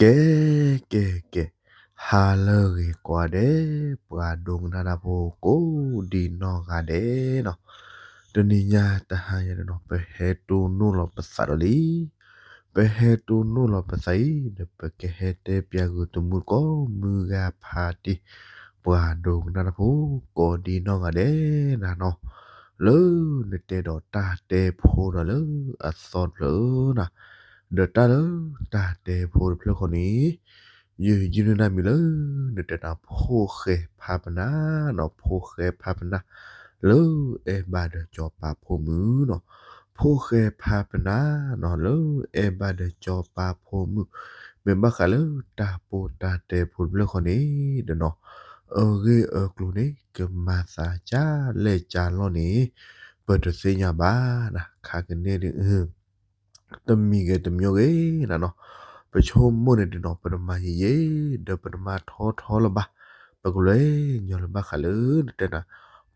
ကဲ ကဲ ကဲ, ဟါလၢအဂ့ၤကိးဂၤဒဲး, ပှၤဒိကနၣ်တၢ်ဖိကိးဒံနီၢ်ဂၤဒဲးနီၤ, တနံၤညါတဟါညါန့ၣ်နီၤ ပဟဲတိၢ်နီၣ်လီၤပသးဒီးလံ, ပဟဲတိၢ်နီၣ်လီၤပသးအံၤ ဒီးပကဟဲတဲပၠးဂ့ၤတမူတကိး မုၢ်ဂၤဖးတံၢ် ပှၤဒိကနၣ်တၢ်ဖိ ကိးဒံနီၢ်ဂၤဒဲးနၤနီၤ, လၢနတဲဒီးတၢ်တဲဖိဒီးလၢအသီတဖျၢၣ်ဧၢနၤ, ဒီးတၢ်လၢတၢ်တဲဖိတဖျၢၣ်ဃီန့ၣ် ယယုၢ်န့ၢ်နၤမံၤလၢ နတဲနၤ ဖိၣ်ဃဲဖးပနၢ်နီၤ, ဖိၣ်ဃဲဖးပနၢ် လၢအဲၣ်ဘၣ်ဒီးစီၤပၤဖိမုၣ်နီၤ, ဖိၣ်ဃဲဖးပနၢ်နီၤ လၢအဲၣ်ဘၣ်ဒီးစီၤပၤဖိမုၣ်, မ့ၢ်ဘၣ်ဃးလၢတၢ်ပိၢ်တၢ်တဲဖိတဖျၢၣ်ဃီန့ၣ်ဒီးနီၤ, အဂ့ၢ်အကျိၤန့ၣ် ကမၤသးကၢ်လဲၢ်ကၢ်လီၢ်န့ၣ် ပတသ့ၣ်ညါဘၣ်နၤ, ခါကန့ၣ်ဒုး တမံၤဂ့ၤတမံၤဂ့ၤနၤနီၤ, ပဆိကမိၣ်န့ၣ်ဒုးနီၤ ပတမၤယံာ်ယံာ် ဒီးပတမၤထီထီလၢၤဘၣ်, ပကလဲၤညီလၢၤဘၣ်ဃးလၢနတဲနၤ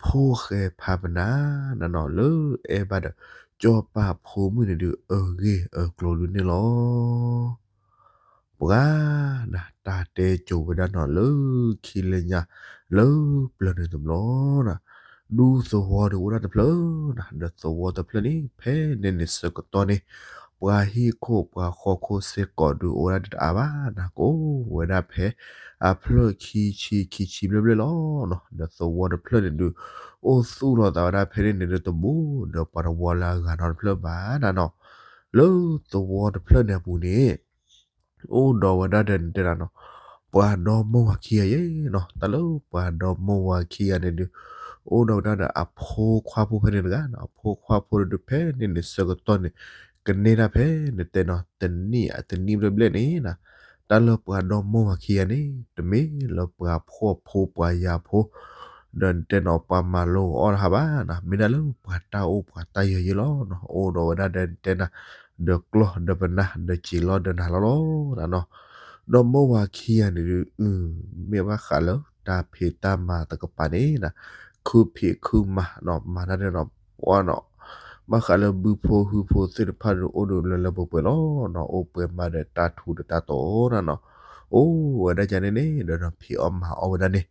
ဖိၣ်ဃဲဖးပနၢ်နၤနီၤ လၢအဲၣ်ဘၣ်ဒီး စီၤပၤဖိမုၣ်န့ၣ်ဒုး အဂ့ၢ်အကျိၤဒုးန့ၣ်လီၤ. ပှၤနၤ တၢ်တဲကိၤဝဲဒၣ်နီၤ လၢခံလၢညါ လၢပျၢၤန့ၣ်တဘျီနၤ, ဒူသဝီဒုးအိၣ်ဒၣ်တဖျၢၣ်နၤ, ဒီးသဝီတဖျၢၣ်န့ၣ် ဖဲန့ၣ်န့ၣ်ဆၢကတီၢ်န့ၣ် ပှၤဟံၣ်ခိၣ်ပှၤဃီခိၣ်စ့ၢ်ကီးဒုးအိၣ်ဝဲဒၣ်တအါဘၣ်နၤ, ကိးဝဲဒၣ်ဖဲ အဖျၢၣ်ခံဆံခံဆံဘျဲၣ်ဘျဲၣ်လီၤနၤ, ဒီးသဝီတဖျၢၣ်န့ၣ်ဒုး အိၣ်သူၣ်လီၤသးဝဲဒၣ်ဖဲန့ၣ်န့ၣ်ဒုးတဘိ ဒီးပှၤတဝီလၢအဂၤနီတဖျၢၣ်ဘၣ်နၤနီၤ, လၢသဝီတဖျၢၣ်န့ၣ်အပူၤန့ၣ် အိၣ်ဒီးဝဲဒၣ်ဒီးနတဲနၤနီၤ, ပှၤဒီမိၢ်ဝၤခံဂၤယဲနီၤ, တၢ်လၢပှၤဒီမိၢ်ဝၤခံဂၤန့ၣ်ဒုး အိၣ်ဒီးဝဲဒၣ်ဒီးအဖိခွါဖိဖဲန့ၣ်တဂၤနီၤ, အဖိခွါဖိဒုးဖဲန့ၣ်န့ၣ်ဆၢကတီၢ်န့ၣ် ကန့ၢ်ဒၣ်ဖဲနတဲနီၤ တနံၣ် တနံၣ်ဘျဲၣ်ဘျဲၣ်န့ၣ်နၤ, တၢ်လၢပှၤဒီမိၢ်ဝၤခံဂၤန့ၣ် တမ့ၢ်လၢပှၤဖှီၣ်ဖိပှၤယာ်ဖိ ဒီးနတဲနီၤ ပှၤမၤလိအီၣ်တဟးဘၣ်နၤ, မ့ၢ်ဒၣ်လၢပှၤတၢ်အိၣ်ပှၤတၢ်ယၢၤယဲလီၤ, အိၣ်ဒီးဝဲဒၣ်ဒီးနတဲနၤ ဒီးကျီၢ်ဒီးပနၢ် ဒီးစံာ်လီၢ်ဒီးနၤလီၤလီၤနၤနီၤ, ဒီမိၢ်ဝၤခံဂၤန့ၣ်ဒုး မ့ၢ်ဘၣ်ဃးလၢတၢ်ဖံးတၢ်မၤတကပၤန့ၣ်နၤ, ခုဖံးခုမၤနီၤ မၤတၢ်န့ၣ်နီၤ ပှၤနီၤ ဘၣ်ဃးလၢဘုဖိဟုဖိသ့ၣ်တဖၣ်ဒုးအိၣ်ဒုးလၢလၢပှဲၤပှဲၤလီၤနၤ, အိၣ်ပှဲၤမးဒီးတၢ်ထူးဒီးတၢ်တီၤနၤနီၤ, အိၣ်ဝဲဒၣ်ကန့ၣ်န့ၣ် ဒီးနီၤဖံးအီၣ်မၤအီၣ်ဝဲဒၣ်န့ၣ်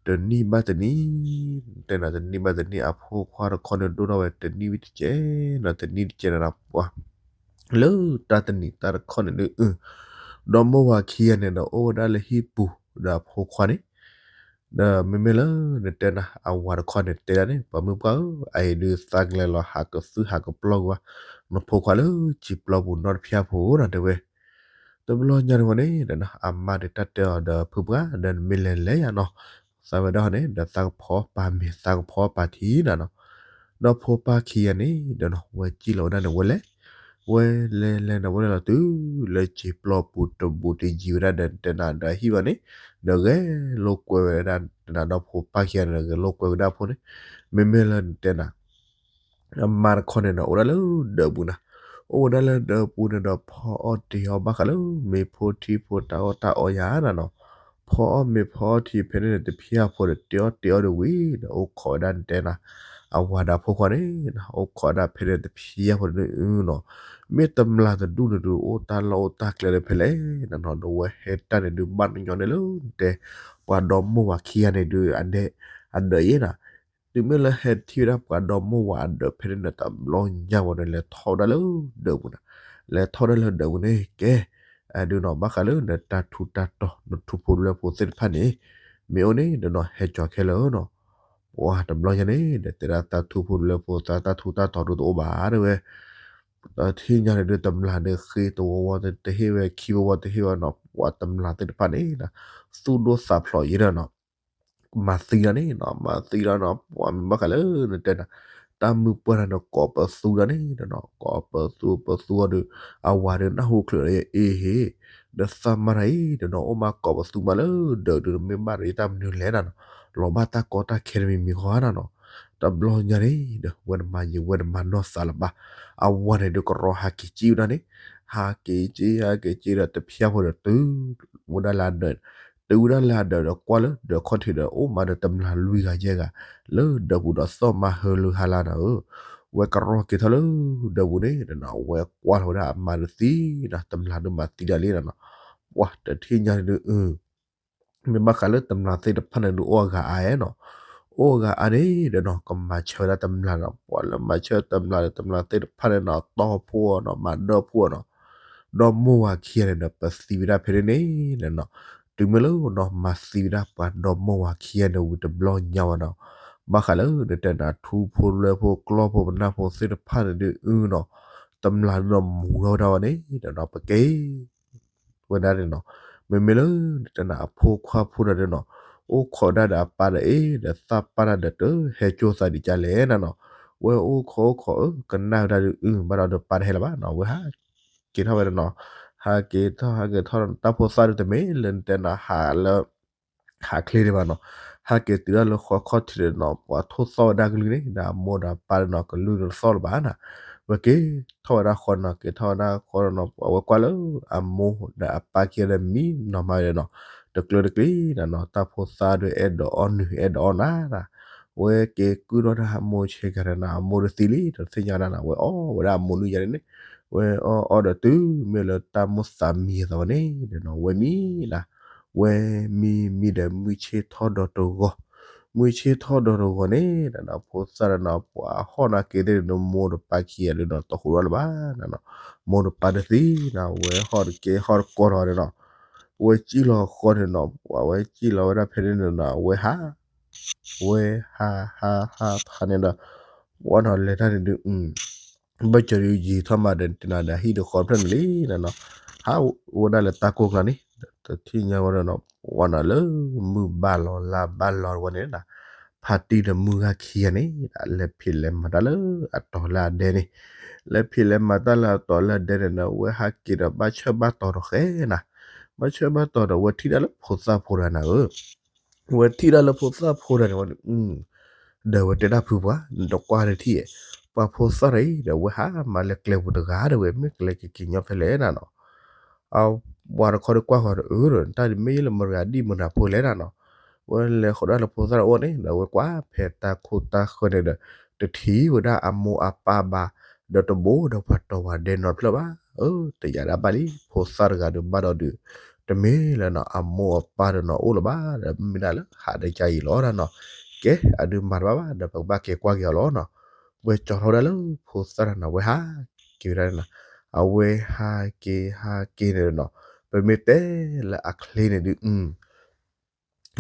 တနံၣ်ဘၣ်တနံၣ် တဲနၤ တနံၣ်ဘၣ်တနံၣ် အဖိခွါတခီန့ၣ်ဒိၣ်ထီၣ်ဝဲ တနံၣ်ဝံၤတကဲနီၤ တနံၣ်တကဲနၤနီၤ ပှၤ လၢတၢ်တနံၤတၢ်တခီန့ၣ်ဒုး ဒီမိၢ်ဝၤခံဂၤန့ၣ်ဒီးအိၣ်ဝဲဒၣ်လၢဟံၣ်ပူၤဒီးအဖိခွါန့ၣ်, ဒီးမ့မ့ၢ်လၢနတဲနၤ အဝၤတခီန့ၣ်တဲဒၣ်န့ၣ် ပှၤမုၢ်ပှၢ်ဧၢ အအံၤဒုးသးကလဲၤလီၤဟးကသုၣ်ဟးကပျီၢ်ကွံာ်ဘၣ် နဖိခွါလၢစံာ်ပျီပူၤနီတဖျၢၣ်ဖိနၤတဲဝဲ တဘျီညါန့ၣ်ဝဲန့ၣ် ဒီးနီၤ အမါဒုးတၢ်တဲအီၤဒီးဖုပှၢ် ဒီးနမ့ၢ်လဲၤလဲၤယၤနီၤ သးဝဲဒၣ်ဟီန့ၣ် ဒီးသးကဖီပာ်မ့ၤသးကဖီပာ်ထံနၤနီၤ, ဒီးဖိပၢ်ခံဂၤန့ၣ် ဒီးနီၤ ဝဲစံၣ်လီၤဝဲဒၣ်န့ၣ် ဝဲလဲၤ ဝဲလဲၤလဲၤန့ၣ် ဝဲလဲၤလီၤတုၤလၢစံာ်ပျီပူၤတဘူးတယံၤဝဲဒၣ်ဒီး တဲနၤဒီးဟံၣ်ဘၣ်န့ၣ် ဒီးဂဲၤလိာ်ကွဲဝဲဒၣ်နတဲနၤဒီးဖိပၢ်ခံဂၤန့ၣ်ဒီး ဂဲၤလိာ်ကွဲဝဲဒၣ်ဖိန့ၣ် မ့မ့ၢ်လၢနတဲနၤ အမါတခီန့ၣ်ဒီး အိၣ်ဒၣ်လၢဒၢးပူၤနၤ, အိၣ်ဝဲဒၣ်လၢဒၢးပူၤန့ၣ်ဒီး ဖီအီၣ်တ့ၤအီၣ်ဘၣ်ဃးလၢ မ့ၤဖိထံဖိတၢ်အီၣ်တၢ်အီယၤနၤနီၤ, ဖီအီၣ်မ့ၤဖီအီၣ်ထံဖဲန့ၣ်န့ၣ် တဖျၢၣ်ဖိဒီး တ့အီၣ်တ့အီၣ်ဒီးဝံၤဒီး အိၣ်ခိးဝဲဒၣ်နတဲနၤ အဝၤဒီးအဖိခွါန့ၣ် အိၣ်ခိးဝဲဒၣ်ဖဲန့ၣ်တဖျၢၣ်ဖိန့ၣ်နီၤ, မ့ၢ်တမျာ်တဒူၣ်န့ၣ်ဒုး အိၣ်တၢ်လီၢ်အိၣ်တၢ်ကျဲလၢဖဲလဲၣ်နၤနီၤ, ဒီးဝဲဟဲတၢ်န့ၣ်ဒုး ဘၣ်ညီန့ၣ်လၢနတဲ ပှၤဒီမိၢ်ဝၤခံဂၤန့ၣ်ဒုး အဒဲအဒၢးယဲနၤ တုၤမ့ၢ်လၢဟဲထံၣ်ဝဲဒၣ်ပှၤဒီမိၢ်ဝၤအဒၢးဖဲန့ၣ်န့ၣ် တဘျီညါဝဲဒီး လဲၤထီၣ်ဝဲဒၣ်လၢဒၢးပူၤန့ၣ်, လဲၤထီၣ်ဝဲဒၣ်လၢဒၢးပူၤန့ၣ် ကဲ, အဒုးနီၤ ဘၣ်ဃးလၢနတၢ်ထူးတၢ်တီၤ နထူဖိတလၢဖိသ့ၣ်တဖၣ်န့ၣ် မ့ၢ်အိၣ်န့ၣ်ဒီးနီၤ ဟဲကၠီၤခဲလၢာ်နီၤ, ပှၤတဘျီညါန့ၣ်ဒီး တဲဒၣ်တၢ်ထူဖိတလၢဖိ တၢ်တၢ်ထူးတၢ်တီၤဒုးတအိၣ်ဘၣ်တဲဝဲ တထံၣ်ညါန့ၣ်ဒုး တမျာ်ဒုးဃ့တဝီဝီတဟ့ၣ်ဝဲ ခံဝီဝီတဟ့ၣ်ဝဲနီၤ, ပှၤတမျာ်သ့ၣ်တဖၣ်န့ၣ် သူၣ်ဒိၣ်သးဖျိးယဲဒီးနီၤ မၤသံဒၣ်န့ၣ်နီၤ, မၤသံဒၣ်နီၤ, ပှၤမ့ၢ်ဘၣ်ဃးလၢနတဲနၤ တၢ်မုၢ်ပှၢ်တၢ်န့ၣ် ကိးပသူဒၣ်န့ၣ်ဒီးနီၤ, ကိးပသူပသူအီၤဒီး အဝၤဒီးနၢ်ဟူချုးဒီးအ့ဟ့ၣ်, ဒီးသးမါတၢ်အံၤဒီးနီၤ အိၣ်မးကိးပသူမးလၢဒၢးဒုး မ့ၢ်ဘၣ်ဒီးယတၢ်မနုၤလဲၣ်နၤနီၤ, လီၤဘၣ်တၢ်ကီတၢ်ခဲတမံၤမံၤဃီနၤနီၤ, တဘျီညါန့ၣ်ဒီး ဝဲတမၤယံာ်ဝဲတမၤနီၢ်သးလၢၤဘၣ်, အဝၤန့ၣ်ဒုးကရီဟးက့ၤက့ၤဝဲဒၣ်န့ၣ်, ဟးက့ၤက့ၤ ဟးက့ၤက့ၤဒီးတဖျၢၣ်ဖိဒီးတုၤဝဲဒၣ်လၢအဒၢး တုၤဝဲဒၣ်လၢအဒၢးဒီးကွၢ်လၢဒၢးခီၣ်ထံးဒီး အိၣ်မးဒီးတမျာ်လွံၢ်ဂၤယဲၢ်ဂၤ လၢဒၢးပူၤဒီးသီၣ်မါဟၢလၢဟါလၢနၤဧၢ, ဝဲကရီက့ၤထီၣ်လၢဒၢးပူၤန့ၣ်ဒီးနီၤ ဝဲကွၢ်လီၤဝဲဒၣ်အမါဒီးသံနၤ, တမျာ်ဒုးမၤသံဒၣ်လံနၤနီၤ, ပှၤတထံၣ်ညါန့ၣ်ဒုး အ မ့ၢ်ဘၣ်ဃးလၢတမျာ်သ့ၣ်တဖၣ်န့ၣ်ဒုး အိၣ်အဂၤအါနီၤ, အိၣ်အဂၤအါန့ၣ်ဒီးနီၤ ကမၤဆၢဝဲဒၣ်တမျာ်နီၤ, ပှၤလၢမၤဆၢတမျာ်ဒီးတမျာ်သ့ၣ်တဖၣ်န့ၣ်နီၤ တီၢ်ဖှိၣ်နီၤ မၤဒၢၣ်ဖှိၣ်နီၤ, ဒီမိၢ်ဝၤခံဂၤန့ၣ်ဒီး ပသံဝဲဒၣ်ဖဲန့ၣ်န့ၣ်နီၤ, တုၤမ့ၢ်လၢနီၤ မၤသံဝဲဒၣ်ပှၤဒီမိၢ်ဝၤခံဂၤန့ၣ်ဝံၤတဘျီညါဝဲနီၤ, ဘၣ်ဃးလၢနတဲနၤ ထူဖိလွဲဖိ ကျီၢ်ဖိပနၢ်ဖိသ့ၣ်တဖၣ်န့ၣ်ဒုးနီၤ, တမျာ်ဒုးနီၤ မူၤထီၣ်ဝဲဒၣ်ဝဲန့ၣ်ဒီးနီၤ ပကဲ ဝဲဒၣ်န့ၣ်နီၤ, မ့မ့ၢ်လၢနတဲနၤအဖိခွါဖိဒီးနီၤ, အိၣ်ခိးဒၣ်ဒီးအပၢ်ဒီးအ့ၣ် ဒီးသးပၢ်တၢ်ဒီးတဟဲကၠိသးဒံးကလဲၣ်နၤနီၤ, ဝဲအိၣ်ခိးအိၣ်ခိးအၢ ကနၣ်ဝဲဒၣ်ဒုးအု ဘၣ်ဒီးဒီးပၢ်တဟဲလၢၤဘၣ်နီၤ, ဝဲဟးက့ၤထီၣ်ဝဲဒၣ်နီၤ, ဟးက့ၤထီၣ်ဟးက့ၤထီၣ် တၢ်ဖိသၣ်ဒုးတမ့ၢ်လၢနတဲနၤဟးလၢ ဟးချ့ဒံးဘၣ်နီၤ, ဟးက့ၤတုၤဒၣ်လၢဃီခီၣ်ထံးဒီးနီၤ ပှၤထိၣ်သီၣ်ဝဲဒၣ်ကလုၢ်န့ၣ် ဒီးအမိၢ်ဒီးအပၢ်ဒီးနီၤ ကလုၢ်တသီၣ်လၢၤဘၣ်နၤ, ဝဲက့ၤထီၣ်ဝဲဒၣ်ဃီနီၤ က့ၤထီၣ်ဝဲဒၣ်ဃီနီၤ အဝဲကွၢ်လၢအမိၢ်ဒီးအပၢ်ခံဂၤဒီးမံနီၤမးဒီးနီၤ, တကျၢၤတကျ့ၤနၤနီၤ တၢ်ဖိသၣ်ဒုးအဲၣ်ဒိးအီၣ်နုာ်အဲၣ်ဒိးအီၣ်နၤနၤ, ဝဲက့ၤကုၢ်ထီၣ်တၢ်အမိၢ်ဆ့ကၤဒီးနၤ အမိၢ်တသံလံ တသ့ၣ်ညါနၤနၤ ဝဲအီၣ်ဝဲဒၣ်အမိၢ်နုာ်ယၤန့ၣ်, ဝဲအီၣ်အီၣ်ဒီးတုၤမ့ၢ်လၢတၢ်မိၣ်သးမံအသးဝဲန့ၣ်ဒီးနီၤ ဝဲမံနၤ ဝဲမံမံဒီးမုၢ်ဆ့ၣ်ထီၣ်ဒီးတဂီၤ, မုၢ်ဆ့ၣ်ထီၣ်ဒီးတဂီၤန့ၣ်ဒီးနီၤ ဖိသၣ်ဒီးနီၤ ပှၤဟီၣ်နၤက့ၤသ့ၣ်ဒီးမိၢ်ဒီးပၢ်ခံဂၤဒီးနီၤ တဟူးထီၣ်လၢၤဘၣ်နၤနီၤ, မိၢ်ဒီးပၢ်တသံနၤ ဝဲဟီၣ်တကဲဟီၣ်တကီထီၣ်ဒီးနီၤ, ဝဲစံၣ်လီၤဃီန့ၣ်နီၤ ပှၤဝဲစံၣ်လီၤဝဲဒၣ်ဖဲန့ၣ်ဒီးနီၤ ဝဲဟး ဝဲဟးဟးဟးဖးန့ၣ်ဒီး ဝဲနီၤလဲၤတၢ်န့ၣ်ဒုး ဘၢၣ်စၢၤဒုးယံာ်ထီၣ်မးဒီးတနၤဒီးဟံၣ်ဒီးဃီဖျၢၣ်န့ၣ်လံနၤနီၤ, ဟးဝဲဒၣ်လၢတၢ်ကိၢ်ကျါန့ၣ်, တထံၣ်ညါဝဲဒီးနီၤ ဝဲနီၤလၢမုၢ်ဘၣ်လီၤလါဘၣ်လီၤဝဲန့ၣ်နၤ, ဖါတံၢ်ဒီးမုၢ်ဂၤခံဂၤန့ၣ် လဲၤဖံးလဲၤမၤတၢ်လၢအတီၤလၢအဒဲန့ၣ်, လဲၤဖံးလဲၤမၤတၢ်လၢအတီၤလၢအဒဲန့ၣ်ဒီး ဝဲဟးက့ၤဒီးဘၣ်ဆၢဘၣ်တီၤတဃဲနၤ, ဘၣ်ဆၢဘၣ်တီၤဒီး ဝဲထံၣ်ဒၣ်လၢဖိသၣ်ဖိတဂၤနၤဧၢ ဝဲထံၣ်ဒၣ်လၢဖိသၣ်ဖိတဂၤန့ၣ်ဝဲန့ၣ်, ဒီးဝဲတဲဒၣ်ဖုပှၤ နတကွၢ်တထံၣ်ဧါ, ပှၤဖိသၣ်တဂၤအံၤဒီး ဝဲဟးမၤလၢကျဲပူၤတဂၤဒီး ဝဲမ့ၢ်ကျဲကက့ၤညီဖဲလဲၣ်နၤနီၤ, အဝဲတခီဒီးကွၢ်ဃီဒီး အၢ တၢ်ဒ်မ့ၢ်လၢမတၤဂၤဒ်မတၤဖိလဲၣ်နၤနီၤ, ဝဲလဲၤဃီၤဒၣ်လၢဖိသၣ်တအိၣ်န့ၣ် ဒီးဝဲကွၢ်ဖဲတၢ်ခိၣ်တၢ်ဃၢၤန့ၣ်ဒီး တထံၣ်ဝဲဒၣ်အမိၢ်အပၢ်ဘၣ်, ဒီးတဘိဒီးပှၤတီၤဝၤဒဲနီတဖျၢၣ်ဘၣ်, အၢ တယာ်ဒၣ်ဘၣ်လံ ဖိသၣ်တဂၤဒီးဘၣ်ဒီးဒုး တမ့ၢ်လၢနီၤ အမိၢ်အပၢ်ဒီးနီၤအိၣ်လၢၤဘၣ်, ဒီးမ့ၢ်ဒၣ်လၢဟးဒီးကါအံၤလီၤဒၣ်နီၤ, ကဲ အဒုးမၤတဘၣ်ဘၣ် ဒီးပကဘၣ်က့ၤကွၢ်က့ၤအီၤလီၤနီၤ, ဝဲကၠီထီၣ်ဝဲဒၣ်လၢဖိသၣ်တဂၤန့ၣ် ဝဲဟးက့ၤဝဲဒၣ်န့ၣ်နီၤ, အဝဲဟးက့ၤဟးက့ၤန့ၣ်နီၤ, ပမ့ၢ်တဲလၢအချ့န့ၣ်ဒုး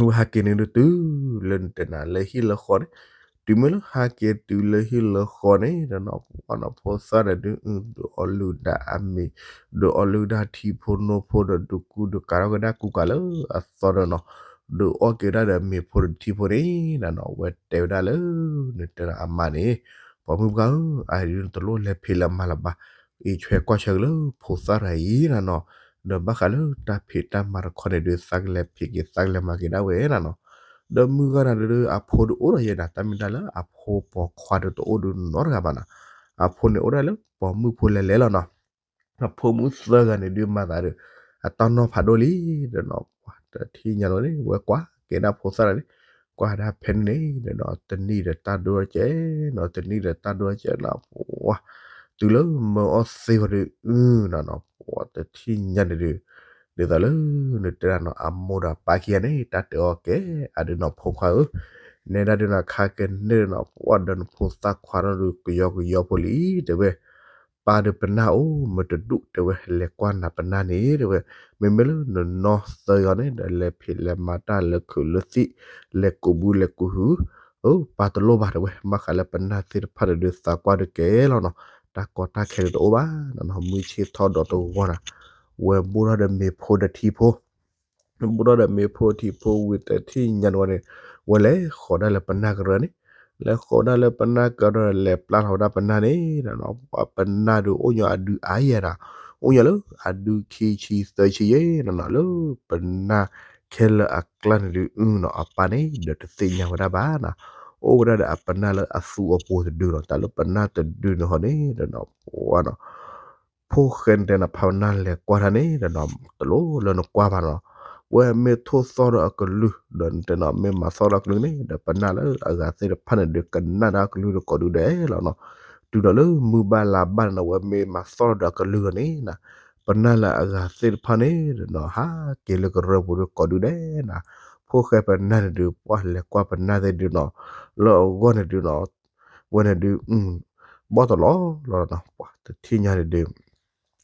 ဝဲဟးက့ၤန့ၣ်ဒုးတုၤလၢနတဲနၤလၢဟံၣ်လၢဃီန့ၣ်, တုၤမ့ၢ်လၢဟးက့ၤတုၤလၢဟံၣ်လၢဃီန့ၣ်ဒီးနီၤ ပှၤနီၤဖိသၣ်န့ၣ်ဒုး ဒုးအီၣ်လုၢ်ဒၣ်အမ့ၤ, ဒုးအီၣ်လုၢ်ဒၣ်ထံဖိနိဖိဒီးဒုးကူဒုးကၤထီၣ်က့ၤဒၣ်ကူကၤလၢအသီဒီးနီၤ, ဒုးအီၣ်က့ၤဝဲဒၣ်ဒီးမ့ၤဖိဒီးထံဖိန့ၣ်နၤနီၤ, ဝဲတဲဝဲဒၣ်လၢ နတဲနၤအမါန့ၣ်, ပှၤမုၣ်ပှၢ်ဧၢ, အအံၤဒုးနတလိၣ်လဲၤဖံးလဲၤမၤလၢၤဘၣ်, အံးဆွဲကွၢ်ဆၢက့ၤလၢဖိသၣ်တဂၤအံၤနၤနီၤ, ဒီးဘၣ်ဃးလၢတၢ်ဖံးတၢ်မၤတခီန့ၣ်ဒုး သးကလဲၤဖံးက့ၤသးကလဲၤမၤက့ၤဒၣ်ဝဲနၤနီၤ, ဒီးမုၢ်ဂၤန့ၣ်ဒုး အဖိဒုးအိၣ်ဒီးယဲနၤ, တၢ်မ့ၢ်တၢ်လၢအဖိပိာ်ခွါဒုးတအိၣ်ဒုးနီတဂၤဘၣ်နၤ, အဖိန့ၣ်အိၣ်ဒၣ်လၢပိာ်မုၣ်ဖိလဲၤလဲၤလီၤနီၤ, အဖိမုၣ်သၢဂၤန့ၣ်ဒုးမၤသးဒီး အတၢ်နီၢ်ဖးဒိၣ်လံ, ဒီးနီၤ ပှၤတထံၣ်ညါလီၤန့ၣ် ဝဲကွၢ်က့ၤဒၣ်ဖိသၣ်န့ၣ်, ကွၢ်ဒၣ်ဖဲန့ၣ်န့ၣ်ဒီးနီၤ တနံၣ်ဒီးတၢ်ဒိၣ်ကဲနီၤ, တနံၣ်ဒီးတၢ်ဒိၣ်ကဲနီၤ, ပှၤ တုၤလၢမၢအီၣ်သ့ဝဲဒုး အုနၤနီၤ, ပှၤတထံၣ်ညါန့ၣ်ဒုး ဒ်သိးလၢ နတဲဒၣ်နီၤ အမိၢ်ဒီးပၢ်ခံဂၤန့ၣ် တၢ်တဲအီၤကဲ အဒုးနီၤ ဖိခွါဧၢ, နဲဒၣ်ဒုးနီၤ ခါကန့ၢ်နီၤ ပှၤဒီးနဖိသၣ်ခွါနီၤဒုး ကယီကယီဖိလံ တဲဝဲ, ပၢ်ဒီးပနၢ်အိၣ်မ့ၢ်တဒူၣ် တဲဝဲ လဲၤကွၢ်နၤပနၢ်န့ၣ် တဲဝဲ, မ့မ့ၢ်လၢနနီၢ်သၢဂၤန့ၣ်ဒီး လဲၤဖံးလဲၤမၤတၢ်လၢခုးလၢသံၣ် လဲၤကူးဘုလဲၤကူးဟု, အၢ ပၢ်တလိၣ်ဘၣ် တဲဝဲ, ဘၣ်ဃးလၢပနၢ်သ့ၣ်တဖၣ်န့ၣ်ဒုး သးကွၢ်ဒုးကဲလီၤနီၤ, တၢ်ကီတၢ်ခဲဒုးတအိၣ်ဘၣ်နီၤ, မုၢ်ဆ့ၣ်ထီၣ်ဒီးတဂီၤနၤ, ဝဲဘိၣ်ထီၣ်ဒီးမ့ၤဖိဒီးထံဖိ ဘိၣ်ထီၣ်ဒီးမ့ၤဖိထံဖိဝံၤတထံၣ်ညါန့ၣ်ဝဲန့ၣ်, ဝဲလဲၤဃီၤဒၣ်လၢပနၢ်ကရၢန့ၣ်, လဲၤဃီၤဒၣ်လၢပနၢ်ကရၢ လဲၤပျၢ်ထီၣ်ဝဲဒၣ်ပနၢ်န့ၣ်, ပနၢ်ဒုးအိၣ်ညီအဒုးအါယဲနီၤ, အိၣ်ညီလၢအဒုခံဆံသၢဆံယဲနီၤနီၤ, လၢပနၢ်ခဲလၢာ်အကျါန့ၣ်ဒုး အုနီၤ အပၢ်န့ၣ်ဒီးတသ့ၣ်ညါဝဲဒၣ်ဘၣ်နီၤ, အိၣ်ဝဲဒၣ်ဒီးအပနၢ်လၢအသူအပူၤတဒုနီၤ, တၢ်လၢပနၢ်တဒုန့ၣ်ဟီန့ၣ်ဒီးနီၤ ပှၤနီၤ ဖိၣ်ဃဲနတဲနၤ ဖးပနၢ်လဲၤကွၢ်တၢ်န့ၣ်ဒီးနီၤ တလိၣ်လၢနကွၢ်ဘၣ်နီၤ, ဝဲမ့ၢ်ထိၣ်သီၣ်ဒီးအကလုၢ် ဒီးနတဲနီၤ မ့ၢ်မၤသီၣ်ဒီးအကလုၢ်န့ၣ် ဒီးပနၢ်လၢအဂၤသ့ၣ်တဖၣ်န့ၣ်ဒုး ကနၣ်ဒီးအကလုၢ်ဒီးကိးဒုဒဲးလီၤနီၤ, တုၤဒီးလၢမုၢ်ဘၣ်လါဘၣ်န့ၣ်နီၤ ဝဲမ့ၢ်မၤသီၣ်ဒီးအကလုၢ်လီၤန့ၣ်နီၤ, ပနၢ်လၢအဂၤသ့ၣ်တဖၣ်န့ၣ်ဒီးနီၤ ဟးက့ၤလၢကရၢပူၤဒီးကိးဒုဒဲးနၤ, ဖိၣ်ဃဲပနၢ်န့ၣ်ဒုး ပှၤလဲၤကွၢ်ပနၢ်သ့ၣ်ဒုးနီၤ, လၢအဂီၢ်န့ၣ်ဒုးနီၤ, ဝဲန့ၣ်ဒုး ဘီၣ်တလီၤလီၤနီၤ, ပှၤတထံၣ်ညါန့ၣ်ဒုး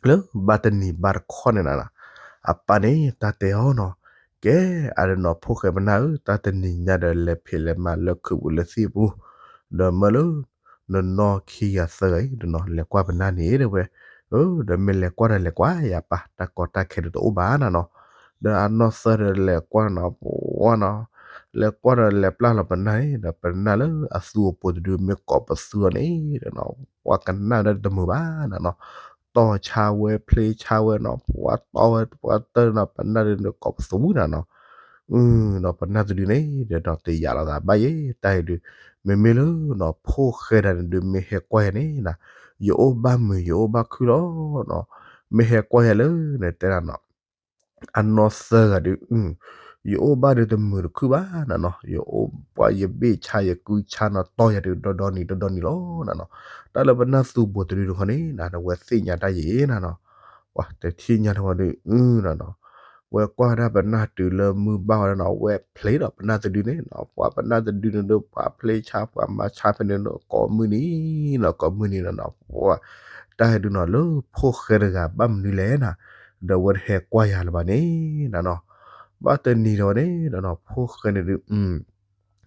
လၢဘၣ်တနံၤဘၣ်တခီန့ၣ်နၤ, အပၢ်န့ၣ်တၢ်တဲအီၤနီၤ, ကဲ အဒုးနီၤ ဖိၣ်ဃဲပနၢ်ဧၢ, တၢ်တနံၤညါဒီးလဲၤဖံးလဲၤမၤလၢခုးပူၤလၢသံၣ်ပူၤ, ဒီးမၢလၢ နနီၢ်ခံဂၤသၢဂၤအံၤဒီးနီၤ လဲၤကွၢ်ပနၢ်န့ၣ်တဲဝဲ, ဒီးမ့ၢ်လဲၤကွၢ်ဒီးလဲၤကွၢ်ယၤပၢ် တၢ်ကီတၢ်ခဲဒီးတအိၣ်ဘၣ်နၤနီၤ, ဒီးအနီၢ်သၢဒီးလဲၤကွၢ်နီၤ ပှၤနီၤ, လဲၤကွၢ်ဒီးလဲၤပျၢ်လီၤပနၢ်န့ၣ် ဒီးပနၢ်လၢအသူအပိၤတဒုမ့ၢ်ကိးပသူအီၤန့ၣ်ဒီးနီၤ ပှၤကနၣ်ဝဲဒၣ်တမုာ်ဘၣ်နၤနီၤ, တီၢ်ဆါဝဲဖျ့ဆါဝဲနီၤ ပှၤတီၢ်ဝဲပှၤတၢၢ်နီၤ ပနၢ်ဒုးန့ၣ်ကိးပသူနၤနီၤ အၢ နီၤ ပနၢ်တဒုန့ၣ်ဒီးနီၤ တယာ်လီၤသးဘၣ်ယဲ တၢ်အံၤဒုး မ့မ့ၢ်လၢနီၤ ဖိၣ်ဃဲတဂၤန့ၣ်ဒုး မ့ၢ်ဟဲကွၢ်ယၤန့ၣ်နၤ ယအိၣ်ဘၣ်မုာ်ယအိၣ်ဘၣ်ခုၣ်လီၤနီၤ, မ့ၢ်ဟဲကွၢ်ယၤလၢနတဲဒၣ်နီၤ အနီၢ်သၢဂၤဒုး ယအိၣ်ဘၣ်ဒုးတမုာ်တခုၣ်ဘၣ်နၤနီၤ, ယအိၣ်ပှၤယဘ့ၣ်ဆါယကုဆါနီၤ တီၢ်ယၤဒုးဒီဒီနံၤဒီဒီနံၤလီၤနၤနီၤ, တၢ်လၢပနၢ်သူပိၤတဒုတခီန့ၣ်နၤ ဒီးဝဲသ့ၣ်ညါတၢ်ယဲနၤနီၤ ပှၤတထံၣ်ညါတဝဲဒုး အၢ နၤနီၤ, ဝဲကွၢ်ဝဲဒၣ်ပနၢ်တုၤလၢမုၢ်ဘၣ်ဝဲဒၣ်နီၤ ဝဲဖျ့ဒီးပနၢ်တဒုန့ၣ်နီၤ ပှၤပနၢ်တဒုန့ၣ်ဒီး ပှၤဖျ့ဆါပှၤမၤဆါဖဲန့ၣ်နီၤ ကိးမုၢ်နံၤနီၤ ကိးမုၢ်နံၤနၤနီၤ ပှၤ တၢ်ဟဲဒုးနီၤ လၢဖိၣ်ဃဲတဂၤဘၣ်မနုၤလဲၣ်နၤ, ဒီးဝဲတဟဲကွၢ်ယၤလၢၤဘၣ်န့ၣ်နၤနီၤ, ဘၣ်တနံၤဒီးဝဲန့ၣ်နၤနီၤ ဖိၣ်ဃဲန့ၣ်ဒုး ဒီ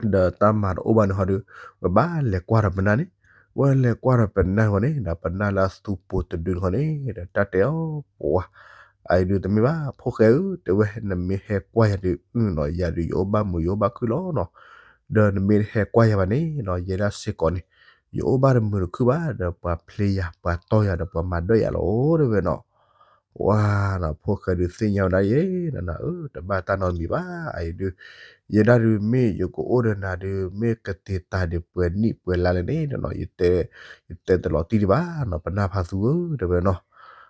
းတၢ်မၤတအိၣ်ဘၣ်န့ၣ်ဟီဒုး ဝဲဘၣ်လဲၤကွၢ်ဒီးပနၢ်န့ၣ်, ဝဲလဲၤကွၢ်ဒီးပနၢ်န့ၣ်ဃီန့ၣ် ဒီးပနၢ်လၢအသူပိၤတဒုန့ၣ်ဃီန့ၣ် ဒီးတၢ်တဲအီၤပှၤ အအံၤဒုးတမ့ၢ်ဘၣ် ဖိၣ်ဃဲဧၢ တဲဝဲ နမ့ၢ်ဟဲကွၢ်ယၤဒုး အၢနီၤ ယၤဒုးယအိၣ်ဘၣ်မုာ်ယအိၣ်ဘၣ်ခုၣ်လီၤနီၤ, ဒီးနမ့ၢ်တဟဲကွၢ်ယၤဘၣ်န့ၣ်နီၤ ယဲဒၣ်စ့ၢ်ကီးန့ၣ် ယအိၣ်ဘၣ်တမုာ်တခုၣ်ဘၣ် ဒီးပှၤဖျ့ယၤ ပှၤတီၢ်ယၤ ဒီးပှၤမၤဒၢၣ်ယၤလီၤ တဲဝဲနီၤ ပှၤနီၤ ဖိၣ်ဃဲဒုးသ့ၣ်ညါဝဲဒၣ်ယဲ နၤနၤဧၢ တဘၣ်တၢ်နီတမံၤဘၣ် အအံၤဒုး ယဲဒၣ်ဒုးမ့ၢ်ယကအိၣ်ဒီးနၤဒုး မ့ၢ်ကတ့ၤတၢ်ဒုးပှဲၤနံၣ်ပှဲၤလါလဲၣ်န့ၣ်နီၤ ယတဲ ယတဲတလီၤတံၢ်ဒံးဘၣ်နီၤ ပနၢ်ဖးသူဧၢ တဲဝဲနီၤ,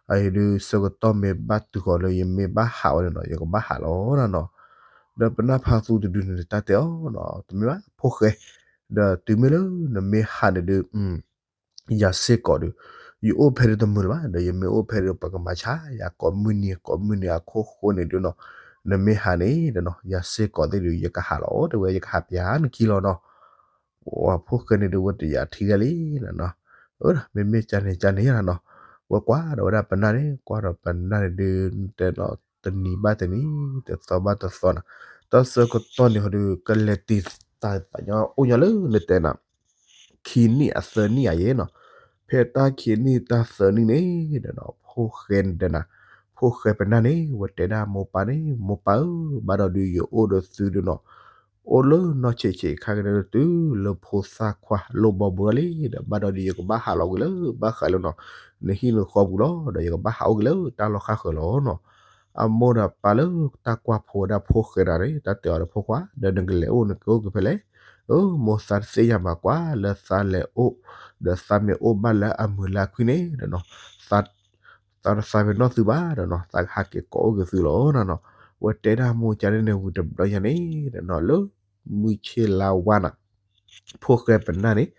အအံၤဒုးဆၢကတီၢ်မ့ၢ်ဘၣ်တုၤဃီၤလၢယမ့ၢ်ဘၣ်ဟးဝဲန့ၣ်နီၤ ယကဘၣ်ဟးလီၤနၤနီၤ, ဒီးပနၢ်ဖးသူတဒုန့ၣ် တၢ်တဲအီၤနီၤ တမ့ၢ်ဘၣ် ဖိၣ်ဃဲ ဒီးတုၤမ့ၢ်လၢနမ့ၢ်ဟးန့ၣ်ဒုး ယၤစ့ၢ်ကီးဒုး ယအိၣ်ဖဲဒုးတမုာ်လၢၤဘၣ် ဒီးယမ့ၢ်အိၣ်ဖဲဒုးပကမၤဆါယၤကိးမုၢ်နံၤ ကိးမုၢ်နံၤအခိၣ်ဃိန့ၣ်ဒုးနီၤ, နမ့ၢ်ဟးန့ၣ်ဒီးနီၤ ယၤစ့ၢ်ကီးသ့ၣ်ဒုး ယကဟးလီၤ တဲဝဲ ယကဟးပျၢ်နခံလီၤနီၤ, ပှၤဖိၣ်ဃဲန့ၣ်ဒုး ဝဲတယာ်ထံၣ်ဒၣ်လံနၤနီၤ, အၢ မ့မ့ၢ်ကန့ၣ်ကန့ၣ်နၤနီၤ, ဝဲကွၢ်ဒီးဝဲဒၣ်ပနၢ်န့ၣ် ကွၢ်ဒီးပနၢ်န့ၣ်ဒုး တဲနီၤ တနံၤဘၣ်တနံၤ တသီဘၣ်တသီနၤ, တၢ်ဆၢကတီၢ်န့ၣ်ဟီဒုး ကလဲၤတ့ၢ်သးသးညီအိၣ်ညီလၢနတဲနၤ ခံနံၣ်အသၢနံၣ်အယဲနီၤ, ဖဲတၢ်ခံနံၣ်တၢ်သၢနံၣ်န့ၣ်ဒီးနီၤ ဖိၣ်ဃဲန့ၣ်ဒီးနၤ, ဖိၣ်ဃဲပနၢ်န့ၣ် ဝဲတဲဒၣ်မိၢ်ပၢ်န့ၣ် မိၢ်ပၢ်ဧၢ ဘၣ်ဒီးဒုးယအိၣ်ဒီးသုဒုးနီၤ, အိၣ်လၢနီၢ်ဆံးဆံးခါကန့ၣ်ဒုး တုၤလၢဖိသၣ်ခွါလိၣ်ဘီဘိဒၣ်လံ ဒီးဘၣ်ဒီးဒုးယကဘၣ်ဟးလီၤကွံာ်လၢဘၣ်ဃးလၢနီၤ နဟံၣ်နဃီပူၤလီၤ ဒီးယကဘၣ်ဟးအိၣ်က့ၤလၢတၢ်လီၢ်ဃၣ်ဃၢၤလီၤနီၤ အမိၢ်ဒီးပၢ်လၢတၢ်ကွၢ်ဖိဝဲဒၣ်ဖိၣ်ဃဲတဂၤန့ၣ် တၢ်တဲအီၤဒီးဖိခွါ ဒီးနကလဲၤအိၣ်နကအိၣ်က့ၤဖဲလဲၣ်, အၢ မိၢ်သးတသ့ၣ်ညါဘၣ်ကွၢ်လၢသးလဲၤအိၣ် ဒီးသးမ့ၢ်အိၣ်ဘၣ်လၢအမုာ်လၢအခွံန့ၣ်ဒီးနီၤ သးတသးပ့ၤနီၣ်သုဘၣ်ဒီးနီၤ သးကဟးက့ၤကိးအိၣ်က့ၤသုလီၤနၤနီၤ, ဝဲတဲဒၣ်မိၢ်ကန့ၣ်န့ၣ်ဝံၤတဘျီညါန့ၣ်ဒီးနီၤ လၢမုၢ်ဆ့လါဝါနၤ ဖိၣ်ဃဲပနၢ်န့ၣ်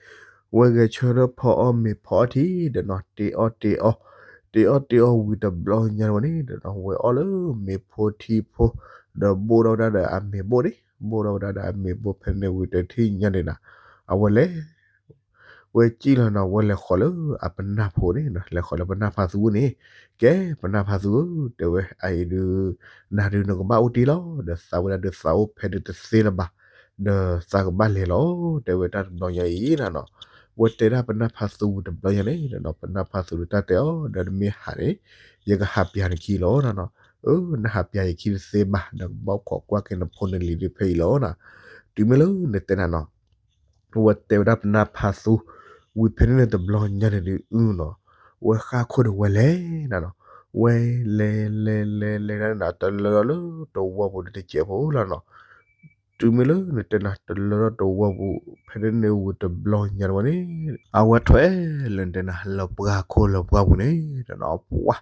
ဝဲဂဲၤဆၢထၢၣ်ဖီအီၣ်မ့ၤဖီအီၣ်ထံဒီးနီၤ တ့အီၣ်တ့အီၣ် တ့အီၣ်တ့အီၣ်ဝံၤတဘျီညါဝဲန့ၣ်ဒီးနီၤ ဝဲအီၣ်လၢမ့ၤဖိထံဖိ ဒီးဘိၣ်ထီၣ်ဝဲဒၣ်ဒီးအမ့ၤဘိၣ်န့ၣ် ဘိၣ်ထီၣ်ဝဲဒၣ်ဒီးအမ့ၤဘိၣ်ဖဲန့ၣ်ဝံၤတထံၣ်ညါန့ၣ်နၤ အဝဲလဲၤ ဝဲစံၣ်လီၤနီၤ ဝဲလဲၤဃီၤလၢအပနၢ်ဖိန့ၣ် လဲၤဃီၤလၢပနၢ်ဖးသူန့ၣ်, ကဲ ပနၢ်ဖးသူဧၢ တဲဝဲ အအံၤဒုး နၤဒုးနကဘၣ်အိၣ်တ့ၢ်လီၤ ဒီးသးဝဲဒၣ်ဒုးသးအိၣ်ဖဲဒုးတသ့လၢၤဘၣ်, ဒီးသးကဘၣ်လဲၤလီၤ တဲဝဲတၢ်တဘျီညါအံၤနၤနီၤ, ဝဲတဲဒၣ်ပနၢ်ဖးသူဝံၤတဘျီညါန့ၣ်ဒီးနီၤ ပနၢ်ဖးသူဒုးတၢ်တဲအီၤ ဒီးနမ့ၢ်ဟးန့ၣ် ယကဟးပျၢ်နခံလီၤနၤနီၤ, အၢ နဟးပျၢ်ယခံတသ့ဘၣ် နကဘၣ်ခိးကွၢ်က့ၤနဖိနလံၤဒုးဖဲအံၤလီၤနၤ, တုၤမ့ၢ်လၢနတဲနၤနီၤ ဝဲတဲဝဲဒၣ်ပနၢ်ဖးသူ ဝံၤဖဲန့ၣ်န့ၣ်တဘျီညါန့ၣ်ဒုးအုနီၤ, ဝဲဃၣ်ခိၣ်ဒီးဝဲလဲၤနၤနီၤ, ဝဲလဲၤလဲၤလဲၤလဲၤလဲၤနၤ တလၢထီၣ်လၢတဝီပူၤဒီးတစဲးဖိလီၤနီၤ, တုၤမ့ၢ်လၢနတဲနၤ တလၢထီၣ်တဝီပူၤ ဖဲန့ၣ်န့ၣ်ဝံၤတဘျီညါတဝဲန့ၣ် အဝဲထွဲလၢနတဲနၤ လၢပှၢ်ခိၣ်လၢပှၢ်ပူၤန့ၣ်ဒီးနီၤ ပှၤ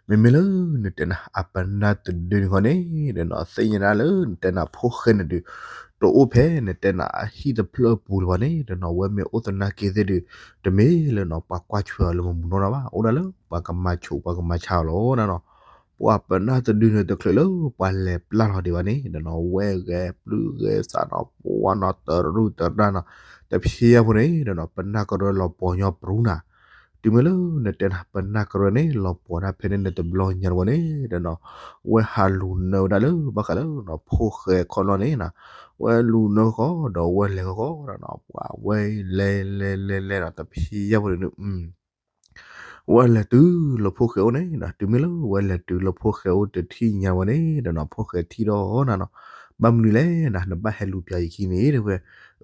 မ့မ့ၢ်လၢနတဲနၤ အပနၢ်တဒုန့ၣ်ဃီန့ၣ်ဒီးနီၤ သ့ၣ်ညါဒၣ်လၢနတဲနၤဖိၣ်ဃဲန့ၣ်ဒုး တအိၣ်ဖဲနတဲနၤအဟံၣ်တဖျၢၣ်ပူၤလၢၤဘၣ်န့ၣ်ဒီးနီၤ ဝဲမ့ၢ်အိၣ်သနာ်က့သ့ၣ်ဒုး တမ့ၢ်လၢနီၤ ပှၤကွၢ်ဆွဲအီၤလၢမုၢ်မုၢ်နီၢ်နီၢ်ဘၣ် အိၣ်ဒၣ်လၢပှၤကမၤဆိးပှၤကမၤဆါအီၤလီၤနၤနီၤ, ပှၤပနၢ်တဒုန့ၣ်တချုးလၢပှၤလဲၤပျၢ်လီၤဒံးဘၣ်န့ၣ်ဒီးနီၤ ဝဲဂဲၤပျုၢ်ဂဲၤဆးနီၤ ပှၤနီၤ တရူၢ်တရၣ်နီၤ တဖံယၢ်ဖိန့ၣ်ဒီးနီၤ ပနၢ်ကရၢလီၤပှီၤညီပြူနၤ တုၤမ့ၢ်လၢနတဲနၤ ပနၢ်ကရၢန့ၣ် လီၤပှီၤဒၣ်ဖဲန့ၣ်န့ၣ်တဘျီညါဝဲန့ၣ်ဒီးနီၤ ဝဲဟးလူၤနၢဝဲဒၣ်လၢဘၣ်ဃးလၢနီၤ ဖိၣ်ဃဲခီနီၣ်န့ၣ်နီၤ ဝဲလူၤနၢဃီဒီးဝဲလဲၤဃီဃီဒီးနီၤ ပှၤဝဲလဲၤလဲၤလဲၤလဲၤနီၤ တဖံယၢ်ဖိန့ၣ် ဝဲလဲၤတုၤလၢဖိၣ်ဃဲအိၣ်န့ၣ်နီၤ တုၤမ့ၢ်လၢဝဲလဲၤတုၤလၢဖိၣ်ဃဲအိၣ်တထံၣ်ညါဝဲန့ၣ်ဒီးနီၤ ဖိၣ်ဃဲထံၣ်ဒီးနၤနီၤ ဘၣ်မနုၤလဲၣ်နီၤ နဘၣ်ဟဲလူၤပျၢၤယခံန့ၣ် တဲဝဲ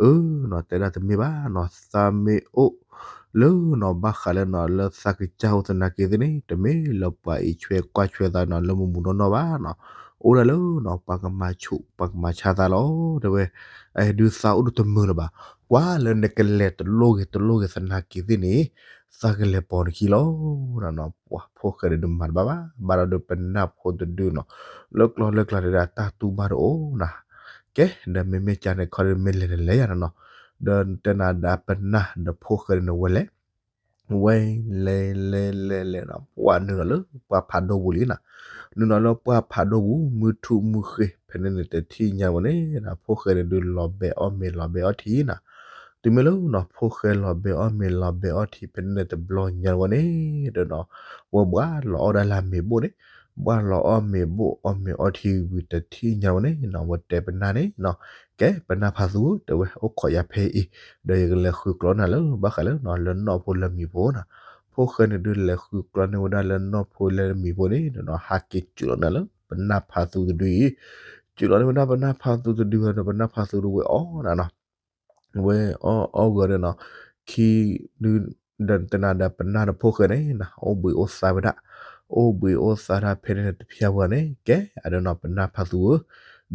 အၢနီၤ တဲဒၣ်တမ့ၢ်ဘၣ်နီၤ သးမ့ၢ်အိၣ်လၢနီၤ ဘၣ်ဃးလၢနီၤ လၢသးကစၢ်အိၣ်သနာ်က့သ့ၣ်န့ၣ် တမ့ၢ်လၢပှၤအံးဆွဲကွၢ်ဆွဲသးနီၤ လၢမုၢ်မုၢ်နီၢ်နီၢ်ဘၣ်နီၤ အိၣ်ဒၣ်လၢနီၤ ပှၤကမၤဆူး ပှၤကမၤဆါသးလီၤ တဲဝဲ အဲၣ်ဒုးသးအိၣ်ဒိၣ်တမုာ်လၢၤဘၣ် ကွၢ်လၢနကလဲၤတလိၣ်ဂ့ၤတလိၣ်ဂ့ၤသနာ်က့သ့ၣ်န့ၣ် သးကလဲၤပိာ်နခံလီၤ နီၤ ပှၤဖိၣ်ဃဲန့ၣ်ဒုးမၤတဘၣ်ဘၣ် ဘၣ်ဒီးဒုးပနၢ်ဖိတဒုနီၤ လၢကျီလၢကျါဒၣ်တၢ်တူၢ်ဘၣ်တအိၣ်နီၤ ကဲ ဒီးမ့မ့ၢ်ကါန့ၣ်ခီဒီးမ့ၢ်လဲၤန့ၣ်လဲၤယၤနီၤ ဒီးတဲနၤဒီးပနၢ်ဒီးဖိၣ်ဃဲန့ၣ် ဝဲလဲၤ ဝဲလဲၤလဲၤလဲၤလဲၤနီၤ ပှၤနုာ်လီၤလၢပှၢ်ဖးဒိၣ်ပူၤလံနီၤ နုာ်လီၤလၢပှၢ်ဖးဒိၣ်ပူၤ မုၢ်ထူၣ်မုၢ်ဃ့ ဖဲန့ၣ်န့ၣ်တထံၣ်ညါဝဲန့ၣ် ဖိၣ်ဃဲန့ၣ်ဒုးလီၤဘဲအီၣ်မ့ၤလီၤဘဲအီထံနီၤ တုၤမ့ၢ်လၢနီၤ ဖိၣ်ဃဲလီၤဘဲအီၣ်မ့ၤလီၤဘဲအီထံ ဖဲန့ၣ်န့ၣ်တဘျီညါဝဲန့ၣ်ဒီးနီၤ ဝဲဘှၣ်လီၤအီၣ်ဒၣ်လၢအမ့ၤဘိၣ်န့ၣ် ဘှၣ်လီၤအီၣ်မ့ၤဘိၣ်အီၣ်မ့ၤအီထံဝံၤတထံၣ်ညါဝဲန့ၣ်နီၤ ဝဲတဲပနၢ်န့ၣ်နီၤ ကဲပနၢ်ဖးသူဧၢ တဲဝဲ အိၣ်ခိးယၤဖဲအံၤ ဒီးယကလဲၤဃုကျိးနၤလၢ ဘၣ်ဃးလၢနီၤ လၢနီၣ်ဖိလၢမံၤဖိနီၤ ဖိၣ်ဃဲန့ၣ်ဒုးလဲၤဃုကျိးန့ၢ်ဝဲဒၣ်လၢနီၣ်ဖိလၢမံၤဖိန့ၣ်ဒီးနီၤ ဟးက့ၤစူးလီၤနၤလၢပနၢ်ဖးသူတဒုအံၤ စူးလီၤန့ၢ်ဝဲဒၣ်ပနၢ်ဖးသူတဒုဒီး ပနၢ်ဖးသူဒီးဝဲအီၣ်နၤနီၤ ဝဲအီၣ်အီၣ်ဂီၤဒီးနီၤ ခံဒု ဒီးတနၤဒီးပနၢ်ဒီးဖိၣ်ဃဲန့ၣ်နီၤ အိၣ်ဘှံးအိၣ်သါဝဲဒၣ် အိၣ်ဘှံးအိၣ်သါတၢ်ဖဲန့ၣ်န့ၣ်တဖျါဝဲန့ၣ် ကဲ အဒီးနီၤ ပနၢ်ဖးသူဧၢ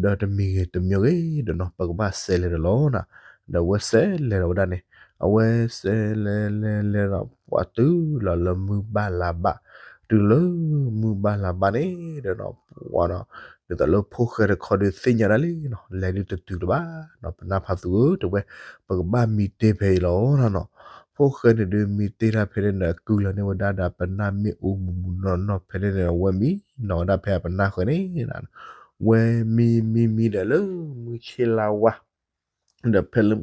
ဒီးတမံၤဂ့ၤတမံၤဂ့ၤဒီးနီၤ ပကဘၣ်စဲးလဲၤဒီးလီၤနီၤ ဒီးဝဲစဲးလဲၤဒီးဝဲဒၣ်န့ၣ် အဝဲစဲးလဲၤလဲၤလဲၤဒီး ပှၤတုၤလီၤလၢမုၢ်ဘၣ်လါဘၣ် တုၤလၢမုၢ်ဘၣ်လါဘၣ်န့ၣ်ဒီးနီၤ ပှၤနီၤ ဒ်သိးလၢဖိၣ်ဃဲတခီဒုးသ့ၣ်ညါဒၣ်လံနီၤ လဲၤဒုးတတုၤလၢၤဘၣ်နီၤ ပနၢ်ဖးသူဧၢ တဲဝဲ ပကဘၣ်မံတ့ၢ်ဖဲအံၤလီၤနီၤနီၤ ဖိၣ်ဃဲန့ၣ်ဒုးမံတ့ၢ်တၢ်ဖဲန့ၣ်န့ၣ် ကုၢ်လီၤန့ၢ်ဝဲဒၣ်ဒီးပနၢ်မ့ၣ်အူမုၢ်မုၢ်နီၢ်နီၢ်ဖဲန့ၣ်န့ၣ် ဝဲမံနီၤဝဲဒၣ်ဖဲအပနၢ်ဃၢၤန့ၣ် ဝဲမံမံမံဒီးလၢမုၢ်ဆ့လါဝါ ဒီးဖဲလၢ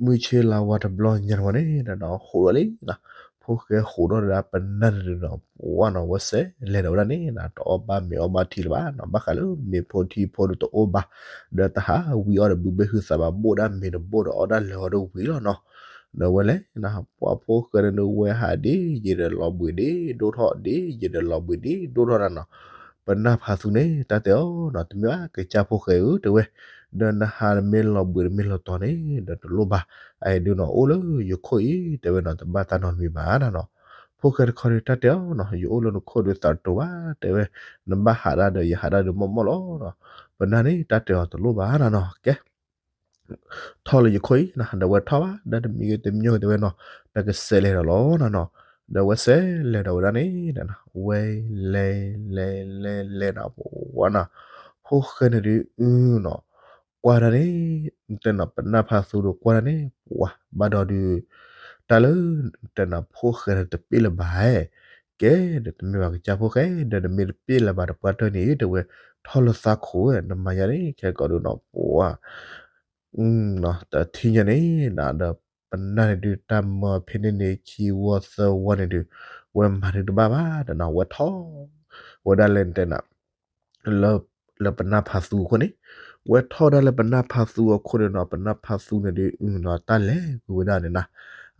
မုၢ်ဆ့လါဝါတဘျီညါတဝဲန့ၣ်ဒီးနီၤ ဟးထီၣ်လံနီၤ ဖိၣ်ဃဲဟးထီၣ်ဒီးပနၢ်န့ၣ်ဒီးနီၤ ပှၤနီၤ ဝဲစဲးလဲၤဒီးဝဲဒၣ်န့ၣ်နီၤ တအီၣ်ဘၣ်မ့ၤအီၣ်ဘၣ်ထံလၢၤဘၣ်နီၤ ဘၣ်ဃးလၢမ့ၤဖိထံဖိဒီးတအိၣ်ဘၣ် ဒီးတဟးဝံအီၣ်ဒီးဘုဘ့ၣ်ဟုသးဘၣ် ဘိၣ်ဒၣ်မ့ၤတဘိၣ်ဒီးအီၣ်ဒၣ်လၢာ်အီၤဒီးဝံၤလီၤနီၤ ဒီးဝဲလဲၣ်နီၤ ပှၤဖိၣ်ဃဲန့ၣ်ဒီးဝဲဟးဒ်ယံာ်ဒီးလီၤဘှံးဒ်ဒိၣ်ထီၣ် ဒ်ယံာ်ဒီးလီၤဘှံးဒ်ဒိၣ်ထီၣ်ဒၣ်နီၤ ပနၢ်ဖးသူန့ၣ် တၢ်တဲအီၤနီၤ တမ့ၢ်ဘၣ်ကစၢ်ဖိၣ်ဃဲဧၢ တဲဝဲ, ဒီးနဟးတမ့ၢ်လီၤဘှံးတမ့ၢ်လီၤတီၤန့ၣ် ဒီးတလိၣ်ဘၣ်, အအံၤဒုးနီၤ အိၣ်လၢယခိၣ်အံၤ တဲဝဲနီၤ တဘၣ်တၢ်နီတမံၤဘၣ်နၤနီၤ. ဖိၣ်ဃဲတခီန့ၣ် တၢ်တဲအီၤနီၤ ယအိၣ်လၢနခိၣ်ဒီးသးတတိၤဘၣ် တဲဝဲ, နဘၣ်ဟးဒၣ်ဒီးယဟးဒၣ်ဒီးမီၢ်မီၢ်လီၤနီၤ. ပနၢ်န့ၣ် တၢ်တဲအီၤတလိၣ်ဘၣ်နၤနီၤ ကဲ ထီၣ်လၢယခိၣ်အံၤနၤ ဒီးဝဲထီၣ်ဘၣ် ဒီးတမံၤဂ့ၤတမံၤဂ့ၤတဲဝဲနီၤ ပကစဲးလဲၤဒီးလီၤနၤနီၤ. ဒီးဝဲစဲးလဲၤဒီးဝဲဒၣ်န့ၣ် ဝဲလဲၤလဲၤလဲၤလဲၤနီၤ ပဝဲနီၤ ဖိၣ်ဃဲန့ၣ်ဒုးအုနီၤ ကွၢ်ဒၣ်န့ၣ် တဲနီၤ ပနၢ်ဖးသူဒီးကွၢ်ဒၣ်န့ၣ် ပှၤဘၣ်ဒီးဒုး တၢ်လၢ တဲနီၤ ဖိၣ်ဃဲန့ၣ်တပ့ၢ်လၢၤဘၣ်ဧါ, ကဲ ဒီးတမ့ၢ်ဘၣ်ကစၢ်ဖိၣ်ဃဲ ဒီးနမ့ၢ်တပ့ၢ်လၢၤဘၣ်တပှၢ်တၢၢ်န့ၣ် တဲဝဲ ထီၣ်လၢသးခိၣ်ဝဲ နမၤယၤန့ၣ် ခဲကိးဒုးနီၤ ပှၤ တထံၣ်ညါန့ၣ်နၤ ဒီးပနၢ်န့ၣ်ဒုး တၢ်မၢဖဲန့ၣ်န့ၣ် ခံဝီသၢဝီန့ၣ်ဒုး ဝဲမၤဒုးတဘၣ်ဘၣ်ဒီးနီၤ ဝဲထီၣ် ဝဲဒၣ်လဲၣ်တဲနၤ လၢ လၢပနၢ်ဖးသူအခိၣ်န့ၣ် ဝဲထီၣ်ဒၣ်လၢပနၢ်ဖးသူအခိၣ်န့ၣ်နီၤ ပနၢ်ဖးသူန့ၣ်ဒုး အုနီၤ တၢ်လဲၤကွံာ်ဝဲဒၣ်န့ၣ်နၤ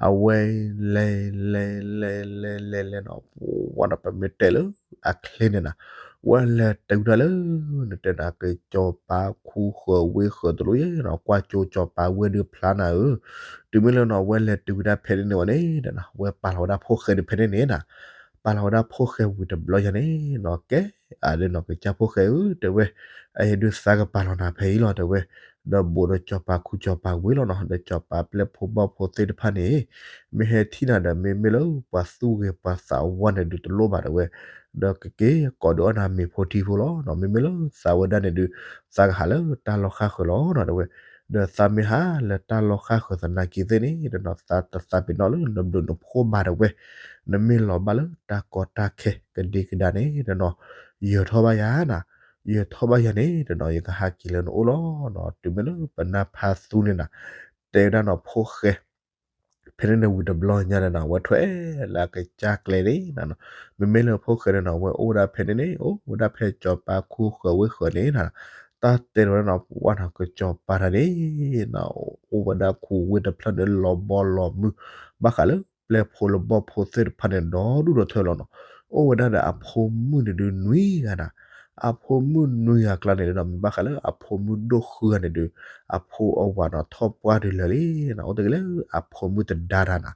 အဝဲလဲၤလဲၤလဲၤလဲၤလဲၤလဲၤနီၤ ပဝဲဒီးပမ့ၢ်တဲလၢ အချ့န့ၣ်နၤ ဝဲလဲၤတုၤဒၣ်လၢ နတဲနၤ ကစီၤပၤခူဃၢၤဝ့ၢ်ဃၢၤတလိၣ်ယဲနီၤ ကွၢ်ကၠိကစီၤပၤဝ့ၢ်ဒုးဖျါနၤဧၢ, တုၤမ့ၢ်လၢနီၤ ဝဲလဲၤတုၤဝဲဒၣ်ဖဲန့ၣ်န့ၣ်ဝဲန့ၣ်ဒီးနီၤ ဝဲပာ်လီၤဝဲဒၣ်ဖိၣ်ဃဲဒုးဖဲန့ၣ်န့ၣ်နၤ ပာ်လီၤဝဲဒၣ်ဖိၣ်ဃဲဝံၤတဘျီယၤန့ၣ်နီၤ ကဲ အဒုးနီၤ ကစၢ်ဖိၣ်ဃဲဧၢ တဲဝဲ, အအံၤဒုးသးကပာ်လီၤနၤဖဲအံၤလီၤ တဲဝဲ, ဒီးဘူးဒီးစီၤပၤခူစီၤပၤဝ့ၢ်လီၤနီၤ ဒီးစီၤပၤပျဲၢ်ဖိဘီၣ်ဖိသ့ၣ်တဖၣ်န့ၣ် မ့ၢ်ဟဲထံၣ်နၤဒီး မ့မ့ၢ်လၢပှၤသူၣ်ဂ့ၤပှၤသးဝါန့ၣ်ဒုးတလိၣ်ဘၣ်တဲဝဲ, ဒီးကက့ၤကိးဒုးအီၣ်နၤမ့ၤဖိထံဖိလီၤနီၤ မ့မ့ၢ်လၢသးဝဲဒၣ်န့ၣ်ဒုး သးကဟးလၢတၢ်လီၢ်ဃၣ်ဃၢၤလီၤနီၤ တဲဝဲ, ဒီးသးမ့ၢ်ဟးလၢတၢ်လီၢ်ဃၣ်ဃၢၤသနာ်က့သ့ၣ်န့ၣ် ဒီးနီၤ သးတသးပ့ၤနီၣ်လၢနဘျုးနဖှိၣ်ဘၣ်တဲဝဲ, နမ့ၢ်လီၤဘၣ်လၢတၢ်ကီတၢ်ခဲကဒံကဒါန့ၣ် ဒီးနီၤ ယထီၣ်ဘၣ်ယၤနၤ, ယထီၣ်ဘၣ်ယၤန့ၣ်ဒီးနီၤ ယကဟးက့ၤလၢနအိၣ်လီၤနီၤ. တုၤမ့ၢ်လၢပနၢ်ဖးသူန့ၣ်နၤ တဲဝဲဒၣ်နီၤ ဖိၣ်ဃဲ ဖဲန့ၣ်န့ၣ်ဝံၤတဘျီညါန့ၣ်နီၤ အဝဲထွဲလၢအကစၢ်ကျဲန့ၣ်နၤနီၤ. မ့မ့ၢ်လၢဖိၣ်ဃဲန့ၣ်နီၤ အဝဲအိၣ်ဝဲဒၣ်ဖဲန့ၣ်န့ၣ် အိၣ်ဝဲဒၣ်ဖဲစီၤပၤခူဃၢၤဝ့ၢ်ဃၢၤန့ၣ်နၤ, တၢ်တဲဝဲဒၣ်နီၤ ပှၢ်နီၤ ကစီၤပၤတဂၤန့ၣ်နီၤ အိၣ်ဝဲဒၣ်ခူဝ့ၢ်တဖျၢၣ်န့ၣ် လီၤဘီလီၤမုၢ် ဘၣ်ဃးလၢပျဲၢ်ဖိလၢဘီၣ်ဖိသ့ၣ်တဖၣ်န့ၣ် ဒီဒူၣ်ဒီထၢလီၤနီၤ. အိၣ်ဝဲဒၣ်ဒီးအဖိမုၣ်န့ၣ်ဒုးနွံဂၤနၤ, အဖိမုၣ်နွံဂၤအကျါန့ၣ်ဒီး မ့ၢ်ဘၣ်ဃးလၢအဖိမုၣ်ဒိၣ်ဃုဂၤန့ၣ်ဒုး အဖိအဝၤနီၤ ထီၣ်ပှၢ်ဒုးလၢာ်လံနၤ, အိၣ်တ့ၢ်က့ၤလၢအဖိမုၣ်တဒါတၢ်နၤ,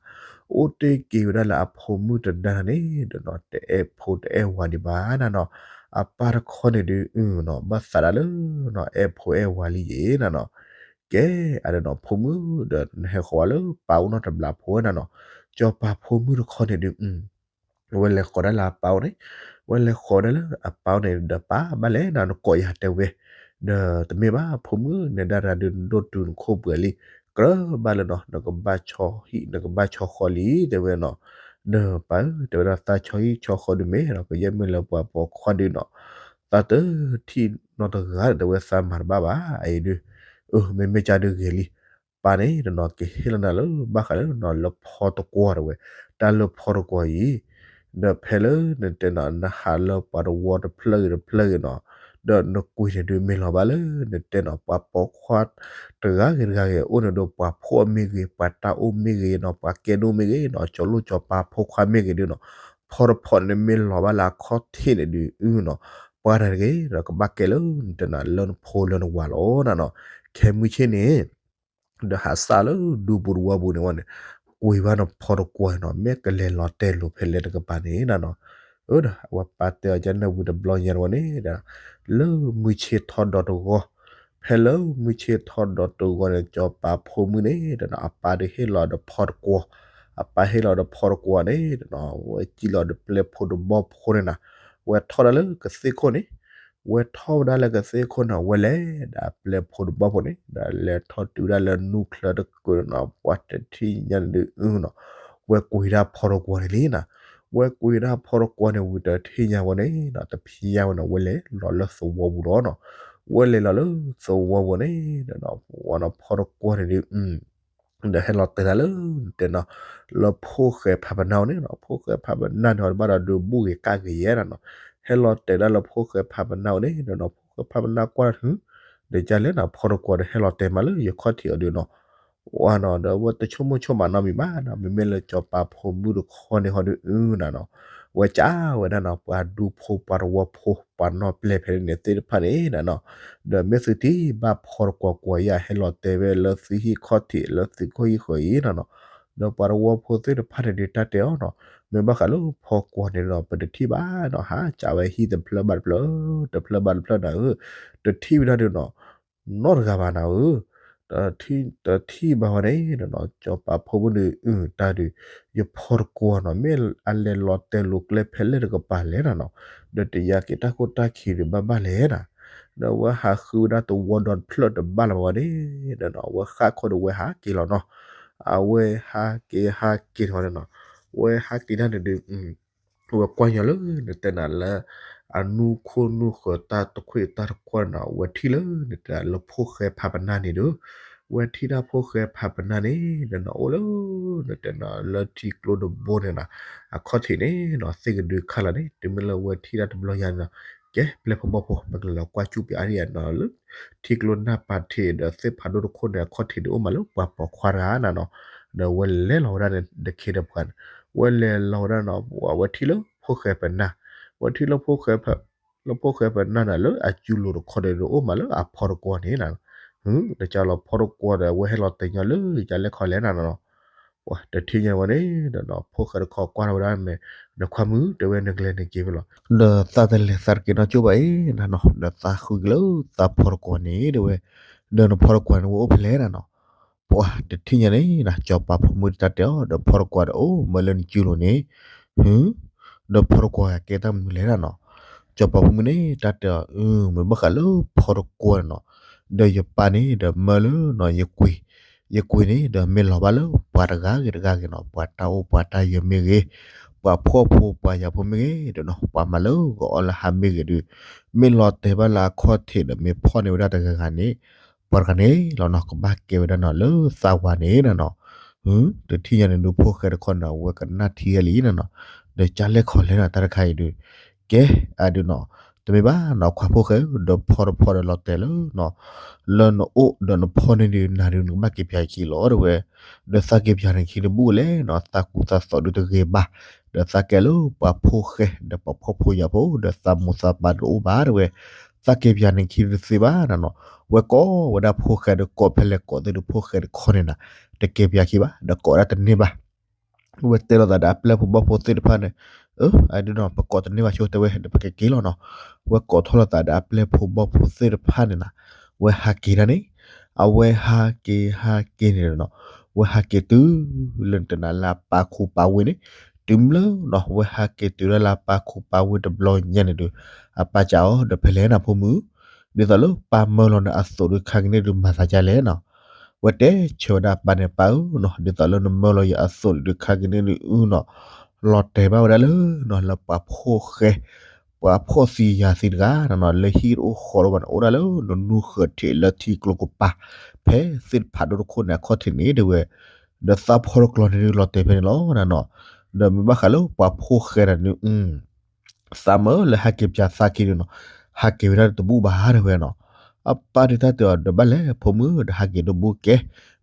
အိၣ်တ့ၢ်က့ၤဝဲဒၣ်လၢအဖိမုၣ်တဒါတၢ်န့ၣ်ဒီးနီၤ တအဲၣ်ဖိတအဲၣ်ဝၤဒံးဘၣ်နၤနီၤ. အပၢ်တခီန့ၣ်ဒုး အနီၤ ဘၣ်သးဒၣ်လၢနီၤ အဲၣ်ဖိအဲၣ်ဝၤလံယ့ၤနၤနီၤ. ကဲ အဒီးနီၤ ဖိမုၣ်ဒီးနဟဲဃီၤဝဲလၢပၢ်အိၣ်နီတဘျီဖိနၤနီၤ. စီၤပၤဖိမုၣ်တခီန့ၣ်ဒုး ဝဲလဲၤဃီၤဒၣ်လၢအပၢ်အိၣ်န့ၣ်, ဝဲလဲၤဃီၤဒၣ်လၢအပၢ်အိၣ်န့ၣ် ဒီးပၢ်ဘၣ်လဲၣ်နီၤ နကိးယၤတဲဝဲ, ဒီးတမ့ၢ်ဘၣ် ဖိမုၣ် နဒါတၢ်ဒုး နဒိၣ်တုာ်နခိၣ်ပှဲၤလံ, ကြၢးဘၣ်လၢနီၤ နကဘၣ်ဆီဟံၣ် နကဘၣ်ဆီဃီလံ တဲဝဲနီၤ. ဒီးပၢ်ဧၢ တဲဝဲဒၣ် သးဆီဟံၣ်ဆီဃီဒုးမ့ၢ်နီၤ ကယဲၢ်မ့ၢ်လၢပှၤပိာ်ခွါဒုးနီၤ သးတထံၣ်နီတဂၤ တဲဝဲ သးမၤတဘၣ်ဘၣ် အအံၤဒုး, အၢ မ့မ့ၢ်ကၢ်ဒုးဂ့ၤလံ. ပၢ်န့ၣ်ဒီးနီၤ ကဟ့ၣ်လီၤနၤလၢဘၣ်ဃးလၢနီၤ လၢဖီတကွီၤတဲဝဲ, တၢ်လၢဖီတကွီၤအံၤ ဒီးဖဲလၢနတဲနီၤ နဟးလၢပှၤတဝီတဖျၢၣ်ဂ့ၤတဖျၢၣ်ဂ့ၤနီၤ, ဒီးနကွံာ်န့ၣ်ဒုးမ့ၢ်လီၤဘၣ်လၢနတဲနီၤ ပှၤပိာ်ခွါတဂၤဂ့ၤတဂၤဂ့ၤ အိၣ်န့ၣ်ဒီး ပှၤဖှီၣ်မ့ၢ်ဂ့ၤ ပှၤတၢ်အိၣ်မ့ၢ်ဂ့ၤနီၤ ပှၤကဲဒိၣ်မ့ၢ်ဂ့ၤနီၤ ကၠီၤလိၣ်ကၠီၤပၤဖိခွါမ့ၢ်ဂ့ၤဒုးနီၤ, ဖီတဖီန့ၣ်မ့ၢ်လီၤဘၣ်လၢအခီၣ်ထံးန့ၣ်ဒုး အုနီၤ, ပှၤတဂၤတဂ့ၤဒီး ကဘၣ်ကဲလၢနတဲနီၤ လၢနဖိလၢနဝၤလီၤနၤနီၤ. ခဲမုၢ်ဆ့ၣ်န့ၣ် ဒီးဟးစးလၢဒူပူၤတဝီပူၤန့ၣ်ဝဲန့ၣ် ကွံာ်ဘၣ်နီၤဖီတကွီၤနီၤ မ့ၢ်ကလဲၤလီၤတဲာ်လိာ်ဖဲလဲၣ်တကပၤန့ၣ်နၤနီၤ. အၢဒီး အဝဲပၢ်တဲအီၤကန့ၣ်ဝံၤတဘျီညါန့ၣ်ဝဲန့ၣ်ဒီး လၢမုၢ်ဆ့ၣ်ထီၣ်ဒီးတဂီၤ, ဖဲလၢမုၢ်ဆ့ၣ်ထီၣ်ဒီးတဂီၤန့ၣ် ကၠီၤပၤဖိမုၣ်န့ၣ်ဒီးနီၤ အပၢ်ဒုးဟ့ၣ်လီၤဒီးဖီတကွီၤ, အပၢ်ဟ့ၣ်လီၤဒီးဖီတကွီၤန့ၣ်ဒီးနီၤ ဝဲစံၣ်လီၤဒီးပျဲၢ်ဖိတဘီၣ်ဖိန့ၣ်နၤ, ဝဲထီၣ်ဒၣ်လၢကသ့ၣ်ခိၣ်န့ၣ် ဝဲထီၣ်ဝဲဒၣ်လၢကသ့ၣ်ခိၣ်န့ၣ် ဝဲလဲၤဒၣ်ပျဲၢ်ဖိတဘီၣ်ဖိန့ၣ် ဒီးလဲၤထီၣ်တုၤဒၣ်လၢနူၢ်ချၢတကုာ်နီၤ ပှၤတထံၣ်ညါန့ၣ်ဒုးအုနီၤ, ဝဲကွံာ်ဒၣ်ဖီတကွီၤန့ၣ်လံနၤ. ဝဲကွံာ်ဒၣ်ဖီတကွီၤန့ၣ်ဝံၤတထံၣ်ညါဝဲန့ၣ်နီၤ တဖံးညါဝဲန့ၣ် ဝဲလဲၤလီၤလၢသဝီပူၤလီၤနီၤ. ဝဲလဲၤလီၤလၢသဝီပူၤန့ၣ်ဒီးနီၤ ဝဲနီၤဖီတကွီၤန့ၣ်ဒုး ဒီးဟဲလီၤတဲာ်တၢ်လၢ တဲနီၤ လၢဖိၣ်ဃဲဖးပနၢ်အအိၣ်န့ၣ်နီၤ, ဖိၣ်ဃဲဖးပနၢ်န့ၣ် အီၤတဘၣ်ဒီးဒုးဘူၣ်ဂ့ၤကၣ်ဂ့ၤယဲနၤနီၤ, ဟဲလီၤတဲာ်ဒၣ်လၢဖိၣ်ဃဲဖးပနၢ်အအိၣ်န့ၣ်ဒီးနီၤ ဖိၣ်ဃဲဖးပနၢ်ကွၢ်ဟု ဒီးကလဲၣ်နီၤ ဖီတကွီၤဒီးဟဲလီၤတဲာ်မးလၢယခီၣ်ထံးအီၤဒုးနီၤ ဝဲနီၤ ဒီးဝဲတဆိကမိၣ်ဆိကမးနီတမံၤဘၣ်နီၤ, မ့မ့ၢ်လၢစီၤပၤဖိမုၣ်တခီန့ၣ်ဟီဒုးအုနီၤနီၤ, ဝဲကးဝဲဒၣ်နီၤ ပှၤဒူဖိပှၤတဝီဖိ ပှၤနီၢ်ပျဲၢ်ဖဲန့ၣ်န့ၣ်သ့ၣ်တဖၣ်န့ၣ်နၤနီၤ, ဒီးမ့ၢ်သုထံၣ်ဘၣ်ဖီတကွီၤကွီၤယၤ ဟဲလီၤတဲာ်ဝဲလၢသုဟံၣ်ခီၣ်ထံး လၢသုခိၣ်ဟံၣ်ဃၢၤအံၤနၤနီၤ, ဒီးပှၤတဝီဖိသ့ၣ်တဖၣ်န့ၣ်ဒုးတၢ်တဲအီၤနီၤ, မ့ၢ်ဘၣ်ဃးလၢဖီကွီၤန့ၣ်နီၤ ပတထံၣ်ဘၣ်နီၤ, ဟးကးဝဲဟံၣ်တဖျၢၣ်ဘၣ်တဖျၢၣ် တဖျၢၣ်ဘၣ်တဖျၢၣ်နၤဧၢ, တထံၣ်ဝဲဒၣ်ဒုးနီၤ နီတဂၤဘၣ်နၤဧၢ, တထံၣ်ဘၣ်ဝဲန့ၣ်နၤနီၤ, စီၤပၤဖိမုၣ်ဒုး အုတၢ်ဒုး ယဖီတကွီၤနီၤ မ့ၢ်အလဲၤလီၤတဲာ်လိာ်ကျဲဖဲလဲၣ်တကပၤလဲၣ်နၤနီၤ, ဒီးတယါက့ၤတၢ်ခိၣ်တၢ်ခံးဒုးဘၣ်ဘၣ်လဲၣ်နၤ, ဒီးဝဲဟးဃုဝဲဒၣ်သဝီဒီတဖျၢၣ်တဘၣ်လၢၤဘၣ်ဝဲန့ၣ်ဒီးနီၤ အဝဲဃၣ်ခိၣ်ဒီးဝဲဟးက့ၤလီၤနီၤ, အဝဲဟးက့ၤဟးက့ၤထီၣ်န့ၣ်နီၤ, ဝဲဟးက့ၤတၢ်န့ၣ်ဒုး ဝဲကွၢ်ညီလၢနတဲနၤလၢ အနူၢ်ခိၣ်နူၢ်ဃၢၤတၢ်တခွံၣ်တၢ်တကွၢ်နၤ ဝဲထံၣ်လၢနတဲလၢဖိၣ်ဃဲဖးပနၢ်န့ၣ်ဒီး ဝဲထံၣ်တၢ်ဖိၣ်ဃဲဖးပနၢ်န့ၣ်ဒီးနီၤ အိၣ်လၢ နတဲနၤလၢထံကျိတဘိန့ၣ်နၤ အခီၣ်ထံးန့ၣ်နီၤ သ့ၣ်ကဒုခါလီၤန့ၣ် တုၤမ့ၢ်လၢဝဲထံၣ်တၢ်တဘျီညါန့ၣ်နီၤ ကဲပျဲၢ်ဖိဘီၣ်ဖိ ပကလဲၤလီၤကွၢ်စူၣ်ပၠးအါဒံးယၤနီၤလၢ ထံကျိနၢ်ပၤထံးဒီးသ့ၣ်ဖးဒိၣ်တခိၣ်န့ၣ် အခီၣ်ထံးဒုးအိၣ်မးလၢပှၤပိာ်ခွါတဂၤနၤနီၤ, ဒီးဝဲလဲၤလီၤဝဲဒၣ်န့ၣ်တခ့တပှၤန့ၣ် ဝဲလဲၤလီၤဝဲဒၣ်နီၤ ဝဲထံၣ်လၢဖိၣ်ဃဲပနၢ်, ဝဲထံၣ်လၢဖိၣ်ဃဲ လၢဖိၣ်ဃဲပနၢ်န့ၣ် လၢအစုလိၤတခီဒီး အိၣ်မးလၢအဖီတကွီၤန့ၣ်နၤ, တကးလီၤဖီတကွီၤဒီး ဝဲဟဲလီၤတဲာ်ညီလၢယလဲၣ်ခီလဲၣ်နၤနီၤ, ပှၤတထံၣ်ညါဝဲန့ၣ်ဒီးနီၤ ဖိၣ်ဃဲတခီကွၢ်ထီၣ်ဝဲဒၣ်မ့ၢ် နခွါမုၣ် တဲဝဲ နကလဲၤနက့ၤဖဲလဲၣ်, ဒီးသးတလဲၤသးတက့ၤနီတစိၢ်ဘၣ်အံၤနၤနီၤ ဒီးသးဃုက့ၤလၢသးဖီတကွီၤန့ၣ် တဲဝဲ, ဒီးနဖီတကွီၤန့ၣ် ဝဲအိၣ်ဖဲလဲၣ်နၤနီၤ ပှၤတထံၣ်ညါန့ၣ်နၤ စီၤပၤဖိမုၣ်တၢ်တဲအီၤ ဒီးဖီတကွီၤဒီးအိၣ်မးလၢနစုလိၤန့ၣ်, ဟ, ဒီးဖီတကွီၤကဲတၢ်မနုၤလဲၣ်နၤနီၤ, စီၤပၤဖိမုၣ်န့ၣ် တၢ်တဲအီၤ အၢ မ့ၢ်ဘၣ်ဃးလၢဖီတကွီၤန့ၣ်နီၤ, ဒီးယပၢ်န့ၣ်ဒီးမၢလၢနီၤ ယကွံာ်, ယကွံာ်န့ၣ်ဒီးမ့ၢ်လီၤဘၣ်လၢပှၤတဂၤဂ့ၤတဂၤဂ့ၤနီၤ ပှၤတၢ်အိၣ်ပှၤတၢ်ယၢၤမ့ၢ်ဂ့ၤ, ပ ပှၤဖှီၣ်ဖိပှၤယာ်ဖိမ့ၢ်ဂ့ၤဒီးနီၤ ပှၤမၤလၢဂီၤအီၣ်လၢဟါမ့ၢ်ဂ့ၤဒီး မ့ၢ်လီၤတဲာ်ဘၣ်လၢအခီၣ်ထံးဒီးမ့ၢ်ဖီၣ်န့ၢ်ဝဲဒၣ်တဂၤဂၤန့ၣ် ပှၤတဂၤန့ၣ်လီၤနီၤ ကဘၣ်ကဲဝဲဒၣ်နီၤလၢသးဝၤန့ၣ်နီၤနီၤ တထံၣ်ညါန့ၣ်ဒုး ဖိၣ်ဃဲတခီန့ၣ် အဝဲကနၣ်ထံဂဲလံနီၤနီၤ ဒီးကၢ်လဲၣ်ခီလဲၣ်နီၤ တၢ်တခါအံၤဒုး ကဲ အဒုးနီၤ တမ့ၢ်ဘၣ်နီၤ ခွါဖိၣ်ဃဲဧၢ ဒီးဖီတဖီဒီးလီၤတဲာ်လၢနီၤ လၢနအိၣ်ဒီးနဖီၣ်န့ၢ်ဒုးနၤဒုး နကဘၣ်က့ၤပၠးခံလီၤတဲဝဲ ဒီးသးက့ၤပၠးန့ၣ်ခံတဘူၣ်လဲၣ်နီၤ သးကူသးသိးဒုးတဂ့ၤဘၣ် ဒီးသးကဲလၢပှၤဖိၣ်ဃဲ ဒီးပှၤဖှီၣ်ဖိယာ်ဖိ ဒီးသးမိၢ်သးပၢ်တအိၣ်ဘၣ်တဲဝဲ သးက့ၤပၠးန့ၣ်ခံဒုးတသ့ဘၣ်နီၤနီၤ ဝဲကိးဝဲဒၣ်ဖိၣ်ဃဲဒီးကိးဖဲလဲၣ်ကိးသ့ၣ်ဒုး ဖိၣ်ဃဲတခီန့ၣ်နီၤ တက့ၤပၠးခံဘၣ် ဒီးကိးဝဲဒၣ်တန့ၢ်ဘၣ် ဝဲတဲလိာ်သးဒီးအပျဲၢ်ဖိဘီၣ်ဖိသ့ၣ်တဖၣ်န့ၣ် အၢ အဒုးနီၤ ပကိးတန့ၢ်ဘၣ်ဆိတဲဝဲ ဒီးပကက့ၤလီၤနီၤ ဝဲကိးထီၣ်လိာ်သးဒီးအပျဲၢ်ဖိဘီၣ်ဖိသ့ၣ်တဖၣ်န့ၣ်နီၤ ဝဲဟးက့ၤတၢ်န့ၣ် အဝဲဟးက့ၤဟးက့ၤန့ၣ်နီၤ ဝဲဟးက့ၤတုၤလၢနတဲနၤလၢအပၢ်ခိၣ်ပၢ်ဝ့ၢ်န့ၣ် တုၤမ့ၢ်လၢနီၤ ဝဲဟးက့ၤတုၤဒၣ်လၢအပၢ်ခိၣ်ပၢ်ဝ့ၢ်တဘျီညါန့ၣ်ဒုး အပၢ်စံးအီၤဒီး ဖဲလဲၣ်နၤဖိမုၣ် ဒ်သိးလၢပၢ်မၢလီၤနၤအသိးဒုး ခါကန့ၣ်ဒုးမၤသးဒ်လဲၣ်နီၤ ဝဲတဲဆၢဝဲဒၣ်အပၢ်န့ၣ် ပၢ်ဧၢနီၤ ဒ်သိးလၢနမၢလီၤယၤအသိးဒုး ခါကန့ၣ်ဒုးနီၤ လီၤတဲာ်ဘၣ်ဝဲဒၣ်လၢနီၤ လၢပှၤဖှီၣ်ဃဲ ပှၤဖှီၣ်သံယာ်သံတဂၤနီၤနီၤ လၢဟံၣ်တအိၣ်ဃီတအိၣ်ဘၣ်န့ၣ် အိၣ်ဒၣ်လၢနနူၢ်ဃၢၤထံးလၢထံကျိကပၤ ဖဲသ့ၣ်တဖးဒိၣ်တခိၣ်န့ၣ် အခီၣ်ထံးန့ၣ်တဲဝဲ ဒီးသးဖီတကျီန့ၣ်ဒုးလီၤတဲာ်ဖဲန့ၣ်လီၤနီၤနီၤ ဒီးမ့ၢ်ဘၣ်ဃးလၢပှၤဖှီၣ်ဃဲတဂၤန့ၣ် သးမၢလၢဟးက့ၤပၠးသးခံဒုးနီၤ ဟးက့ၤဝဲဒၣ်တဘူၣ်ဘၣ်တဲဝဲနီၤ အပၢ်ဒုးတၢ်တဲအီၤဒီး ဘၣ်လဲၣ်ဖိမုၣ် ဒီးဟးက့ၤတဘူၣ်ကဲ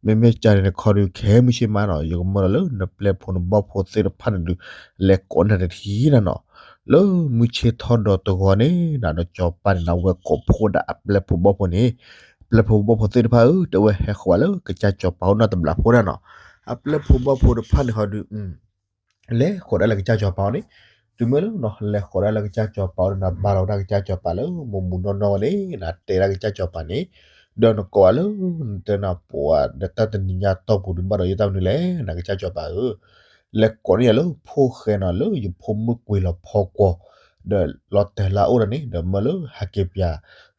မ့မ့ၢ်ကၢ်န့ၣ်တခီဒုး ခဲမုၢ်ဆ့ၣ်မးနီၤ ယကမၢလီၤလၢနပျဲၢ်ဖိနဘီၣ်ဖိသ့ၣ်တဖၣ်န့ၣ်ဒုး လဲၤကိးန့ၢ်တထံၣ်နီၤနီၤ လၢမုၢ်ဆ့ၣ်ထီၣ်ဒီးတဂီၤန့ၣ်နီၤ ဒီးစီၤပၤန့ၣ်နီၤ ဝဲကိးဖှိၣ်ဒၣ်အပျဲၢ်ဖိဘီၣ်ဖိန့ၣ် ပျဲၢ်ဖိဘီၣ်ဖိသ့ၣ်တဖၣ်ဧၢ တဲဝဲဟဲဃီၤလၢကစၢ်စီၤပၤအိၣ်နီတဘျီဖိဒၣ်နီၤ အပျဲၢ်ဖိဘီၣ်ဖိတဖၣ်န့ၣ်ဟီဒုး လဲၤဃီၤဒၣ်လၢကစၢ်စီၤပၤအအိၣ်န့ၣ် တုၤမ့ၢ်လၢနီၤ လဲၤဃီၤဒၣ်လၢကစၢ်စီၤပၤအအိၣ်န့ၣ် ဘါလီၤဝဲဒၣ်ကစၢ်စီၤပၤလၢမူးမူးနီၢ်နီၢ်ဝဲန့ၣ်နီၤ တဲဒၣ်ကစၢ်စီၤပၤန့ၣ် ဒီးနကိးအီၤလၢ နတဲနၤပှၤဒီးတၢ်တနံၤညါတီၢ်ပူၤဒုးဘၣ်ဒီးယတၢ်မနုၤလဲၣ်နီၤ ကစၢ်စီၤပၤဧၢ လဲၤကိးန့ၢ်ယၤလၢဖိၣ်ဃဲနီၤ လၢယဖိမုၣ်ကွံာ်လီၤဖီကွီၤ ဒီးလီၤတဲာ်လၢအအိၣ်ဒီးန့ၣ် ဒီးမၢလၢဟးက့ၤပၠ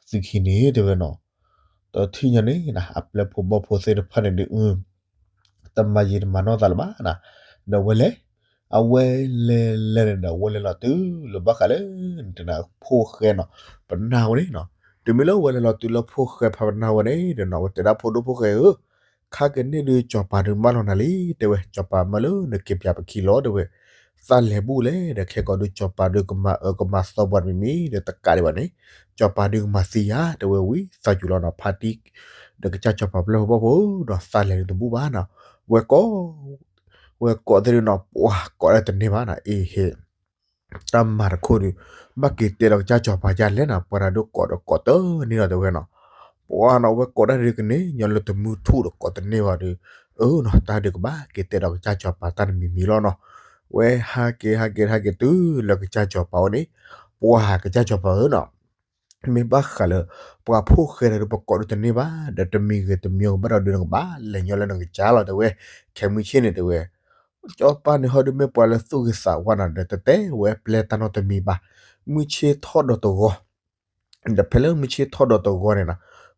းသုခံန့ၣ်တဲဝဲနီၤ တထံၣ်ညါန့ၣ်နီၤ အပျဲၢ်ဖိဘီၣ်ဖိသ့ၣ်တဖၣ်န့ၣ်ဒုး တမၤယံာ်တမၤနီၢ်သးလၢၤဘၣ်နီၤ ဒီးဝဲလဲၤ အဝဲလဲၤလဲၤန့ၣ်ဒီး အဝဲလဲၤလီၤတုၤလၢဘၣ်ဃးလၢ နတဲနၤဖိၣ်ဃဲနီၤ ပနၢ်ဝဲန့ၣ်နီၤ တုၤမ့ၢ်လၢအဝဲလဲၤလီၤတုၤလၢဖိၣ်ဃဲဖးပနၢ်ဝဲန့ၣ်ဒီးနီၤ အဝဲတဲဒၣ်ဖိဒိၣ်ဖိၣ်ဃဲဧၢ ခါကန့ၣ်ဒုး စီၤပၤဒုးမၢလီၤနၤလံ တဲဝဲ စီၤပၤမၢလၢနက့ၤပၠးပခံလီၤ တဲဝဲ သးလဲၤဘူၣ်လဲၣ် ဒီးခဲကိာ်ဒုး စီၤပၤဒုးကမၤအၢကမၤသီပှၤတမံၤမံၤ ဒီးတကးဒံးဘၣ်န့ၣ် စီၤပၤဒုးကမၤသံယၤ တဲဝဲ ဝံသးစူၤလီၤနီၤ ဖါတံၢ် ဒီးကစၢ်စီၤပၤပျဲၢ်ဖိဘီၣ်ဖိဒီး သးလဲၤဒုးတဘူၣ်ဘၣ်နီၤ ဝဲကိး ဝဲကိးသ့ၣ်ဒုးနီၤ ပှၤကိးဒၣ်တန့ၢ်ဘၣ်နီၤ အ့ဟ့ၣ် တၢ်မၤတခိၣ်ဒုး ဘၣ်က့ၤတဲဒီးကစၢ်စီၤပၤဒ်လဲၣ်နီၤ ပှၤတၢ်ဒုးကိးဒီးကိးတန့ၢ်လီၤတဲဝဲနီၤ ပှၤနီၤ ဝဲကိးဒၣ်ဒုးကန့ၢ် ညီလၢတမုၢ်ထူၣ်ဒီးကိးတန့ၢ်ဘၣ်ဒီး အၢနီၤ တၢ်ဒုးကဘၣ်က့ၤတဲဒီးကစၢ်စီၤပၤတၢ်တမံၤမံၤလီၤနီၤ ဝဲဟးက့ၤဟးက့ၤဟးက့ၤတုၤလၢကစၢ်စီၤပၤအိၣ်န့ၣ် ပှၤကစၢ်စီၤပၤဧၢနီၤ မ့ၢ်ဘၣ်ဃးလၢ ပှၤဖိၣ်ဃဲတဂၤဒုး ပကိးဒုးတန့ၢ်ဘၣ် ဒီးတမံၤဂ့ၤတမံၤဂ့ၤဘၣ်ဒီးဒုး နကဘၣ်လဲၤညီလၢနကစၢ်လီၤတဲဝဲ ခဲမုၢ်ဆ့ၣ်န့ၣ်တဲဝဲ စီၤပၤန့ၣ်ဟီဒုး မ့ၢ်ပှၤလၢသူၣ်ဂ့ၤသးဝါနီၤ ဒီးတတဲဝဲပျဲတၢ်နီတမံၤဘၣ် မုၢ်ဆ့ၣ်ထီၣ်ဒီးတဂီၤ ဒီးဖဲလၢမုၢ်ဆ့ၣ်ထီၣ်ဒီးတဂီၤန့ၣ်နီၤ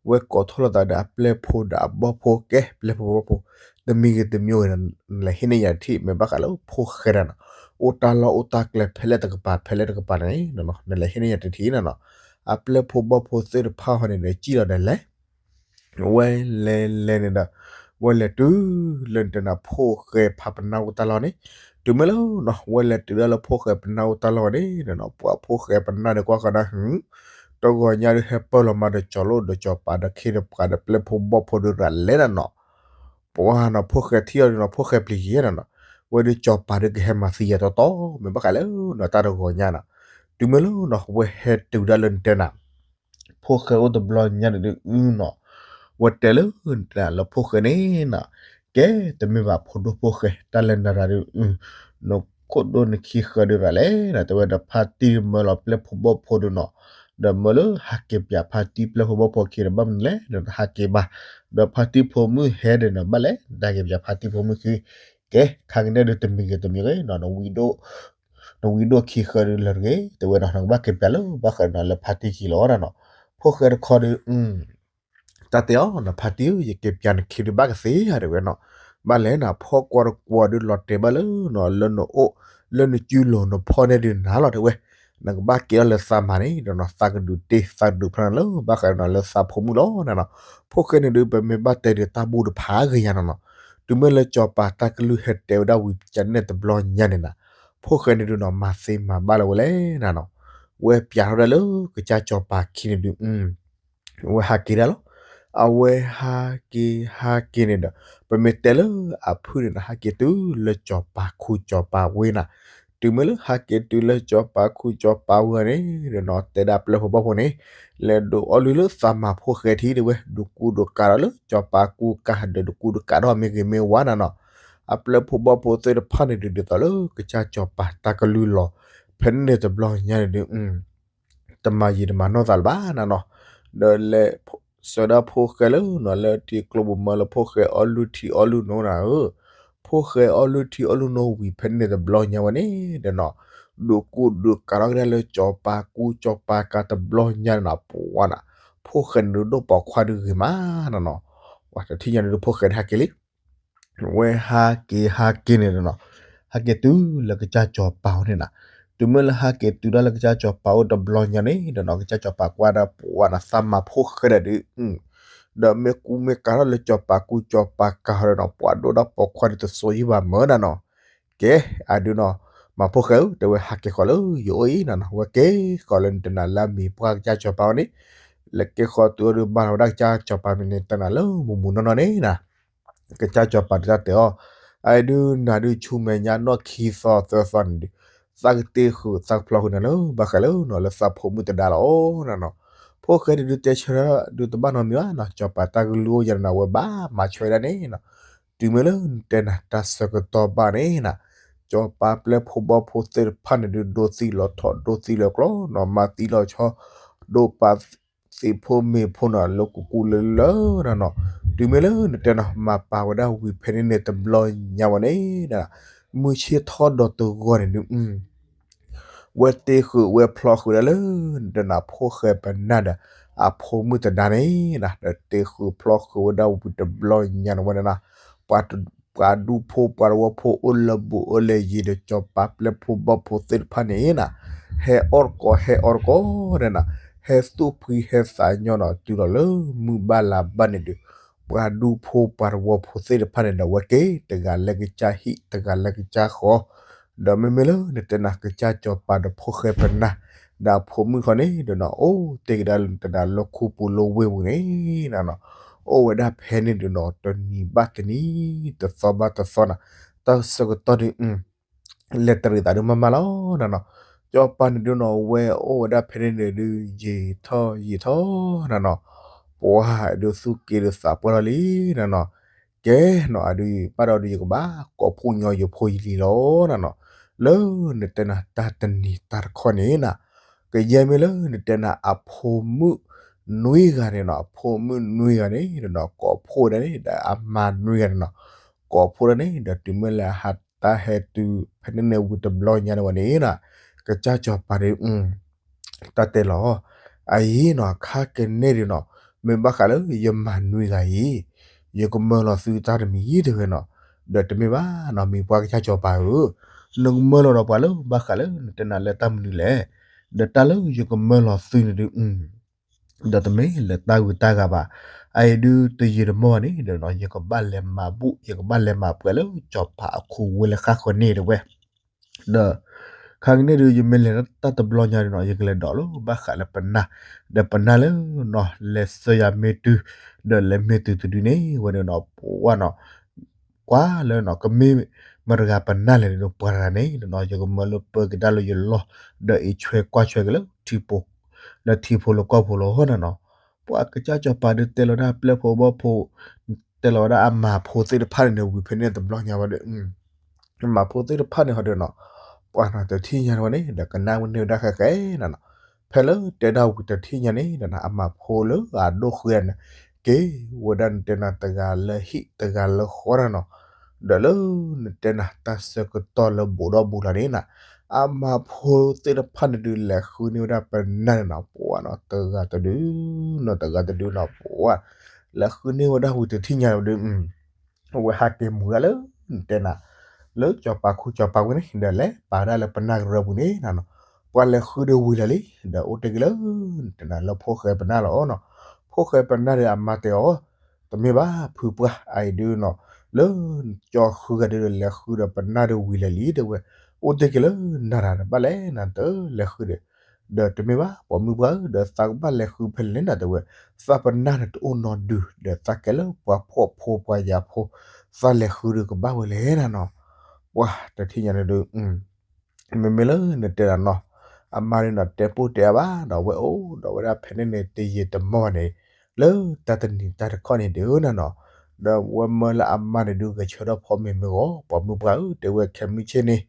ဝဲကိးထီၣ်လိာ်သးဒီးအပျဲၢ်ဖိဒီးအဘီၣ်ဖိ ကဲ ပျဲၢ်ဖိဘီၣ်ဖိ တမံၤဂ့ၤတမံၤဂ့ၤ နလဲၤဟ့ၣ်န့ၢ်ယၤတထံၣ် မ့ၢ်ဘၣ်ဃးလၢဖိၣ်ဃဲတဂၤနီၤ အိၣ်တၢ်လီၢ်အိၣ်တၢ်ကျဲဖဲလဲၣ်တကပၤ ဖဲလဲၣ်တကပၤန့ၣ် နလဲၤဟ့ၣ်န့ၢ်ယၤတထံၣ်နီၤနီၤ အပျဲၢ်ဖိဘီၣ်ဖိသ့ၣ်တဖၣ်ဟီန့ၣ်ဒီး စံၣ်လီၤဒီးလဲၤ ဝဲလဲၤလဲၤန့ၣ်ဒီး ဝဲလဲၤတုၤလၢနတဲနၤဖိၣ်ဃဲဖးပနၢ်အိၣ်တၢ်လီၢ်န့ၣ် တုၤမ့ၢ်လၢနီၤ ဝဲလဲၤတုၤဒၣ်လၢဖိၣ်ဃဲပနၢ်အိၣ်တၢ်လီၢ်န့ၣ်နီၤ ပှၤဖိၣ်ဃဲပနၢ်န့ၣ်ကွၢ်ဃီၤဒီး ဟူ တဂီၤညါဒုးဟဲပၢၢ်လီၤမးဒီး ကၠီၤလိၣ်ဒီးကၠီၤပၤဒီးခ့ဒီးပှၤဒီးပျဲၢ်ဖိဘီၣ်ဖိဒုးရၤလဲၤနီၤနီၤ ပှၤနီၤ ဖိၣ်ဃဲထံၣ်အီၤဒုးနီၤ ဖိၣ်ဃဲပျံၤယဲနီၤနီၤ ဝဲဒုးကၠီၤပၤဒုးကဟဲမၤသံယၤတီတီ မ့ၢ်ဘၣ်ဃးလၢနီၤ တၢ်တဂီၤညါနီၤ တုၤမ့ၢ်လၢနီၤ ဝဲဟဲတုၤဒၣ်လၢနတဲနၤ ဖိၣ်ဃဲအိၣ်တဘျီညါန့ၣ်ဒုးနီၤ ဝဲတဲလၢနတဲနၤလၢဖိၣ်ဃဲန့ၣ်နီၤ ကဲ တမ့ၢ်ဘၣ်ဖိဒိၣ်ဖိၣ်ဃဲ တၢ်လဲၤနၤတၢ်ဒုး နခိၣ်ဒိၣ်နခံဃၢဒုးရၤလဲၣ်နီၤ တဲဝဲဒီးဖါတံၢ်မၢလီၤပျဲၢ်ဖိဘီၣ်ဖိဒုးနီၤ ဒီးမၢလၢဟးက့ၤပၠးဖါတံၢ်ပျဲၢ်ဖိဘီၣ်ဖိခံဒီး ဘၣ်မနုၤလဲၣ် နတဟးက့ၤဘၣ် ဒီးဖါတံၢ်ဖိမုၣ်ဟဲဒီးနီၤ ဘၣ်လဲၣ် နတဟးက့ၤပၠးဖါတံၢ်ဖိမုၣ်ခံ ကဲ ခါကန့ၣ်ဒုးတမံၤဂ့ၤတမံၤဂ့ၤနီၤ နဝံဒိၣ်ခံဃၢဒုးလၢတဂ့ၤ တဲဝဲနီၤ နကဘၣ်က့ၤပၠးလၢဘၣ်ဃးဒီးနီၤလၢဖါတံၢ်ခံလီၤနီၤနီၤ ဖိၣ်ဃဲတခီဒုး တၢ်တဲအီၤနီၤ ဖါတံၢ်ဧၢ ယက့ၤပၠးနခံဒုးဘၣ်ကသ့ဧါ တဲဝဲနီၤ ဘၣ်လဲၣ်နီၤ ဖီကွီၤတကွီၤဒုးလီၤတဲာ်ဘၣ်လၢနီၤ လၢနအိၣ် လၢနစုလိၤနဖီၣ်န့ၢ်ဒုးနၤလီၤတဲဝဲ, နကဘၣ်ကဲထီၣ်လၢသးမၤန့ၣ်ဒီးနီၤ သးကဒုးတ့သးကဒုးဖျါနၤလၢဘၣ်ဃးဒီးနၤလၢသးဖိမုၣ်လီၤနၤနီၤ. ဖိၣ်ဃဲန့ၣ်ဒုး ပမ့ၢ်ဘၣ်တဲဒုးတၢ်ဘူၣ်တဖးဂ့ၤညါနီၤနီၤ, တုၤမ့ၢ်လၢစီၤပၤတၢ်ကလုၢ်ဟဲတဲဝဲဒၣ်ဝံၤကန့ၣ်တဘျီညါန့ၣ်နီၤ, ဖိၣ်ဃဲန့ၣ်ဒုးနီၤ မၤသ့မၤဘၣ်လၢၤဝဲလဲၣ်နၤနီၤ, ဝဲပၠးထီၣ်ဒၣ်လၢကစၢ်စီၤပၤခံန့ၣ်ဒုး အဝဲဟးက့ၤဒၣ်လီၤ. အဝဲဟးက့ၤဟးက့ၤန့ၣ်ဒီး ပမ့ၢ်တဲလၢအဖုၣ်န့ၣ်ဒီး ဟးက့ၤတုၤလၢစီၤပၤခူစီၤပၤဝ့ၢ်နၤ, တုၤမ့ၢ်လၢဟးက့ၤတုၤလၢစီၤပၤခူစီၤပၤဝ့ၢ်န့ၣ်ဒီးနီၤ တဲဒၣ်ပျဲၢ်ဖိဘီၣ်ဖိန့ၣ်, လဲၤဒိးအီၣ်လုၢ်လၢသးမၤဖိၣ်ဃဲထံၣ်တဲဝဲ, ဒုးကူဒုးကးဒီးလၢစီၤပၤကူကးဒီးမ့ၢ်ဂ့ၤမ့ၢ်ဝါနၤနီၤ, အပျဲၢ်ဖိဘီၣ်ဖိသ့ၣ်တဖၣ်န့ၣ်ဒုး ဒ်သိးလၢကစၢ်စီၤပၤတၢ်ကလုၢ်လီၤ ဖဲန့ၣ်တဘျီညါန့ၣ်ဒုး တမၤယံာ်တမၤနီၢ်သးလၢၤဘၣ်နၤနီၤ, ဒီးလဲၤစၢၤဒၣ်ဖိၣ်ဃဲလၢနီၤ လၢထံကျိပူၤမၢလၢဖိၣ်ဃဲအီၣ်လုၢ်ထံအီၣ်လုၢ်နိနၤဧၢ, ဖိၣ်ဃဲအီၣ်လုၢ်ထံအီၣ်လုၢ်နိဝံၤဖဲန့ၣ်တဘျီညါဝဲန့ၣ်ဒီးနီၤ, ဒုးကူဒုးကးထီၣ်ကဒါလၢစီၤပၤကူစီၤပၤကၤတဘျီညါန့ၣ်နီၤ ပဝါနီၤ, ဖိၣ်ဃဲန့ၣ်ဒုးဒိၣ်ပိာ်ခွါဒုးဂ့ၤမးနၤနီၤ, ပှၤတထံၣ်ညါန့ၣ်ဒုးဖိၣ်ဃဲန့ၣ်ဟးက့ၤလံ ဝဲဟးက့ၤဟးက့ၤန့ၣ်ဒီးနီၤ, ဟဲက့ၤတုၤလၢကစၢ်စီၤပၤအိၣ်န့ၣ်နၤ, တုၤမ့ၢ်လၢဟဲက့ၤတုၤဒၣ်လၢကစၢ်စီၤပၤအိၣ်တဘျီညါန့ၣ်ဒီးနီၤ ကစၢ်စီၤပၤကွၢ်ဒၣ်ပဝါနီၤ သးမၤဖိၣ်ဃဲဒၣ်ဒုး, ဒီးမ့ၢ်ကူမ့ၢ်ကၤထီၣ်လၢစီၤပၤကူစီၤပၤကၤဟီဒီးနီၤ ပှၤဒိၣ်ဒၣ်ပိာ်ခွါဒုးတစိၤယံၢ်ဘၣ်မၢနၤနီၤ, ကဲ အဒုးနီၤ, မၤဖိၣ်ဃဲဧၢ တဲဝဲဟးက့ၤဃီၤလၢယအိၣ်အံၤနၤနီၤ ဝဲက့ၤဃီၤလၢနတဲနၤလၢအမံၤပှၢ်ကစၢ်စီၤပၤအိၣ်န့ၣ်, လဲၤက့ၤဃီၤတုၤအီၤဒုးဘၣ်လီၤဝဲဒၣ်ကစၢ်စီၤပၤမံၤန့ၣ် တဲနၤလၢမူမူနီၢ်နီၢ်န့ၣ်နၤ ကစၢ်စီၤပၤတၢ်တဲအီၤ, အဒုးနၤဒုးဆူမဲာ်ညါနီၢ်ခံသီသၢသီန့ၣ်ဒုး, သးကတ့ဃုာ်သးကဖျီဃုာ်နၤလၢ ဘၣ်ဃးလၢနီၤလၢသးဖိမုၣ်တဒါလီၤနၤနီၤ, ဖိၣ်ဃဲန့ၣ်ဒုးတဲဆၢဒၣ်ဒုးတဘၣ်နီတမံၤဘၣ်နီၤ စီၤပၤတၢ်ကလုၢ်အိၣ်ယၤနၤ ဝဲဘၣ်မၤဆၢဒၣ်န့ၣ်နီၤ, တုၤမ့ၢ်လၢနတဲနၤတၢ်ဆၢကတီၢ်ဘၣ်န့ၣ်နၤ, စီၤပၤပျဲၢ်ဖိဘီၣ်ဖိသ့ၣ်တဖၣ်န့ၣ်ဒုး ဒိးသံလီၤထီၣ်ဒိးသံလီၤကျီနီၤ မၤသံလီၤဆီ ဒိးပာ်သံးဖိမ့ၤဖိနီၤ လၢကူကူလၢလၢနၤနီၤ, တုၤမ့ၢ်လၢနတဲနၤ မၤပာ်ဝဲဒၣ်ဝံၤဖဲန့ၣ်န့ၣ်တဘျီညါဝဲန့ၣ်, မုၢ်ဆ့ၣ်ထီၣ်ဒီးတဂီၤန့ၣ်ဒုး ဝဲတ့ဃုာ်ဝဲဖျီဃုာ်ဒၣ်လၢ နတဲနၤဖိၣ်ဃဲပနၢ်ဒီး အဖိမုၣ်တဒါန့ၣ်နၤ ဒီးတ့ဃုာ်ဖျီဃုာ်ဝဲဒၣ်ဝံၤတဘျီညါန့ၣ်ဝဲန့ၣ်နၤ, ပှၤဒူဖိပှၤတဝီဖိအိၣ်လၢဘူးအိၣ်လၢယံၤဒီး စီၤပၤပျဲၢ်ဖိဘီၣ်ဖိသ့ၣ်တဖၣ်န့ၣ်နၤ, ဟဲအီၣ်တကိးဟဲအီတကိးဒီးနၤ, ဟဲသူၣ်ဖှံဟဲသးညီနီၤ တုၤလီၤလၢမုၢ်ဘၣ်လါဘၣ်န့ၣ်ဒုး, ပှၤဒူဖိပှၤတဝီဖိသ့ၣ်တဖၣ်န့ၣ်ဒီး ဝဲက့ၤတဂၤလၢကစၢ်ဟံၣ် တဂၤလၢကစၢ်ဃီ, ဒီးမ့မ့ၢ်လၢနတဲနၤ ကစၢ်စီၤပၤဒီးဖိၣ်ဃဲပနၢ် ဒီးအဖိမုၣ်ဃီန့ၣ်ဒီးနီၤ အိၣ်တ့ၢ်ကဒါလၢနတဲနၤလၢခူပူၤလၢဝ့ၢ်ပူၤန့ၣ်နၤနီၤ, အိၣ်ဝဲဒၣ်ဖဲန့ၣ်ဒုးနီၤ တနံၤဘၣ်တနံၤ တသီဘၣ်တသီနၤ, တၢ်ဆၢကတီၢ်ဒုး လဲၤတရံးသးဒုးမးမးလီၤနၤနီၤ, စီၤပၤန့ၣ်ဒုးနီၤ ဝဲအိၣ်ဝဲဒၣ်ဖဲန့ၣ်န့ၣ်ဒုး ယံာ်ထီၣ်ယံာ်ထီၣ်နၤနီၤ, ပှၤဒုးသူၣ်က့ၤဒုးသးပှၢ်ထီၣ်လံနၤနီၤ, ကဲနီၤ အဒုးဘၣ်ဒီးဒုးယကဘၣ်ကိးဖှိၣ်ညီယဖိယလံၤလီၤနၤနီၤ, လၢနတဲနၤတၢ်တနံၤတၢ်တခီန့ၣ်နၤ, ကယဲၢ်မ့ၢ်လၢနတဲနၤ အဖိမုၣ်နွံဂၤန့ၣ်နီၤ, အဖိမုၣ်နွံဂၤန့ၣ်ဒီးနီၤ ကိးဖှိၣ်ဒၣ်န့ၣ် ဒီးအမါနွံဂၤန့ၣ်နီၤ, ကိးဖှိၣ်ဒၣ်န့ၣ် ဒီးတုၤမ့ၢ်လၢအဟး တၢ်ဟဲတုၤဖဲန့ၣ်န့ၣ်ဝံၤတဘျီညါန့ၣ်ဝဲန့ၣ်နၤ, ကစၢ်စီၤပၤဒုး တၢ်တဲလီၤ, အအံၤနီၤ ခါကန့ၣ်ဒုးနီၤ, မ့ၢ်ဘၣ်ဃးလၢယမၤနွံဂၤအံၤ, ယကမၢလီၤသုတၢ်တမံၤအံၤတဲဝဲနီၤ, ဒီးတမ့ၢ်ဘၣ်နီၤ မံၤပှၢ်ကစၢ်စီၤပၤဧၢ, နကမၢလီၤဒီးပှၤလၢဘၣ်ဃးလၢနတဲနၤလၢတၢ်မနုၤလဲၣ်, ဒီးတၢ်လၢယကမၢလီၤသုန့ၣ်ဒုး ဒီးတမ့ၢ်လၢတၢ်ဂုၤတၢ်ဂၤဘၣ်, အအံၤဒုးတယံာ်တမီၢ်ဘၣ်န့ၣ်ဒီးနီၤ ယကဘၣ်လဲၤမၤဘူၣ် ယကဘၣ်လဲၤမၤပှဲၤလၢစီၤပၤအခိၣ်ဝဲလၢဃၣ်ဃၢၤန့ၣ်တဲဝဲ ဒီး ခါကန့ၣ်ဒုး ယမ့ၢ်လဲၤတၢ်တဘျီညါဒုးနီၤ ယကလဲၤဒိးလၢဘၣ်ဃးလၢပနၢ်, ဒီးပနၢ်လၢနီၤ လဲၤစၢၤယၤမ့ၢ်တုၤ, ဒီးလဲၤမ့ၢ်တုၤတဒုန့ၣ်ဝဲဒုးနီၤ ပဝဲနီၤ ကွၢ်လၢနီၤ ကမ့ၢ်မတၤတဂၤပနၢ်လဲၣ်န့ၣ်ဒီး ပှၤတဂၤန့ၣ်ဒီးနီၤ ယကမၢလၢပၢကဒါလၢယလီၢ်, ဒီးအံးဆွဲကွၢ်ဆွဲက့ၤလၢထံဖိ, လၢထံဖိလၢကီၢ်ဖိလီၤနၤနီၤ, ပှၤကစၢ်စီၤပၤဒုးတဲလီၤဒၣ်ပျဲၢ်ဖိဘီၣ်ဖိ, တဲလီၤဝဲဒၣ်အမၤဖိသ့ၣ်တဖၣ်န့ၣ်ဒီး ဝံၤဖဲန့ၣ်တဘျီညါဝဲဒီး မၤဖိသ့ၣ်တဖၣ်န့ၣ်ဟီဒီးနီၤ, ပှၤနီၤတထံၣ်ညါဝဲန့ၣ် ဒီးကနၣ်ဝဲန့ၢ်ဝဲဒၣ်ဃဲဃဲနၤနီၤ, ဖဲလၢတဲဒၣ်ဝံၤတထံၣ်ညါန့ၣ်ဒီးနီၤ အမၤဖိလၢအဒိၣ်ဃုာ်န့ၣ် က့ၤဝဲဒၣ်နတဲနၤတဂၤလၢဟံၣ်တဂၤလၢဃီနၤနီၤ, ဒီးလၢနတဲနၤတၢ်ဆၢကတီၢ်လၢဘူးဒီးဘူးလီၤန့ၣ်နၤ, အမၤဖိသ့ၣ်တဖၣ်န့ၣ်ဒုး လဲၤဃုန့ၢ်ဝဲဒၣ်ပနၢ်န့ၣ်နီၤ ပှၤနီၤတဂၤတဒုနီၤ တဂၤတဒုနီၤ ပှၤ လဲၤဃုန့ၢ်ဝဲဒၣ်ဝံၤတထံၣ်ညါဝဲဒီး အဝဲဟးက့ၤမူၤဒၣ်လၢ နတဲနၤ လၢစီၤပၤခိၣ်စီၤပၤဝ့ၢ်န့ၣ် ဒီးလဲၤပာ်ဝဲဒၣ်လၢပနၢ်ကရၢပူၤန့ၣ်နီၤ, ပှၤလဲၤဃုဒီးဝံၤလီၤလံ, ဒီးအိၣ်တ့ၢ်က့ၤလၢ တနၤလၢဖိၣ်ဃဲပနၢ်လီၤနီၤ, ဖိၣ်ဃဲပနၢ်ဒီးအမါတဲအီၤ, တမ့ၢ်ဘၣ်ဖုပှၢ်အံၤဒုနီၤ, လၢကၠီဃုဂၤဒုဒီးလဲၤဃုဒီးပနၢ်ဒီးဝံၤလီၤလံတဲဝဲ, အိၣ်တ့ၢ်က့ၤလၢနၤတၢ်ဘၣ်လဲၣ်နၤတလဲၤဃုဒီး ဒီးတမ့ၢ်ဘၣ်ပိာ်မုၣ်ပှၢ်ဧၢ, ဒီးသးကဘၣ်လဲၤဃုဖဲလဲၣ်န့ၣ်နၤတဲဝဲ, သးပနၢ်န့ၣ်တအိၣ်နီတဒု, ဒီးသးကဲလၢပှၤဖှီၣ်ဖိပှၤယာ်ဖိ, သးလဲၤဃုဒီးကဘၣ်ဝဲလဲၣ်နၤနီၤ, ပှၤတထံၣ်ညါန့ၣ်ဒု မ့မ့ၢ်လၢနတဲဒၣ်နီၤ, အမါဒုနီၤ တဲပိၢ်တဲအါဘၣ်ဒီး အဝဲအိၣ်ဒီးဝဲဒၣ်ဖဲန့ၣ်န့ၣ် တယံာ်တမီၢ်ဘၣ်န့ၣ်, လၢတၢ်တနံၤတၢ်တခီန့ၣ်ဒုနီၤနီၤ, ဒီးဝဲမၢလၢအမါန့ၣ်ဒု ဂဲၤဆၢထၢၣ်ဖီမ့ၤမ့ၢ်ဂီၤ, ပိာ်မုၣ်ပှၢ်ဧၢ တဲဝဲခဲမုၢ်ဆ့ၣ်န့ၣ်,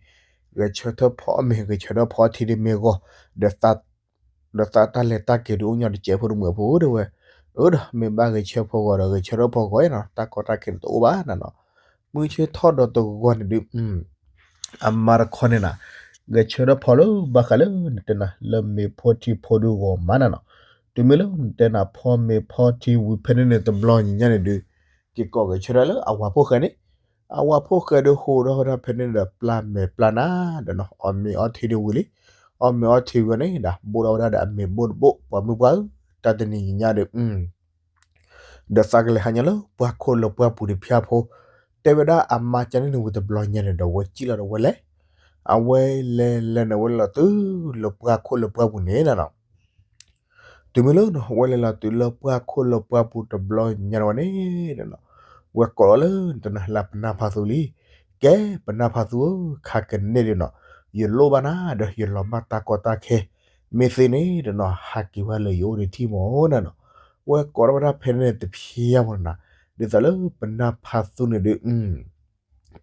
ဂဲၤဆၢထၢၣ်ဖီမ့ၤ ဂဲၤဆၢထၢၣ်ဖီထံဒုမ့ၢ်ဂီၤ, ဒီး ဒီးသးတၢ်လဲၤတၢ်က့ၤဒုးအိၣ်ညီတစဲးဖိတမုာ်ဖိတဲဝဲ, အၢဒီး မ့ၢ်ဘၣ်ဂဲၤဆၢဖီဂီၤဒီး ဂဲၤဆၢထၢၣ်ဖီဂီၤနီၤ, တၢ်ကီတၢ်ခဲန့ၣ်တအိၣ်ဘၣ်နၤနီၤ, မုၢ်ဆ့ၣ်ထီၣ်ဒီးတဂီၤန့ၣ်ဒု အမါတခီန့ၣ်နၤ, ဂဲၤဆၢထၢၣ်ဖီလၢဘၣ်ဃးလၢနတဲနၤ လၢမ့ၤဖိထံဖိဒုဂီၤမးနၤနီၤ, တုၤမ့ၢ်လၢနတဲနၤ ဖီမ့ၤဖီထံဝံၤဖဲန့ၣ်န့ၣ် တဘျီညါန့ၣ်ဒုး, က့ၤကိးဂဲၤဆၢထၢၣ်လၢအဝၤဖိၣ်ဃဲန့ၣ်, အဝၤဖိၣ်ဃဲဒုးဟူးထီၣ်ဝဲဒၣ်ဖဲန့ၣ်ဒီး ပျၢ်မဲာ်ပျၢ်နါဒီးနီၤ, အီၣ်မ့ၤအီထံဒုးဝံၤလံ, အီၣ်မ့ၤအီထံဝံၤန့ၣ်ဒီး ဘိၣ်ထီၣ်ဝဲဒၣ်ဒီးအမ့ၤဘိၣ်တဘိၣ်, ပိာ်မုၣ်ပှၢ်ဧၢ, တၢ်တနံၤညါဒုး ဒီးသးကလဲၤဟးညီလၢပှၢ်ခိၣ်လၢပှၢ်ပူၤတဖၠၣ်ဖိ, တဲဝဲဒၣ်အမါကန့ၣ်န့ၣ်ဝံၤတဘျီညါန့ၣ်ဒီး ဝဲစံၣ်လီၤဒီးဝဲလဲၤ, အဝဲလဲၤလဲၤန့ၣ် ဝဲလဲၤလီၤတုၤလၢပှၢ်ခိၣ်လၢပှၢ်ပူၤန့ၣ်နၤနီၤ, တုၤမ့ၢ်လၢနီၤ ဝဲလဲၤလီၤတုၤလၢပှၢ်ခိၣ်လၢပှၢ်ပူၤတဘျီညါန့ၣ်ဝဲန့ၣ်နၤနီၤ, ဝဲကိးလီၤလၢတနၤလၢပနၢ်ဖးသူလံ, ကဲပနၢ်ဖးသူဧၢ, ခါကန့ၣ်ဒုးနီၤ, ယလိၣ်ဘၣ်နၤဒီး ယလီၤဘၣ်တၢ်ကီတၢ်ခဲ, မ့ၢ်သ့န့ၣ်ဒီးနီၤ ဟးက့ၤဝဲလၢယအိၣ်တထံၣ်မီၤနၤနီၤ, ဝဲကိးထီၣ်ဝဲဒၣ်ဖဲန့ၣ်တဖၠၣ်မီၤနၤ, ဒ်သိးလၢပနၢ်ဖးသူန့ၣ်ဒုး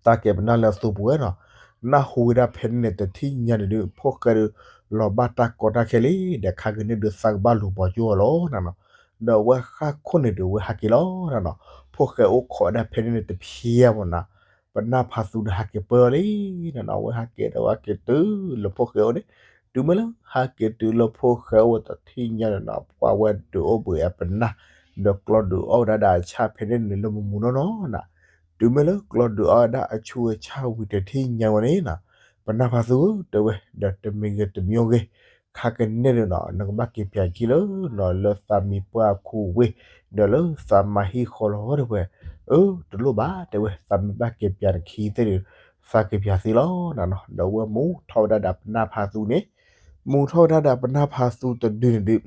တၢ်ကဲပနၢ်လၢအသိပူၤဝဲနီၤ, နၢ်ဟူဝဲဒၣ်ဖဲန့ၣ်န့ၣ် တထံၣ်ညါန့ၣ်ဒုး ဖိၣ်ဃဲဒုး လီၤဘၣ်တၢ်ကီတၢ်ခဲလံ, ဒီးခါကန့ၣ်ဒုးသးကဘၣ်လူၤပိာ်ကၠိအီၤလီၤနၤနီၤ, ဒီးဝဲဃၣ်ခိၣ်န့ၣ်ဒုး ဝဲဟးက့ၤလီၤနၤနီၤ, ဖိၣ်ဃဲအိၣ်ခိးဝဲဒၣ်ဖဲန့ၣ်န့ၣ်တဖၠၣ်မီၤနၤ, ပနၢ်ဖးသူဒီးဟးက့ၤပၢၢ်လီၤလံနၤနီၤ, ဝဲဟးက့ၤဒီးဝဲဟးက့ၤတုၤလၢဖိၣ်ဃဲအိၣ်န့ၣ်, တုၤမ့ၢ်လၢ ဟးက့ၤတုၤလၢဖိၣ်ဃဲအိၣ်တထံၣ်ညါန့ၣ်နီၤ, ပှၤဝဲဒုးအိၣ်ဘှံးအပနၢ်, ဒီးကျီဒုးအီၣ်ဝဲဒၣ်ဒီးအဆၣ်ဖဲန့ၣ်န့ၣ်လၢမူမူနီၢ်နီၢ်နၤ, တုၤမ့ၢ်လၢကျီဒုးအီၣ်ဝဲဒၣ်အဆူၣ်အဆၣ်ဝံၤတထံၣ်ညါဝဲန့ၣ်နၤ, ပနၢ်ဖးသူဧၢ တဲဝဲ, ဒီးတမံၤဂ့ၤတမံၤဂ့ၤ, ခါကန့ၣ်ဒုးနီၤ နကဘၣ်က့ၤပၠးခံလၢနီၤ လၢသးမံၤပှၢ်ခူဝ့ၢ်, ဒီးလၢသးမၤဟံၣ်ဃီလီၤတဲဝဲ, အၢ တလိၣ်ဘၣ်တဲဝဲ သးမ့ၢ်ဘၣ်က့ၤပၠးနခံသ့ၣ်ဒုး, သးက့ၤပၠးသ့လီၤနၤနီၤ, ဒီးဝဲမူထီၣ်ဝဲဒၣ်ဒီးပနၢ်ဖးသူန့ၣ်, မူထီၣ်ဝဲဒၣ်ဒီးပနၢ်ဖးသူတဒုန့ၣ်ဒုး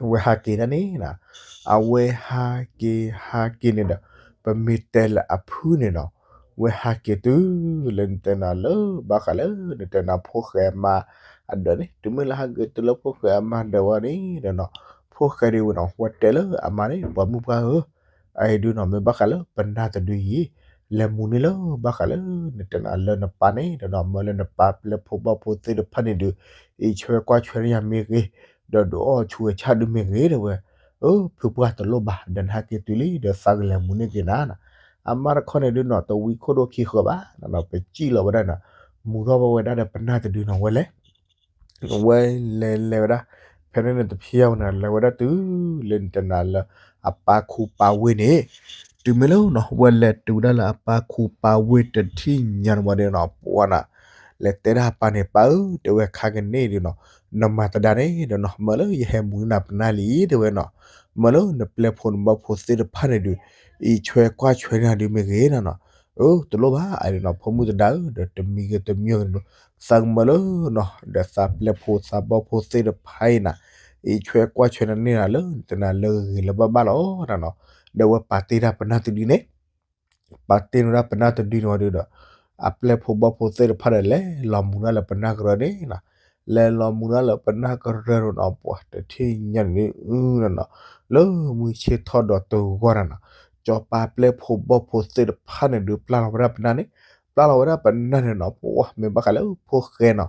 ဝဲဟးက့ၤဒၣ်န့ၣ်နၤ, အဝဲဟးက့ၤဟးက့ၤန့ၣ်ဒီး ပမ့ၢ်တဲလၢအဖုၣ်န့ၣ်နီၤ, ဝဲဟးက့ၤတုၤလၢနတဲနၤလၢ ဘၣ်ဃးလၢနတဲနၤဖိၣ်ဃဲအမါအဒၢးန့ၣ်, တုၤမ့ၢ်လၢဟးက့ၤတုၤလၢဖိၣ်ဃဲအမါဒၢးဝဲန့ၣ်ဒီးနီၤ, ဖိၣ်ဃဲဒုးဝဲနီၤ ဝဲတဲလၢအမါန့ၣ် ပှၤမုၣ်ပှၢ်ဧၢ, အအံၤဒုးနီၤ မ့ၢ်ဘၣ်ဃးလၢပနၢ်တဒုအံၤ, လဲၤမူန့ၢ်လၢဘၣ်ဃးလၢနတဲနၤလၢနပၢ်န့ၣ်ဒီးနီၤ မၢလၢနပၢ်ပျဲၢ်ဖိဘီၣ်ဖိသ့ၣ်တဖၣ်န့ၣ်ဒုး, အံးဆွဲကွၢ်ဆွဲန့ၢ်ယၤမ့ၢ်ဂ့ၤ, ဒီးဒုးအီၣ်ဆူးအဆၣ်ဒုးမ့ၢ်ဂ့ၤတဲဝဲ, အၢ ဖုပှၢ်တလိၣ်ဘၣ် ဒီးနဟးက့ၤတုၤလံ ဒီးသးကလဲၤမူန့ၢ်က့ၤနၤနၤ, အမါတခီန့ၣ်ဒုးနီၤ တဝံခိၣ်ဒိၣ်ခံဃၢၤဘၣ်နီၤ ပစံၣ်လီၤဝဲဒၣ်နီၤ, မူထီၣ်ဝဲဒၣ်ဒီးပနၢ်တဒုနီၤ ဝဲလဲၤ ဝဲလဲၤလဲၤဝဲဒၣ်, ဖဲန့ၣ်န့ၣ်တဖျၢၣ်ဝဲန့ၣ် လဲၤဝဲဒၣ်တုၤလၢနတဲနၤလၢ အပၢ်ခူပၢ်ဝ့ၢ်န့ၣ်, တုၤမ့ၢ်လၢနီၤ ဝဲလဲၤတုၤဝဲဒၣ်လၢအပၢ်ခူပၢ်ဝ့ၢ်တထံၣ်ညါန့ၣ်ဝဲဒၣ်နီၤ ပှၤနၤ, လဲၤတဲဒၣ်အပၢ်န့ၣ် ပၢ်ဧၢ တဲဝဲခါကန့ၣ်ဒုးနီၤ, နမၤတဒါန့ၣ်ဒီးနီၤ မၢလၢယဟဲမူန့ၢ်နၤပနၢ်လံတဲဝဲနီၤ, မၢလၢနပျဲၢ်ဖိနဘီၣ်ဖိသ့ၣ်တဖၣ်န့ၣ်ဒုး, အံးဆွဲကွၢ်ဆွဲန့ၢ်နၤဒုးမ့ၢ်ဂ့ၤနီၤနီၤ, အၢ တလိၣ်ဘၣ်အံၤနီၤ ဖိမုၣ်တဒါဧၢ ဒီးတမံၤဂ့ၤတမံၤဂ့ၤန့ၣ်ဒုး, သးကမၢလၢနီၤ ဒီးသးပျဲၢ်ဖိသးဘီၣ်ဖိသ့ၣ်တဖၣ်အံၤနၤ, အံးဆွဲကွၢ်ဆွဲန့ၢ်နၤလၢ နတဲနၤလၢဂ့ၤလၢဘၣ်ဘၣ်လီၤနၤနီၤ, ဒီးဝဲပာ်တ့ၢ်ဒၣ်ပနၢ်တဒုန့ၣ် ပာ်တ့ၢ်ဝဲဒၣ်ပနၢ်တဒုန့ၣ်ဝဲဒုးဒီး, အပျဲၢ်ဖိဘီၣ်ဖိသ့ၣ်တဖၣ်ဒီး လဲၤလီၤမူဒၣ်လၢပနၢ်ကရၢန့ၣ်နီၤ, လဲၤလီၤမူဒၣ်လၢပနၢ်ကရၢန့ၣ်နီၤ ပှၤတထံၣ်ညါန့ၣ်ဒုးနီၤ, လၢမုၢ်ဆ့ၣ်ထီၣ်ဒီးတဂီၢ်နၤနီၤ, စီၤပၤပျဲၢ်ဖိဘီၣ်ဖိသ့ၣ်တဖၣ်န့ၣ်ဒုး ပျၢ်လီၤဝဲဒၣ်ပနၢ်န့ၣ်, ပျၢ်လီၤဝဲဒၣ်ပနၢ်န့ၣ်နီၤ ပှၤမ့ၢ်ဘၣ်ဃးလၢဖိၣ်ဃဲနီၤ,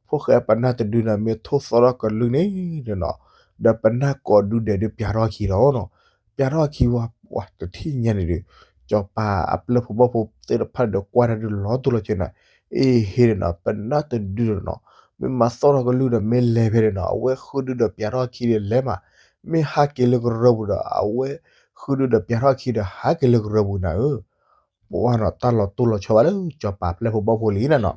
ဖိၣ်ဃဲပနၢ်တဒုန့ၣ် မ့ၢ်ထိၣ်သီထီၣ်ကလုၢ်န့ၣ်နီၤ, ဒီးပနၢ်ကိးဒုဒဲးဒုးပၠးထီၣ်အခံလီၤနီၤ, ပၠးထီၣ်အခံဝဲ ပှၤတထံၣ်ညါန့ၣ်ဒုး, စီၤပၤအပျဲၢ်ဖိဘီၣ်ဖိသ့ၣ်တဖၣ်ဒီးကွၢ်တၢ်ဒုးလီၤတိၢ်လီၤဆဲးန့ၣ်, အ့ဟ့ၣ်န့ၣ်နီၤ ပနၢ်တဒုန့ၣ်နီၤ, မ့ၢ်မၤသီၣ်ထီၣ်ကလုၢ်ဒီး မ့ၢ်လဲၤဖဲန့ၣ်နီၤ အဝဲဃုဒုဒီးပၠးထီၣ်အခံဒီးလဲၤမး, မ့ၢ်ဟးက့ၤလၢကရၢပူၤဒီး အဝဲဃုဒုဒီးပၠးထီၣ်အခံဒီးဟးက့ၤလၢကရၢပူၤနၤဧၢ ပှၤနီၤ တၢ်လီၤတိၢ်လီၤဆီဘၣ်လၢစီၤပၤအပျဲၢ်ဖိဘီၣ်ဖိလံနၤနီၤ.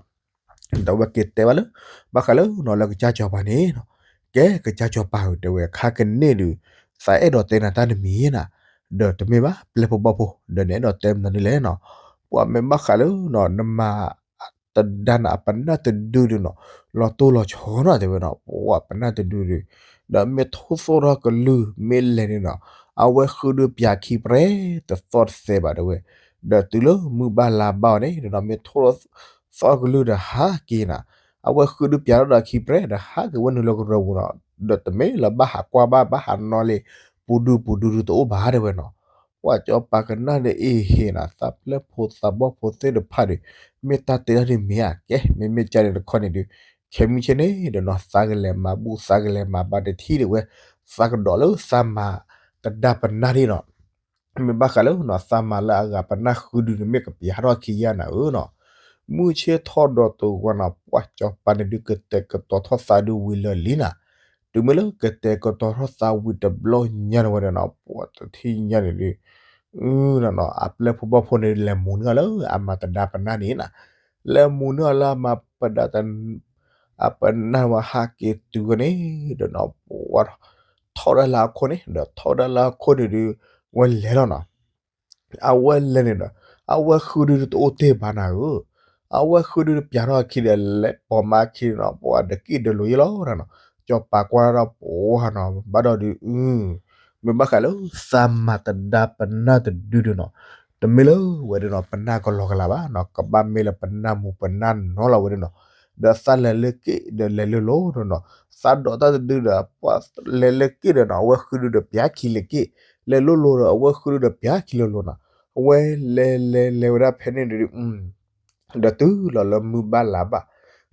ဒီးအဝဲက့ၤတဲဘၣ်လၢ ဘၣ်ဃးလၢနီၤ လၢကစၢ်စီၤပၤန့ၣ်နီၤ, ကဲ ကစၢ်စီၤပၤဧၢ တဲဝဲ ခါကန့ၣ်ဒုး သးအဲၣ်ဒိးတဲနၤတၢ်တမံၤနၤ, ဒီးတမ့ၢ်ဘၣ် ပျဲၢ်ဖိဘီၣ်ဖိ ဒီးနအဲၣ်ဒိးတဲမနုၤန့ၣ်လဲၣ်နီၤ. ပှၤမ့ၢ်ဘၣ်ဃးလၢနီၤ နမၤ တဒါနၤအပနၢ်တဒုဒုနီၤ, လီၤတိၢ်လီၤဆီနီၤ တဲဝဲနီၤ, ပှၤပနၢ်တဒုဒု, ဒီးမ့ၢ်ထိၣ်သီၣ်ထီၣ်ကလုၢ် မ့ၢ်လဲၤန့ၣ်နီၤ, အဝဲဃုဒုပၠးခံပြဲၤ တသီၣ်တသဲဘၣ် တဲဝဲ, ဒီးတုၤလၢမုၢ်ဘၣ်လါဘၣ်အီၤန့ၣ်ဒီးနီၤ မ့ၢ်ထိၣ်သီၣ်ကလုၢ်ဒီးဟးက့ၤနၤ, အဝဲဃုဒုပၠးထီၣ်ဒီးခံပြဲၤ ဒီးဟးက့ၤဝဲနုာ်လၢကရၢပူၤနီၤ, ဒီးတမ့ၢ်လၢဘၣ်ဟးကွၢ်ဘၣ် ဘၣ်ဟးနီၣ်လံ ပူၤဒုပူၤဒုဒုတအိၣ်ဘၣ် တဲဝဲနီၤ. ပှၤစီၤပၤကနၣ်ဒီးအ့ဟ့နီၤ သးပျဲၢ်ဖိသးဘီၣ်ဖိသ့ၣ်တဖၣ်ဒီး မ့ၢ်တၢ်တဲတၢ်န့ၣ်မ့ၢ်ဧါ ကဲ မ့မ့ၢ်ကန့ၣ်တခီန့ၣ်ဒုး ခဲမုၢ်ဆ့ၣ်န့ၣ်ဒီးနီၤ သးကလဲၤမၤဘူၣ် သးကလဲၤမၤဘါတထံၣ်ဒၣ်ဝဲ, သးကဒီးလၢသးမၤတဒါပနၢ်ဒၣ်နီၤ. မ့ၢ်ဘၣ်ဃးလၢနီၤ သးမၤလၢအဂၤပနၢ်ဃုဒုန့ၣ် မ့ၢ်ကပၠးထီၣ်ခံယါနၤဧၢနီၤ. မုၢ်ဆ့ၣ်ထီၣ်ဒီးတဂီၤနီၤ ပှၤစီၤပၤန့ၣ်ဒုး ကတဲာ်ကတီၤထီၣ်သးဒုးဝံၤလၢာ်လံနၤ. တုၤမ့ၢ်လၢကတဲာ်ကတီၤထီၣ်သးဝံၤတဘျီညါန့ၣ်ဝဲဒီးနီၤ ပှၤတထံၣ်ညါန့ၣ်ဒုး အပျဲၢ်ဖိဘီၣ်ဖိန့ၣ် လဲၤမူၤန့ၢ်အီၤလၢအမၤတဒါပနၢ်န့ၣ်နၤ, လဲၤမူၤန့ၢ်အီၤလၢအမၤပဒါ အပနၢ်ဝဲဟးက့ၤတုၤဝဲန့ၣ်ဒီးနီၤ ပှၤထီၣ်ဒၣ်လၢအခိၣ်န့ၣ် ဒီးထီၣ်ဒၣ်လၢအခိၣ်န့ၣ်ဒုး ဝဲလဲၤလီၤနီၤ. အဝဲလဲၤန့ၣ်ဒီး အဝဲဃုဒုတအိၣ်တ့ၢ်ဘၣ်နၤဧၢ, အဝဲဃုဒုတပၠးထီၣ်အခံဒီး လဲၤပိာ်မၤအခံနီၤ ပှၤဒကံၣ်ဒလိၤယဲလီၤနၤနီၤ. စီၤပၤကွၢ်ဒၣ်ဒီးပှၤနီၤ ဘၣ်ဒီးဒုး မ့ၢ်ဘၣ်ဃးလၢ သးမၤတဒါပနၢ်တဒုဒုနီၤ, တမ့ၢ်လၢဝဲဒၣ်နီၤ ပနၢ်ကလီကလးဘၣ်နီၤ, ကဘၣ်မ့ၢ်လၢပနၢ်မူၤပနၢ်နီၤလီၤဝဲဒၣ်နီၤ, ဒီးသးလဲၤလၢက့ၣ်ဒီးလဲၤလၢလိၤနီၤ, သးဒိးတၢ်တဒုဒီး ပှၤလဲၤလၢက့ၣ်ဒီးနီၤ အဝဲဃုဒုဒီးပၠးခံလၢက့ၣ်, လဲၤလိၤလိၤဒီး အဝဲဃုဒုဒီးပၠးခံလၢလိၤနီၤ, အဝဲလဲၤလဲၤလဲၤဝဲဒၣ်ဖဲန့ၣ်ဒုး ဒီးတုၤလီၤလၢမုၢ်ဘၣ်လါဘၣ်,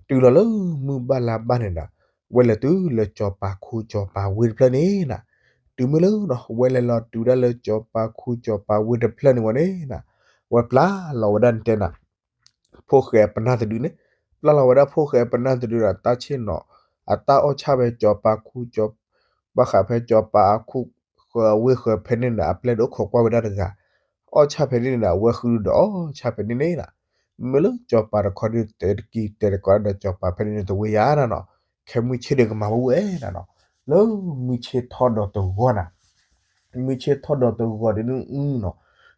တုၤလီၤလၢမုၢ်ဘၣ်လါဘၣ်န့ၣ်ဒီး ဝဲလဲၤတုၤလၢစီၤပၤခူစီၤပၤဝ့ၢ်တဖျၢၣ်န့ၣ်နၤ, တုၤမ့ၢ်လၢနီၤ ဝဲလဲၤလီၤတုၤဒၣ်လၢစီၤပၤခူစီၤပၤဝ့ၢ်တဖျၢၣ်န့ၣ်ဝဲန့ၣ်နၤ, ဝဲပျၢ်လီၤဝဲဒၣ်နတဲနၤ ဖိၣ်ဃဲပနၢ်တဒုန့ၣ်, ပျၢ်လီၤဝဲဒၣ်ဖိၣ်ဃဲပနၢ်တဒုဒီး တၢ်ဆ့ၣ်နီၤ အတၢ်အီၣ်ဆၣ်ဖဲစီၤပၤခူစီၤ ဘၣ်ဃးဖဲစီၤပၤအခူဃၢၤအဝ့ၢ်ဃၢၤဖဲန့ၣ်ဒီး အပျဲၢ်ဒုးအိၣ်ခိးကွၢ်ဝဲဒၣ်တဂၤ, အီၣ်ဆၣ်ဖဲန့ၣ်ဒီး အဝဲဃုဒုဒီးအီၣ်ဆၣ်ဖဲန့ၣ်န့ၣ်နၤ, မ့ၢ်လၢစီၤပၤတခီဒုး တဲတကံၢ်တဲတကီဒီး စီၤပၤဖဲန့ၣ်န့ၣ်တဝ့ၢ်ယါနၤနီၤ, ခဲမုၢ်ဆ့ၣ်ဒုးကမၤဝဲဝဲနၤနီၤ, လၢမုၢ်ဆ့ၣ်ထီၣ်ဒီးတဂီၤနၤ မုၢ်ဆ့ၣ်ထီၣ်ဒီးတဂီၤဒုးနီၤ,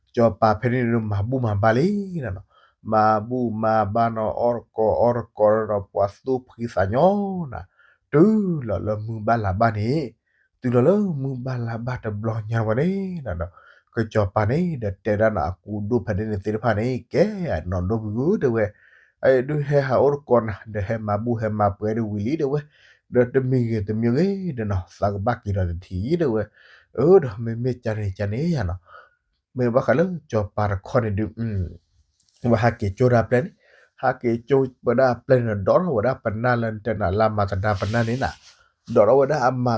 စီၤပၤဖဲန့ၣ်ဒုးမၤဘူၣ်မၤဘါလံနၤနီၤ, မၤဘူၣ်မၤဘါနီၤ အီၣ်တကိးအီတကိးဒီး ပှၤသူၣ်ဖှံသးညီနၤ, တုၤလီၤလၢမုၢ်ဘၣ်လါဘၣ်န့ၣ်, တုၤလီၤလၢမုၢ်ဘၣ်လါဘၣ်တဘျီညါဝဲန့ၣ်နၤဒီး ကစီၤပၤန့ၣ်ဒီးတဲဒၣ်နၤ အကူဒိၣ်ဖဲန့ၣ်န့ၣ်သ့ၣ်တဖၣ်န့ၣ် ကဲနီၢ်ဒိၣ်ပဂုၤတဲဝဲ, အအံၤဒုးဟဲဟးအိၣ်တကိးနၤ ဒီးဟဲမၤဘူၣ်ဟဲမၤပှဲၤဒုးဝံၤလံတဲဝဲ, ဒီးတမံၤဂ့ၤတမံၤဂ့ၤဒီးနီၤ သးကဘၣ်က့ၤဒီးတထံၣ်တဲဝဲ, အၢ ဒီးမ့မ့ၢ်ကန့ၣ်ကန့ၣ်ယါနီၤ, မ့ၢ်ဘၣ်ဃးလၢစီၤပၤတခီန့ၣ်ဒုး ဝဲဟးက့ၤကၠိဒၣ်အပျဲၢ်န့ၣ်, ဟးက့ၤကၠိပဒၣ်အပျဲၢ်န့ၣ်ဒီး ဒိးထီၣ်ဝဲဒၣ်ပနၢ်လၢတဲနၤလၢအမၤတဒါပနၢ်န့ၣ်နၤ, ဒိးထီၣ်ဝဲဒၣ် အမၤ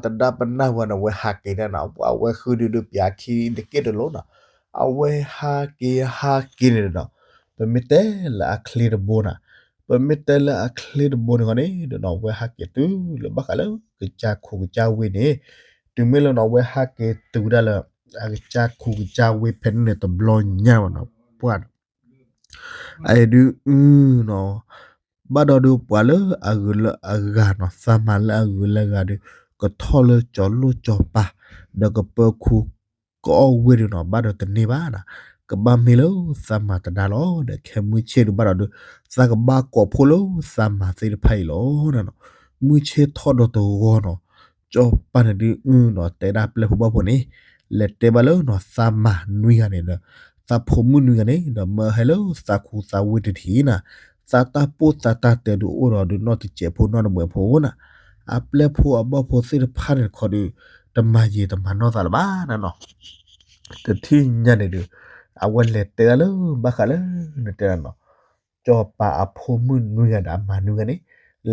တဒါပနၢ်ဝဲန့ၣ် အဝဲဟးက့ၤဒၣ်နၤ အဝဲဃုဒုဒုးပၠးခံတက့ၢ်တလိၤနၤ, အဝဲဟးက့ၤဟးက့ၤန့ၣ်ဒီး ပမ့ၢ်တဲလၢအချ့တဘိနၤ, ပမ့ၢ်တဲလၢအချ့တဘိန့ၣ်ဃီန့ၣ်ဒီးနီၤ အဝဲဟးက့ၤတုၤလၢဘၣ်ဃးလၢ ကစၢ်ခူကစၢ်ဝ့ၢ်န့ၣ်, တုၤမ့ၢ်လၢနီၤ အဝဲဟးက့ၤတုၤဝဲဒၣ်လၢ အကစၢ်ခူကစၢ်ဝ့ၢ်ဖဲန့ၣ်န့ၣ်တဘျီညါဘၣ်နီၤ, ပှၢ် အအံၤဒုး ဘၣ်ဒီးဒုးပှၤလၢအဂုၤလၢအဂၤနီၤ သးမၤလၢအဂုၤလၢအဂၤဒုး ကထီၣ်လၢစီၤလိၣ်စီၤပၤ ဒီးကပၢခူကအီၣ်ဝ့ၢ်ဒုးနီၤ ဘၣ်ဒီးတန့ၢ်ဘၣ်နၤ, ကဘၣ်မ့ၢ်လၢသးမၤတဒါလီၤ. ဒီးခဲမုၢ်ဆ့ၣ်ဒုးဘၣ်ဒီးဒုး သးကဘၣ်ကိးဖှိၣ်လၢသးမၤသ့ၣ်တဖၣ်အံၤလီၤနၤနီၤ. မုၢ်ဆ့ၣ်ထီၣ်ဒီးတဂီၤနီၤ စီၤပၤန့ၣ်ဒုးနီၤ တဲဒၣ်ပျဲၢ်ဖိဘီၣ်ဖိန့ၣ် လဲၤတဲဘၣ်လၢနီၤ သးမၤနွံဂၤန့ၣ်ဒီး သးဖိမုၣ်နွံဂၤန့ၣ်ဒီး မၢဟဲလၢသးခူသးဝ့ၢ်တထံၣ်နၤ, သးတၢ်ပိၢ်သးတၢ်တဲဒုးအိၣ်ဒီးဒုးနီၢ်တစဲးဖိနီၢ်တဘှဲးဖိနၤ, အပျဲၢ်ဖိအဘီၣ်ဖိသ့ၣ်တဖၣ်န့ၣ်တခီဒုး တမၤယံာ်တမၤနီၢ်သးလၢၤဘၣ်နၤနီၤ. တထံၣ်ညါန့ၣ်ဒုး အဝဲလဲၤတဲဒၣ်လၢဘၣ်ဃးလၢ နတဲဒၣ်နီၤ စီၤပၤအဖိမုၣ်နွံဂၤဒီးအမါနွံဂၤန့ၣ်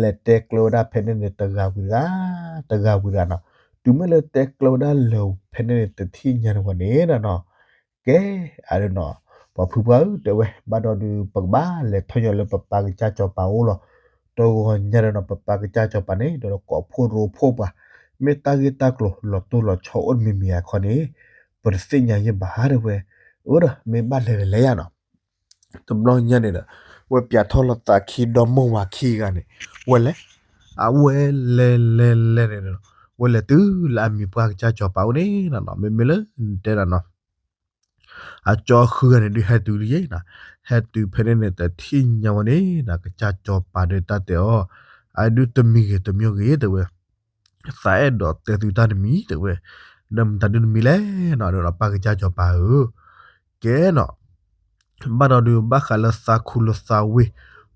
လဲၤတဲကျၢၤဝဲဒၣ်ဖဲန့ၣ်န့ၣ် တဂၤဝံၤတဂၤ, တဂၤဝံၤတဂၤနီၤ. တုၤမ့ၢ်လၢတဲကျၢၤဝဲဒၣ်လၢာ်ဖဲန့ၣ်န့ၣ် တထံၣ်ညါန့ၣ်ဝဲန့ၣ်နီၤ, ကဲ အဒုးနီၤ, ပှၤဖုပှၢ်ဧၢ တဲဝဲ ဘၣ်ဒီးဒုး ပကဘၣ်လဲၤထီၣ်ညီလၢပပၢ်ကစၢ်စီၤပၤအအိၣ်လီၤ. တဂီၤညါဒီးနီၤ ပပၢ်ကစၢ်စီၤပၤန့ၣ် ဒီးကိးဖှိၣ်ရိဖှိၣ်ပှၤ, မ့ၢ်တၢ်ဂ့ၢ်တၢ်ကျိၤလီၤတိၢ်လီၤဆီအိၣ်တမံၤမံၤအခီန့ၣ် ပတသ့ၣ်ညါယဲၢ်ဘၣ်တဲဝဲ. အၢ ဒီးမ့ၢ်ဘၣ်လဲၤလဲၤယၤနီၤ. တဘျီညါန့ၣ်ဒီး ဝဲပၠးထီၣ်လီၤသးခံဒီမိၢ်ဝၤခံဂၤန့ၣ် ဝဲလဲၤ, အဝဲလဲၤလဲၤလဲၤန့ၣ်ဒီး ဝဲလဲၤတုၤလၢအမံၤပှၢ်ကစၢ်စီၤပၤအိၣ်န့ၣ်နီၤ. မ့မ့ၢ်လၢနတဲဒၣ်နီၤ အကၠီဃုဂၤန့ၣ်ဒုးဟဲတုၤလံနီၤ. ဟဲတုၤဖဲန့ၣ်န့ၣ် တထံၣ်ညါဝဲန့ၣ် ကစၢ်စီၤပၤဒုးတၢ်တဲအီၤ, အဒုးတမံၤဂ့ၤတမံၤဂ့ၤတဲဝဲ, သးအဲၣ်ဒိးတဲသုတၢ်တမံၤတဲဝဲ, ဒီးမတၤဒုးတမံၤလဲၣ်နီၤ, ဒီးပၢ်ကစၢ်စီၤပၤဧၢ, ကဲနီၤ ဘၣ်ဒီးဒုး ဘၣ်ဃးလၢသးခူလၢသးဝ့ၢ်,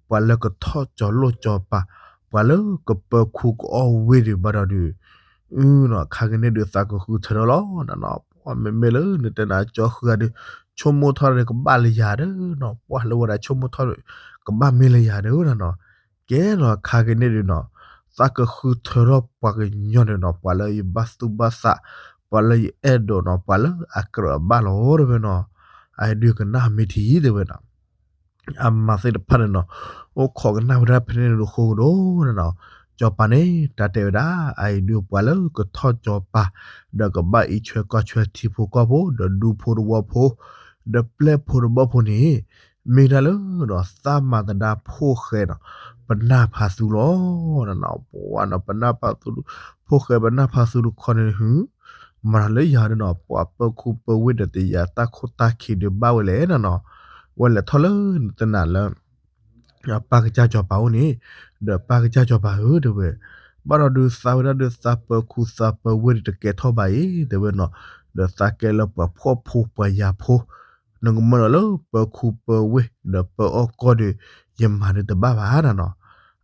ပှၤလၢကထီၣ်စီၤလိၣ်စီၤပၤ, ပှၤလၢကပၢခူကအီၣ်ဝ့ၢ်ဒုး ဘၣ်ဒီးဒုး, အၢနီၤ ခါကန့ၣ်ဒုး သးကဃုထၢထီၣ်လီၤနီၤ. ပှၤမ့မ့ၢ်လၢနတဲနၤကၠီဃုဂၤဒုး ဆိကမိၣ်ထီၣ်ဒီးကဘၣ်လၢယၤဒီးနီၤ, ပှၤလၢဝဲဒၣ်ဆိကမိၣ်ထီၣ်ဒီး ကဘၣ်မ့ၢ်လၢယၤဒီးနီၤ. ကဲနီၤ ခါကန့ၣ်ဒုးနီၤ, သးကဃုထၢထီၣ်ပှၤကညီဒုးနီၤ, ပှၤလၢယဘၣ်သူၣ်ဘၣ်သး, ပှၤလၢယအဲၣ်ဒိးနီၤ, ပှၤလၢအကြၢးအဘၣ်လီၤတဲဝဲနီၤ, အအံၤဒုးကနၣ်မ့ၢ်ထံတဲဝဲနီၤ. အမၤသ့ၣ်တဖၣ်န့ၣ်နီၤ, အိၣ်ခိးကနၣ်ဝဲဒၣ်ဖဲန့ၣ်ဒုးဃိကဒီးနီၤ, စီၤပၤန့ၣ် တၢ်တဲဝဲဒၣ် အအံၤဒုးပှၤလၢကထီၣ်စီၤပၤ, ဒီးကဘၣ်အံးဆွဲကွၢ်ဆွဲထံဖိကီၢ်ဖိ, ဒီးဒူဖိသဝီဖိ, ဒီးပျဲၢ်ဖိတဘီဖိန့ၣ်, မ့ၢ်ဒၣ်လၢနီၤ သးမၤသဒါဖိၣ်ဃဲနီၤ, ပနၢ်ဖးသူလီၤ. ပှၤနီၤ ပနၢ်ဖးသူ, ဖိၣ်ဃဲပနၢ်ဖးသူတခီန့ၣ် မၤတၢ်လၢယၤဒုးနီၤ, ပှၤပၢခူပၢဝ့ၢ်ဒီးတယၤတၢ်ခိၣ်တၢ်ခံးဒုးဘၣ်ဝဲလဲၣ်နီၤနီၤ. ဝဲလဲၤထီၣ်လၢနတဲနၤလၢ ပၢ်ကစၢ်စီၤပၤအိၣ်န့ၣ်, ဒီးပၢ်ကစၢ်စီၤပၤဧၢတဲဝဲ, ဘၣ်ဒီးဒုးသးဝဲဒၣ်ဒုးသးပၢခူသးပၢဝ့ၢ်ဒုးတကဲထီၣ်ဘၣ်အံၤတဲဝဲနီၤ, ဒီးသးကဲလၢပှၤဖှီၣ်ဖိပှၤယာ်ဖိ, နကမၢလီၤလၢပၢခူပၢဝ့ၢ် ဒီးပၢအီၣ်ကီၢ်ဒီး ယမၤဒုးတဘၣ်ဘၣ်နီၤနီၤ.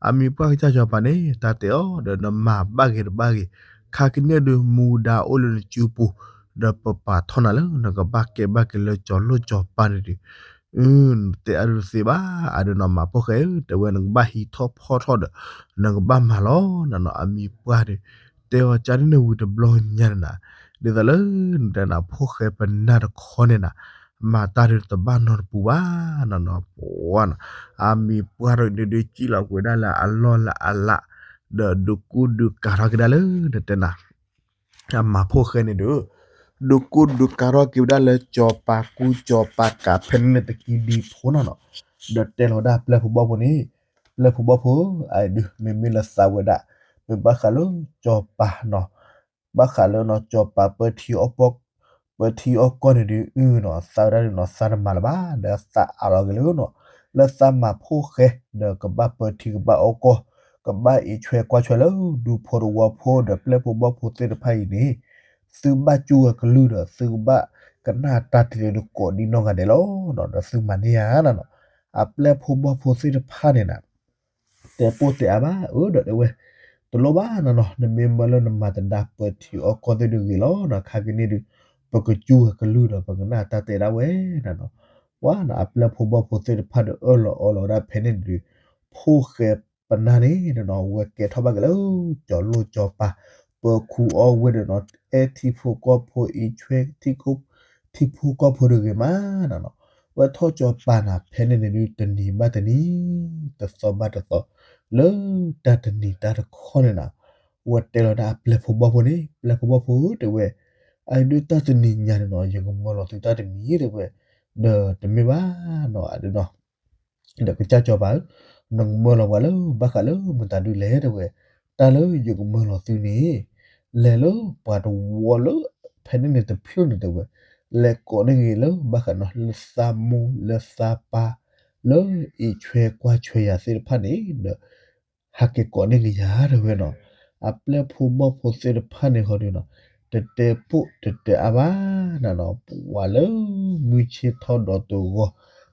အမံၤပှၢ်ကစၢ်စီၤပၤန့ၣ် တၢ်တဲအီၤဒီး နမၤဘၣ်ဂ့ၤတဘၣ်ဂ့ၤ, ခါကန့ၣ်ဒုးမူဒါအိၣ်လၢနစုပူၤ, ဒီးပပာ်ထီၣ်နၤလၢနကဘၣ်ကဲဘၣ်က့ၤလၢစီၤလိၣ်စီၤပၤန့ၣ်ဒုး အၢ နတဲအါဒုးသ့ဘၣ်, အဒုးနီၤ မၤဖိၣ်ဃဲဧၢ တဲဝဲ နကဘၣ်ဟံးထီၣ်ဖီၣ်ထီၣ်ဒီး နကဘၣ်မၤလီၤနီၤနီၤ. အမံၤပှၢ်ဒီး တဲအီၤကန့ၣ်န့ၣ်ဝံၤတဘျီညါန့ၣ်နၤ, ဒ်သိးလၢနတဲနၤဖိၣ်ဃဲပနၢ်တခီန့ၣ်နၤ, မၤတၢ်ဒုးတဘၣ်နီတပူၤဘၣ်နီၤနီၤ. ပှၤနီၤ အမံၤပှၢ်ထီၣ်န့ၣ်ဒုး ကံၣ်လီၤကွံာ်ဒၣ်လၢအလီၢ်လၢအလး, ဒီးဒုးကူဒုးကၤထီၣ်က့ၤဒၣ်လၢနတဲနၤ အမၤဖိၣ်ဃဲန့ၣ်ဒုး ဒုးကူဒုးကၤထီၣ်က့ၤဝဲဒၣ်လၢစီၤပၤကူစီၤပၤကၤဖဲန့ၣ်န့ၣ်တကံဒံဖိနီၤနီၤ, ဒီးတဲလီၤဒၣ်ပျဲၢ်ဖိဘီၣ်ဖိန့ၣ်, ပျဲၢ်ဖိဘီၣ်ဖိဧၢ, အအံၤဒုး မ့မ့ၢ်လၢသးဝဲဒၣ်, မ့ၢ်ဘၣ်ဃးလၢစီၤပၤနီၤ, ဘၣ်ဃးလၢနီၤ စီၤပၤပၢထံအီၣ်ပီၣ်, ပၢထံအီၣ်ကီၢ်န့ၣ်ဒုး အၢနီၤ သးဝဲဒၣ်ဒုးနီၤ သးတမၤလၢၤဘၣ်, ဒီးသးအးလီၤက့ၤလၢနီၤ, လၢသးမၤဖိၣ်ဃဲ, ဒီးကဘၣ်ပၢထံကဘၣ်အီၣ်ကီၢ်, ကဘၣ်အံးဆွဲကွၢ်ဆွဲလၢဒူဖိသဝီဖိဒီးပျဲၢ်ဖိဘီၣ်ဖိသ့ၣ်တဖၣ်အံၤန့ၣ် သုဘၣ်စူၢ်ဝဲကလုၢ်ဒီး သုကဘၣ်ကနၣ်တၢ်တ့ၢ်လၢကိးဒံနီၢ်ဂၤဒဲးလီၤနီၤ, ဒီးသုမၤန့ၢ်ဧါနီၤနီၤ. အပျဲၢ်ဖိဘီၣ်ဖိသ့ၣ်တဖၣ်န့ၣ်နၤ တဲပိၢ်တဲအါဘၣ်, အၢ ဒီးတဲဝဲ, တလိၣ်ဘၣ်နီၤနီၤ, နမ့ၢ်မၢလၢနမၤသဒါပၢထံအီၣ်ကီၢ်သ့ၣ်ဒုးဂ့ၤလီၤနီၤ, ခါကန့ၣ်ဒုး ပကစူၢ်ဝဲကလုၢ်ဒီး ပကနၣ်တၢ်တဲဒၣ်ဝဲနီၤနီၤ. ပှၤနီၤ အပျဲၢ်ဖိဘီၣ်ဖိသ့ၣ်တဖၣ်ဒီး အၢၣ်လီၤအီလီၤဝဲဒၣ်ဖဲန့ၣ်ဒုး ဖိၣ်ဃဲပနၢ်န့ၣ်နီၤနီၤ ဝဲကဲထီၣ်ဘၣ်က့ၤလၢ စီၤလိၣ်စီၤပၤ ပၢခူအီၣ်ဝ့ၢ်ဒီးနီၤ အဲၣ်ထံဖိကီၢ်ဖိ အံးဆွဲ ထံဖိကီၢ်ဖိတဂ့ၤမးနီၤနီၤ. ဝဲထီၣ်စီၤပၤနၤ ဖဲန့ၣ်န့ၣ်ဒုး တနံၤဘၣ်တနံၤ, တသီဘၣ်တသီ, လၢတၢ်တနံၤတၢ်တခီန့ၣ်နၤ, ဝဲတဲလီၤဒၣ်အပျဲၢ်ဖိဘီၣ်ဖိန့ၣ်, ပျဲၢ်ဖိဘီၣ်ဖိဧၢ တဲဝဲ, အအံၤဒုးတၢ်တနံၤညါန့ၣ်နီၤ ယကမၢလီၤသုတၢ်တမံၤတဲဝဲ, ဒီးတမ့ၢ်ဘၣ်နီၤ အဒုးနီၤ ဒီးကစၢ်စီၤပၤဧၢ, နကမၢလီၤပှၤလၢဘၣ်ဃးလၢမတၤဒုးလဲၣ်တဲဝဲ, တၢ်လၢယကမၢလီၤသုန့ၣ်, လဲၤလၢပှၤတဝီလၢ ဖဲန့ၣ်န့ၣ်တဖျၢၣ်န့ၣ်တဲဝဲ, လဲၤကိးန့ၢ်က့ၤလၢဘၣ်ဃးနီၤ လၢသးမိၢ်လၢသးပၢ် လၢအံးဆွဲကွၢ်ဆွဲယၤသ့ၣ်တဖၣ်န့ၣ်ဒီး ဟးက့ၤကိးန့ၢ်က့ၤယၤတဲဝဲနီၤ. အပျဲၢ်ဖိဘီၣ်ဖိသ့ၣ်တဖၣ်န့ၣ်ဃီဒုးနီၤ, တတဲပိၢ်တတဲအါဘၣ်နီၤနီၤ, ပှၤလၢမုၢ်ဆ့ၣ်ထီၣ်ဒီးတဂီၤ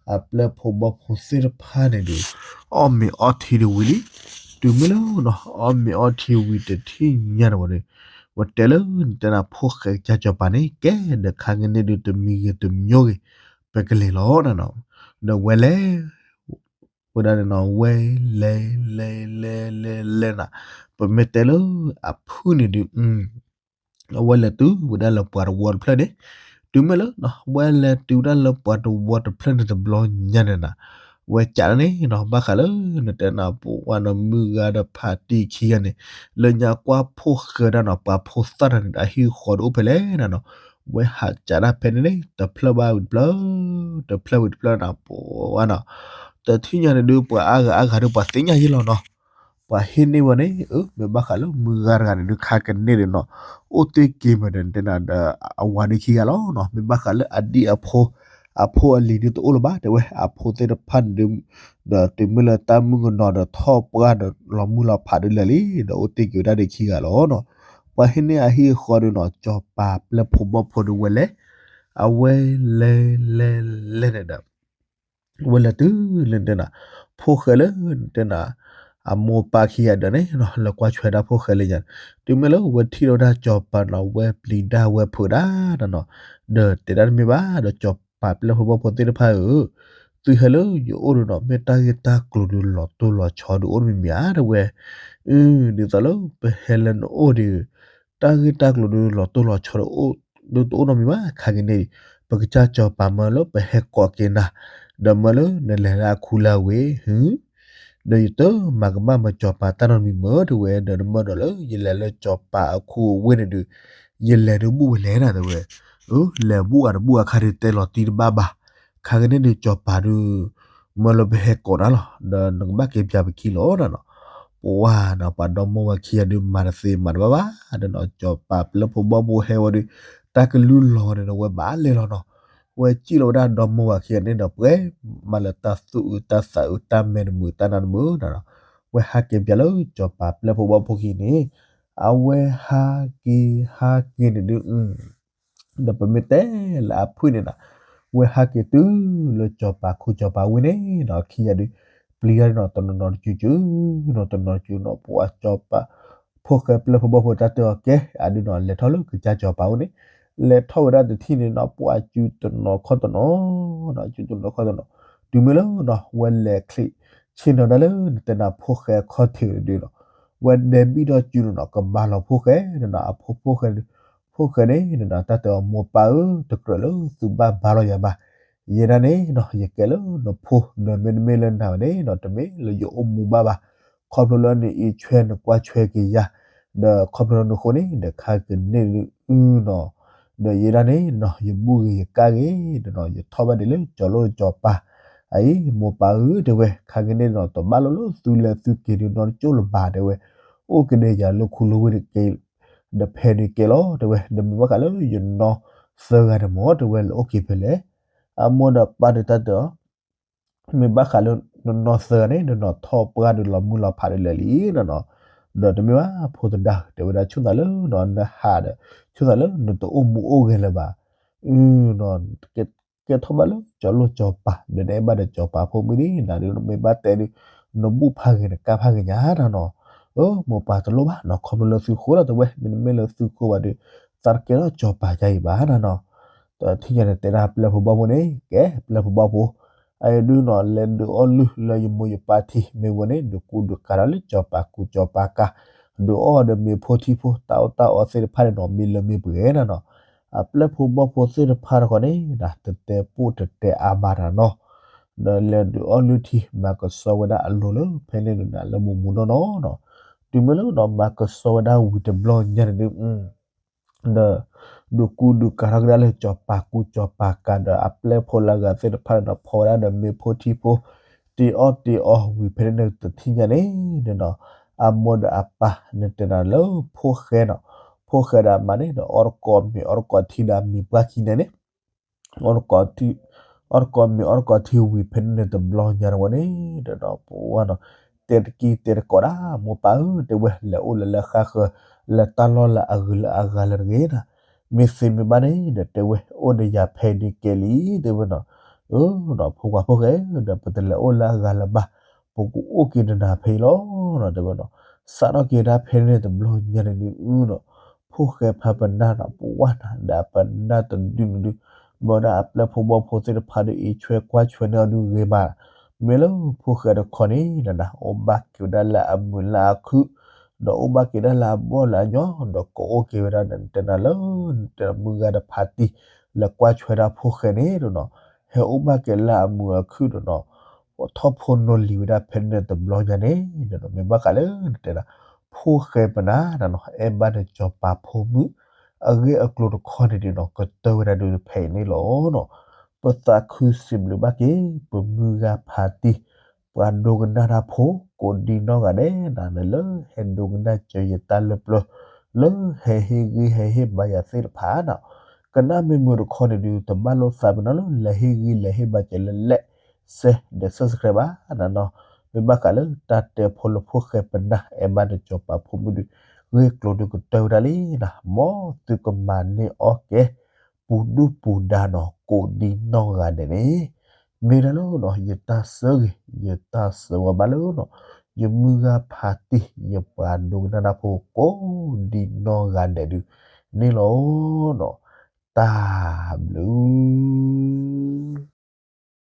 အပျဲၢ်ဖိဘီၣ်ဖိသ့ၣ်တဖၣ်န့ၣ်ဒုး အီၣ်မ့ၤအီထံဒုးဝံၤလံ. တုၤမ့ၢ်လၢနီၤ အီၣ်မ့ၤအီထံဝံၤတထံၣ်ညါတဝီဒီး ဝဲတဲလၢနတဲနၤဖိၣ်ဃဲကစၢ်စီၤပၤန့ၣ် ကဲဒီးခါကန့ၣ်ဒုး တမံၤဂ့ၤတမံၤဂ့ၤ ပကလဲၤလီၤနီၤနီၤ. ဒီးဝဲလဲၤ ဝဲဒၣ်န့ၣ်နီၤ ဝဲလဲၤလဲၤလဲၤလဲၤလဲၤနၤ, ပမ့ၢ်တဲလၢအဖုၣ်န့ၣ်ဒုး အဝဲလဲၤတုၤဝဲဒၣ်လၢပှၤတဝီတဖျၢၣ်န့ၣ်, တုၤမ့ၢ်လၢနီၤ ဝဲလဲၤတုၤဝဲဒၣ်လၢပှၤတဝီတဖျၢၣ်န့ၣ်တဘျီညါန့ၣ်နၤ, ဝဲကးလၢန့ၣ်နီၤ ဘၣ်ဃးလၢနတဲနၤ ပဝဲနီၤ မုၢ်ဂၤဒီးဖးတံၢ်ခံဂၤန့ၣ် လၢညါကွၢ်ဖိၣ်ဃဲဒၣ်နီၤ ပှၤဖိသၣ်တၢ်န့ၣ် အဟံၣ်ဃီတအိၣ်ဖဲလဲၣ်နၤနီၤ, ဝဲဟးစးဒၣ်ဖဲန့ၣ်န့ၣ် တဖျၢၣ်ဘၣ်ဝံၤတဖျၢၣ်, တဖျၢၣ်ဝံၤတဖျၢၣ်နီၤ ပှၤနီၤ, တထံၣ်ညါန့ၣ်ဒုး ပှၤအါဂၤအါဂၤဒုး ပှၤသ့ၣ်ညါယဲလီၤနီၤ, ပှၤဟ့ၣ်န့ၢ်ဝဲန့ၣ် အၢ မ့ၢ်ဘၣ်ဃးလၢမုၢ်ဂၤတဂၤန့ၣ်ဒုး ခါကန့ၢ်ဒီးနီၤ, အိၣ်တ့ၢ်က့ၤမးဒီးတဲနၤဒီး အဝၤဒုးခံဂၤလီၤနီၤ, မ့ၢ်ဘၣ်ဃးလၢအဒံၣ်အဖိ အဖိအလံၤဒုးတအိၣ်လၢၤဘၣ် တဲဝဲ, အဖိသ့ၣ်တဖၣ်န့ၣ်ဒုး ဒီးတုၤမ့ၢ်လၢတၢ်မုၣ်ကနီၤဒီးထီၣ်ပှၢ်ဒီးလီၤမုၢ်လီၤဖးဒုးလၢာ်လံ, ဒီးအိၣ်တ့ၢ်က့ၤဝဲဒၣ်ဒုးခံဂၤလီၤနီၤ, ပှၤဟ့ၣ်န့ၢ်အဟံၣ်အဃီဒုးနီၤ, စီၤပၤပျဲၢ်ဖိဘီၣ်ဖိဒုးဝဲလဲၤ, အဝဲလဲၤလဲၤလဲၤန့ၣ်ဒီး ဝဲလဲၤတုၤလၢနတဲနၤ, ဖိၣ်ဃဲလၢနတဲနၤ, အမိၢ်ပၢ်ခံဂၤဒၢးန့ၣ်နီၤ လဲၤကွၢ်ဆွဲဒၣ်ဖိၣ်ဃဲလၢညါ, တုၤမ့ၢ်လၢဝဲထံၣ်လိာ်ဝဲဒၣ်စီၤပၤနီၤ ဝဲပျံၤဒၣ်ဝဲဖုးဒၣ်နီၤ, ဒီးတဲဒၣ်တမ့ၢ်ဘၣ် ဒီးစီၤပၤပျဲၢ်ဖိဘီၣ်ဖိသ့ၣ်တဖၣ်ဧၢ, သုဟဲလၢယအိၣ်ဒုးနီၤ မ့ၢ်တၢ်ဂ့ၢ်တၢ်ကျိၤဒုးလီၤတိၢ်လီၤဆီဒုးအိၣ်တမံၤမံၤဧါ တဲဝဲ, အၢ ဒ်သိးလၢပဟဲလၢနအိၣ်ဒီး တၢ်ဂ့ၢ်တၢ်ကျိၤဒုးလီၤတိၢ်လီၤဆီဒုးအိၣ် ဒုးတအိၣ်နီတမံၤဘၣ် ခါက့ၤန့ၣ်, ပကစၢ်စီၤပၤမၢလၢပဟဲကိးက့ၤနၤ, ဒီးမၢလၢနလဲၤလၢအခူလၢအဝ့ၢ်, ဒီးယတမၤကမၣ်မၢစီၤပၤတၢ်နီတမံၤမၢ တဲဝဲ, ဒီးနမၢဒီးလၢယလဲၤလၢစီၤပၤအခူအဝ့ၢ်န့ၣ်ဒုး, ယလဲၤဒုးဘူၣ်ဝဲလဲၣ်နၤ တဲဝဲ, လဲၤဘူၣ်ဂၤတဘူၣ်ဂၤခါဒုးတဲလီၤတံၢ်တဘၣ်ဘၣ်, ခါက့ၤန့ၣ်ဒုးစီၤပၤဒုး မၢလၢပဟဲကိးနၤလီၤ, ဒီးနကဘၣ်က့ၤပၠးပခံလီၤနၤနီၤ, ပဝဲနီၤ ပှၤဒီမိၢ်ဝၤခံဂၤဒုးမၤတသ့မၤတဘၣ်ဘၣ်, ဒီးနီၤ စီၤပၤပျဲၢ်ဖိဘီၣ်ဖိဟဲဝဲဒုး တၢ်ကလုၢ်လီၤဝဲန့ၣ်ဒီး ဝဲဘၣ်လဲၤလီၤနီၤ, ဝဲစံၣ်လီၤဝဲဒၣ်ဒီမိၢ်ဝၤခံဂၤန့ၣ်ဒီး ပှဲၤမးလၢတၢ်သူၣ်အုးတၢ်သးအုးတၢ်မဲာ်တမုာ်တၢ်နါတမုာ်နၤနီၤ, ဝဲဟးက့ၤပၠးလၢစီၤပၤပျဲၢ်ဖိဘီၣ်ဖိခံန့ၣ်, အဝဲဟးက့ၤဟးက့ၤန့ၣ်ဒုး ဒီးပမ့ၢ်တဲလၢအဖုၣ်န့ၣ်နီၤ, ဝဲဟးက့ၤတုၤလၢစီၤပၤခူစီၤပၤဝ့ၢ်န့ၣ်နီၤ, ခံဂၤဒုး ပျံၤတၢ်ဒုးနီၤ တနီၤနီၤတစုၤစုၤနီၤ တနီၤစုၤနီၤ, ပှၤစီၤပၤ ဖိၣ်ဃဲပျဲၢ်ဖိဘီၣ်ဖိတၢ်တဲအီၤကဲ အဒုးနီၤ လဲၤထီၣ်လၢကစၢ်စီၤပၤအိၣ်န့ၣ်, လဲၤထီၣ်ဝဲဒၣ်တထံၣ်န့ၣ်နီၤ ပှၤစုၤတနီၤခီၣ်တနီၤ, စုၤတနီၤခီၣ်တနီၤ, တုၤမ့ၢ်လၢနီၤ ဝဲလဲၤချံးဆ့ၣ်နီၤဒၣ်လၢနတဲနၤဖိၣ်ဃဲခီၣ်ထံးဒုးနီၤ, ဝဲဒဲဘံၣ်ထီၣ်စုၤန့ၣ်နီၤ ကဘါလီၤဖိၣ်ဃဲန့ၣ်နီၤ, အဖိ ဖိၣ်ဃဲန့ၣ်နီၤ တၢ်တဲအီၤ မိၢ်ပၢ်ဧၢ တကြၢးလၢသုဘၣ်ဘါလီၤယၤဘၣ်, ယဲဒၣ်န့ၣ်နီၤ ယကဲလၢနဖိ ဒီးမ့တမ့ၢ်လၢနၤဘၣ်န့ၣ်နီၤ တမ့ၢ်လၢယအိၣ်မူဘၣ်ဘၣ်, ခီဖျိလၢနအံးဆွဲနကွၢ်ဆွဲက့ၤယၤ, ဒီးခီဖျိလၢနဃိန့ၣ် ဒီးခါကန့ၢ်ဒုးအုနီၤ, ဒီးယဲဒၣ်န့ၣ်နီၤ ယဘူၣ်ဂ့ၤယကၣ်ဂ့ၤဒီးနီၤ ယထီၣ်ဘၣ်ဒံးလၢစီၤလိၣ်စီၤပၤ, အအံၤ မိၢ်ပၢ်ဧၢ တဲဝဲ, ခါကန့ၢ်နီၤ တဘၣ်လိာ်လၢသုလဲၤသုက့ၤဒုးနီတကၠိၢ်လၢၤဘၣ် တဲဝဲ, အိၣ်က့ၤဒီးယၤလၢခူလၢဝ့ၢ်တက့ၢ်, ဒီးဖဲဒုးကဲလီၤ တဲဝဲ, ဒီးမ့ၢ်ဘၣ်ဃးလၢယနီၢ်သၢဂၤန့ၣ်မ့ၢ် တဲဝဲ လဲၤအိၣ်က့ၤဖဲလဲၣ်, အမိၢ်ဒီးပၢ်ဒုးတၢ်တဲအီၤ မ့ၢ်ဘၣ်ဃးလၢနနီၢ်သၢဂၤန့ၣ် နနီၢ်ထီၣ်ပှၢ်ဒုးလီၤမုၢ်လီၤဖးဒုးလၢာ်လံနီၤနီၤ, ဒီးတမ့ၢ်ဘၣ်ဖိသဒါ တဲဝဲဒၣ် ဆိၣ်သးလၢနီၤ နဟးဒီး ဆိၣ်သးလၢနတအိၣ်မူအိၣ်ဂဲၤလၢၤဘၣ်, အၢနီၤ ကဲထီၣ်ဘၣ်လၢစီၤလိၣ်စီၤပၤ ဒီးနအဲၣ်ဘၣ်ဒီးစီၤပၤဖိမုၣ်န့ၣ် နၤဒုးမ့ၢ်ဘၣ်တဲဒုး နဘူၣ်ဖးဂ့ၤနကၣ်ဖးဂ့ၤညါနီၤနီၤ, အၢ မိၢ်ပၢ်တလိၣ်ဘၣ်နီၤ ခီဖျိလၢသုဃိလီၤ တဲဝဲ မ့တမ့ၢ်လၢသုဃိဘၣ်ဒုး သးတကဲထီၣ်စီၤပၤယါအံၤဘၣ်နီၤနီၤ, ဒီးထံၣ်ညါန့ၣ် တဲဒၣ်ပျဲၢ်ဖိဘီၣ်ဖိန့ၣ် ကဲ ပျဲၢ်ဖိဘီၣ်ဖိ အအံၤဒုးနီၤ လဲၤဒုးအီၣ်လုၢ်လၢယမိၢ်ယပၢ်ထံ မ့ၢ်ဝဲန့ၣ် ဒုးကူဒုးကၤထီၣ်လၢစီၤပၤကူစီၤပၤကၤ, ဒုးအီၣ်ဒီးမ့ၤဖိထံဖိ တၢ်အီၣ်တၢ်အီသ့ၣ်တဖၣ်န့ၣ်နီၤ မ့ၢ်လၢမ့ၢ်ပှဲၤနီၤနီၤ, အပျဲၢ်ဖိဘီၣ်ဖိသ့ၣ်တဖၣ်တခီန့ၣ် တတဲပိၢ်တတဲအါဘၣ်တၢ်နီၤ, ဒီးလဲၤဒုးအီၣ်လုၢ်ထံ မၤကဆှီဝဲဒၣ်အလိၤလၢဖဲန့ၣ်ဒုးနၤလၢမူးမူးနီၢ်နီၢ်နီၤ, တုၤမ့ၢ်လၢနီၤ မၤကဆှီဝဲဒၣ်ဝံၤတဘျီညါန့ၣ်ဒုး ဒီး ဒုးကူဒုးကၤထီၣ်ကဒါလၢစီၤပၤကူစီၤပၤကၤ ဒီးအပျဲၢ်ဖိလၢအဂၤသ့ၣ်တဖၣ်န့ၣ်နီၤ ဖီဝဲဒၣ်ဒီးမ့ၤဖိထံဖိ တ့အီၣ်တ့အီဝံၤဖဲန့ၣ်တထံၣ်ညါန့ၣ်နီၤ, အမိၢ်ဒီးအပၢ်န့ၣ်တဲနၤလၢဖိၣ်ဃဲနီၤ, ဖိၣ်ဃဲဒီးအမါန့ၣ်ဒီး အီၣ်တကိးမ့ၤအီၣ်တကိးထံဒီးအမံၤပှၢ်ခံန့ၣ်န့ၣ် အီၣ်တကိးထံ, အီၣ်တကိးမ့ၤအီၣ်တကိးထံဝံၤဖဲန့ၣ်တဘျီညါတဝဲန့ၣ် ဒီးပဝဲနီၤ တဲတကံၢ်တဲတကိးဒၣ် မိၢ်ပၢ်ဧၢ တဲဝဲ လဲၤအိၣ်လၢလၢဃါဃၢၤ လၢတၢ်လီၢ်လၢအဂုၤလၢအဂၤလၢတဂ့ၤနီၤ, မ့ၢ်သ့မ့ၢ်ဘၣ်န့ၣ်ဒီးတဲဝဲ အိၣ်ဒီးယၤဖဲဒုးကဲလံ တဲဝဲနီၤ, အၢနီၤ ဖိခွါဖိၣ်ဃဲ ဒီးပတလဲၤအိၣ်လၢအဂၤလၢၤဘၣ်, ပကအိၣ်က့ၤနၤဖဲအံၤလီၤနီၤ တဲဝဲနီၤ, စးထီၣ်က့ၤဒၣ်ဖဲန့ၣ်တဘျီညါန့ၣ်ဒုးနီၤ ဖိၣ်ဃဲဖးပနၢ်နီၤ ပဝဲနီၤ ဒီးအပနၢ်တဒုန့ၣ်ဒုး မ့ၢ်ဝဲဒၣ်အပျဲၢ်ဖိဘီၣ်ဖိသ့ၣ်တဖၣ်ဒီး အံးဆွဲကွၢ်ဆွဲန့ၢ်အီၤဒုးဂ့ၤမး, မ့ၢ်လၢဖိၣ်ဃဲတခီန့ၣ်နီၤ အိၣ်ဘၣ်က့ၤဝဲဒၣ်လၢအမုာ်လၢအခုၣ်, ဒီးအိၣ်ဘၣ်က့ၤဒၣ်လၢအဘီၣ်လၢအညီ, ဒီးကအိၣ်က့ၤဝဲဒၣ်န့ၣ် တဲနၤလၢ တမုၢ်ဂၤတဖးတံၢ် လၢကွၢ်ဆွဲဒၣ်ဖိၣ်ဃဲန့ၣ်နီၤ, ဟဲအိၣ်ဘၣ်က့ၤလၢအမုာ်အခုၣ်ဒီးနီၤ, ထီၣ်ဖိနီၢ်လံၤဝဲဒၣ်ဖဲန့ၣ်တဘျီညါန့ၣ်နီၤ, မ့ၢ်ဘၣ်ဃးလၢနတဲဒၣ် ဖိၣ်ဃဲပနၢ်နီၤ အဲၣ်ဘၣ်ဒီးစီၤပၤဖိမုၣ် အဂ့ၢ်အကျိၤတခီန့ၣ်ဒုးနီၤ ကတၢၢ်ဝဲဒၣ်ဒုးဖဲအံၤန့ၣ်လီၤနီၤ. ပသးခုစံးဘျုးဘၣ်က့ၤ ပမုၢ်ဂၤဖးတံၢ် ပှၤဒိကနၣ်တၢ်ဖိ ကိးဒံနီၢ်ဂၤဒဲးနီၤ လၢဟဲဒိကနၣ်စၢၤယတၢ်လၢပျၢၤ လၢဟဲဟ့ၣ်ဂံၢ်ဟဲဟ့ၣ်ဘါယၤသ့ၣ်တဖၣ်နီၤ. ကနၣ်မ့ၢ်မုာ်တခီန့ၣ်ဒုး တဘၣ်လိာ်သးပ့ၤနီၤလၢ လဲၤဟ့ၣ်ဂံၢ်လဲၤဟ့ၣ်ဘါစၢၤလၢ like share ဒီး subscribe ဘၣ်နီၤ. မ့ၢ်ဘၣ်ဃးလၢတၢ်တဲဖိလၢဖိဃဲပနၢ် အဲၣ်ဘၣ်နစီၤပၤဖိမုၣ်ဒုး ဂ့ၢ်ကျိၤဒုးကတၢၢ်ဝဲဒၣ်လံနီၤ. မ်သုကမၤန့ၢ်အီၣ်ကဲ ပူၤဒုၣ်ပူၤဒါနီၤ ကိးဒံနီၢ်ဂၤဒဲးန့ၣ် မ့ၢ်ဒၣ်လၢနီၤ ယတၢ်ဆၢဂ့ၤ ယတၢ်ဆၢဝါဘၣ်လၢနီၤ ယမုၢ်ဂၤဖးတံၢ် ယပှၤဒိကနၣ်တၢ်ဖိ ကိးဒံနီၢ်ဂၤဒဲးဒုးန့ၣ်လီၤနီၤ. တၢ်ဘျုး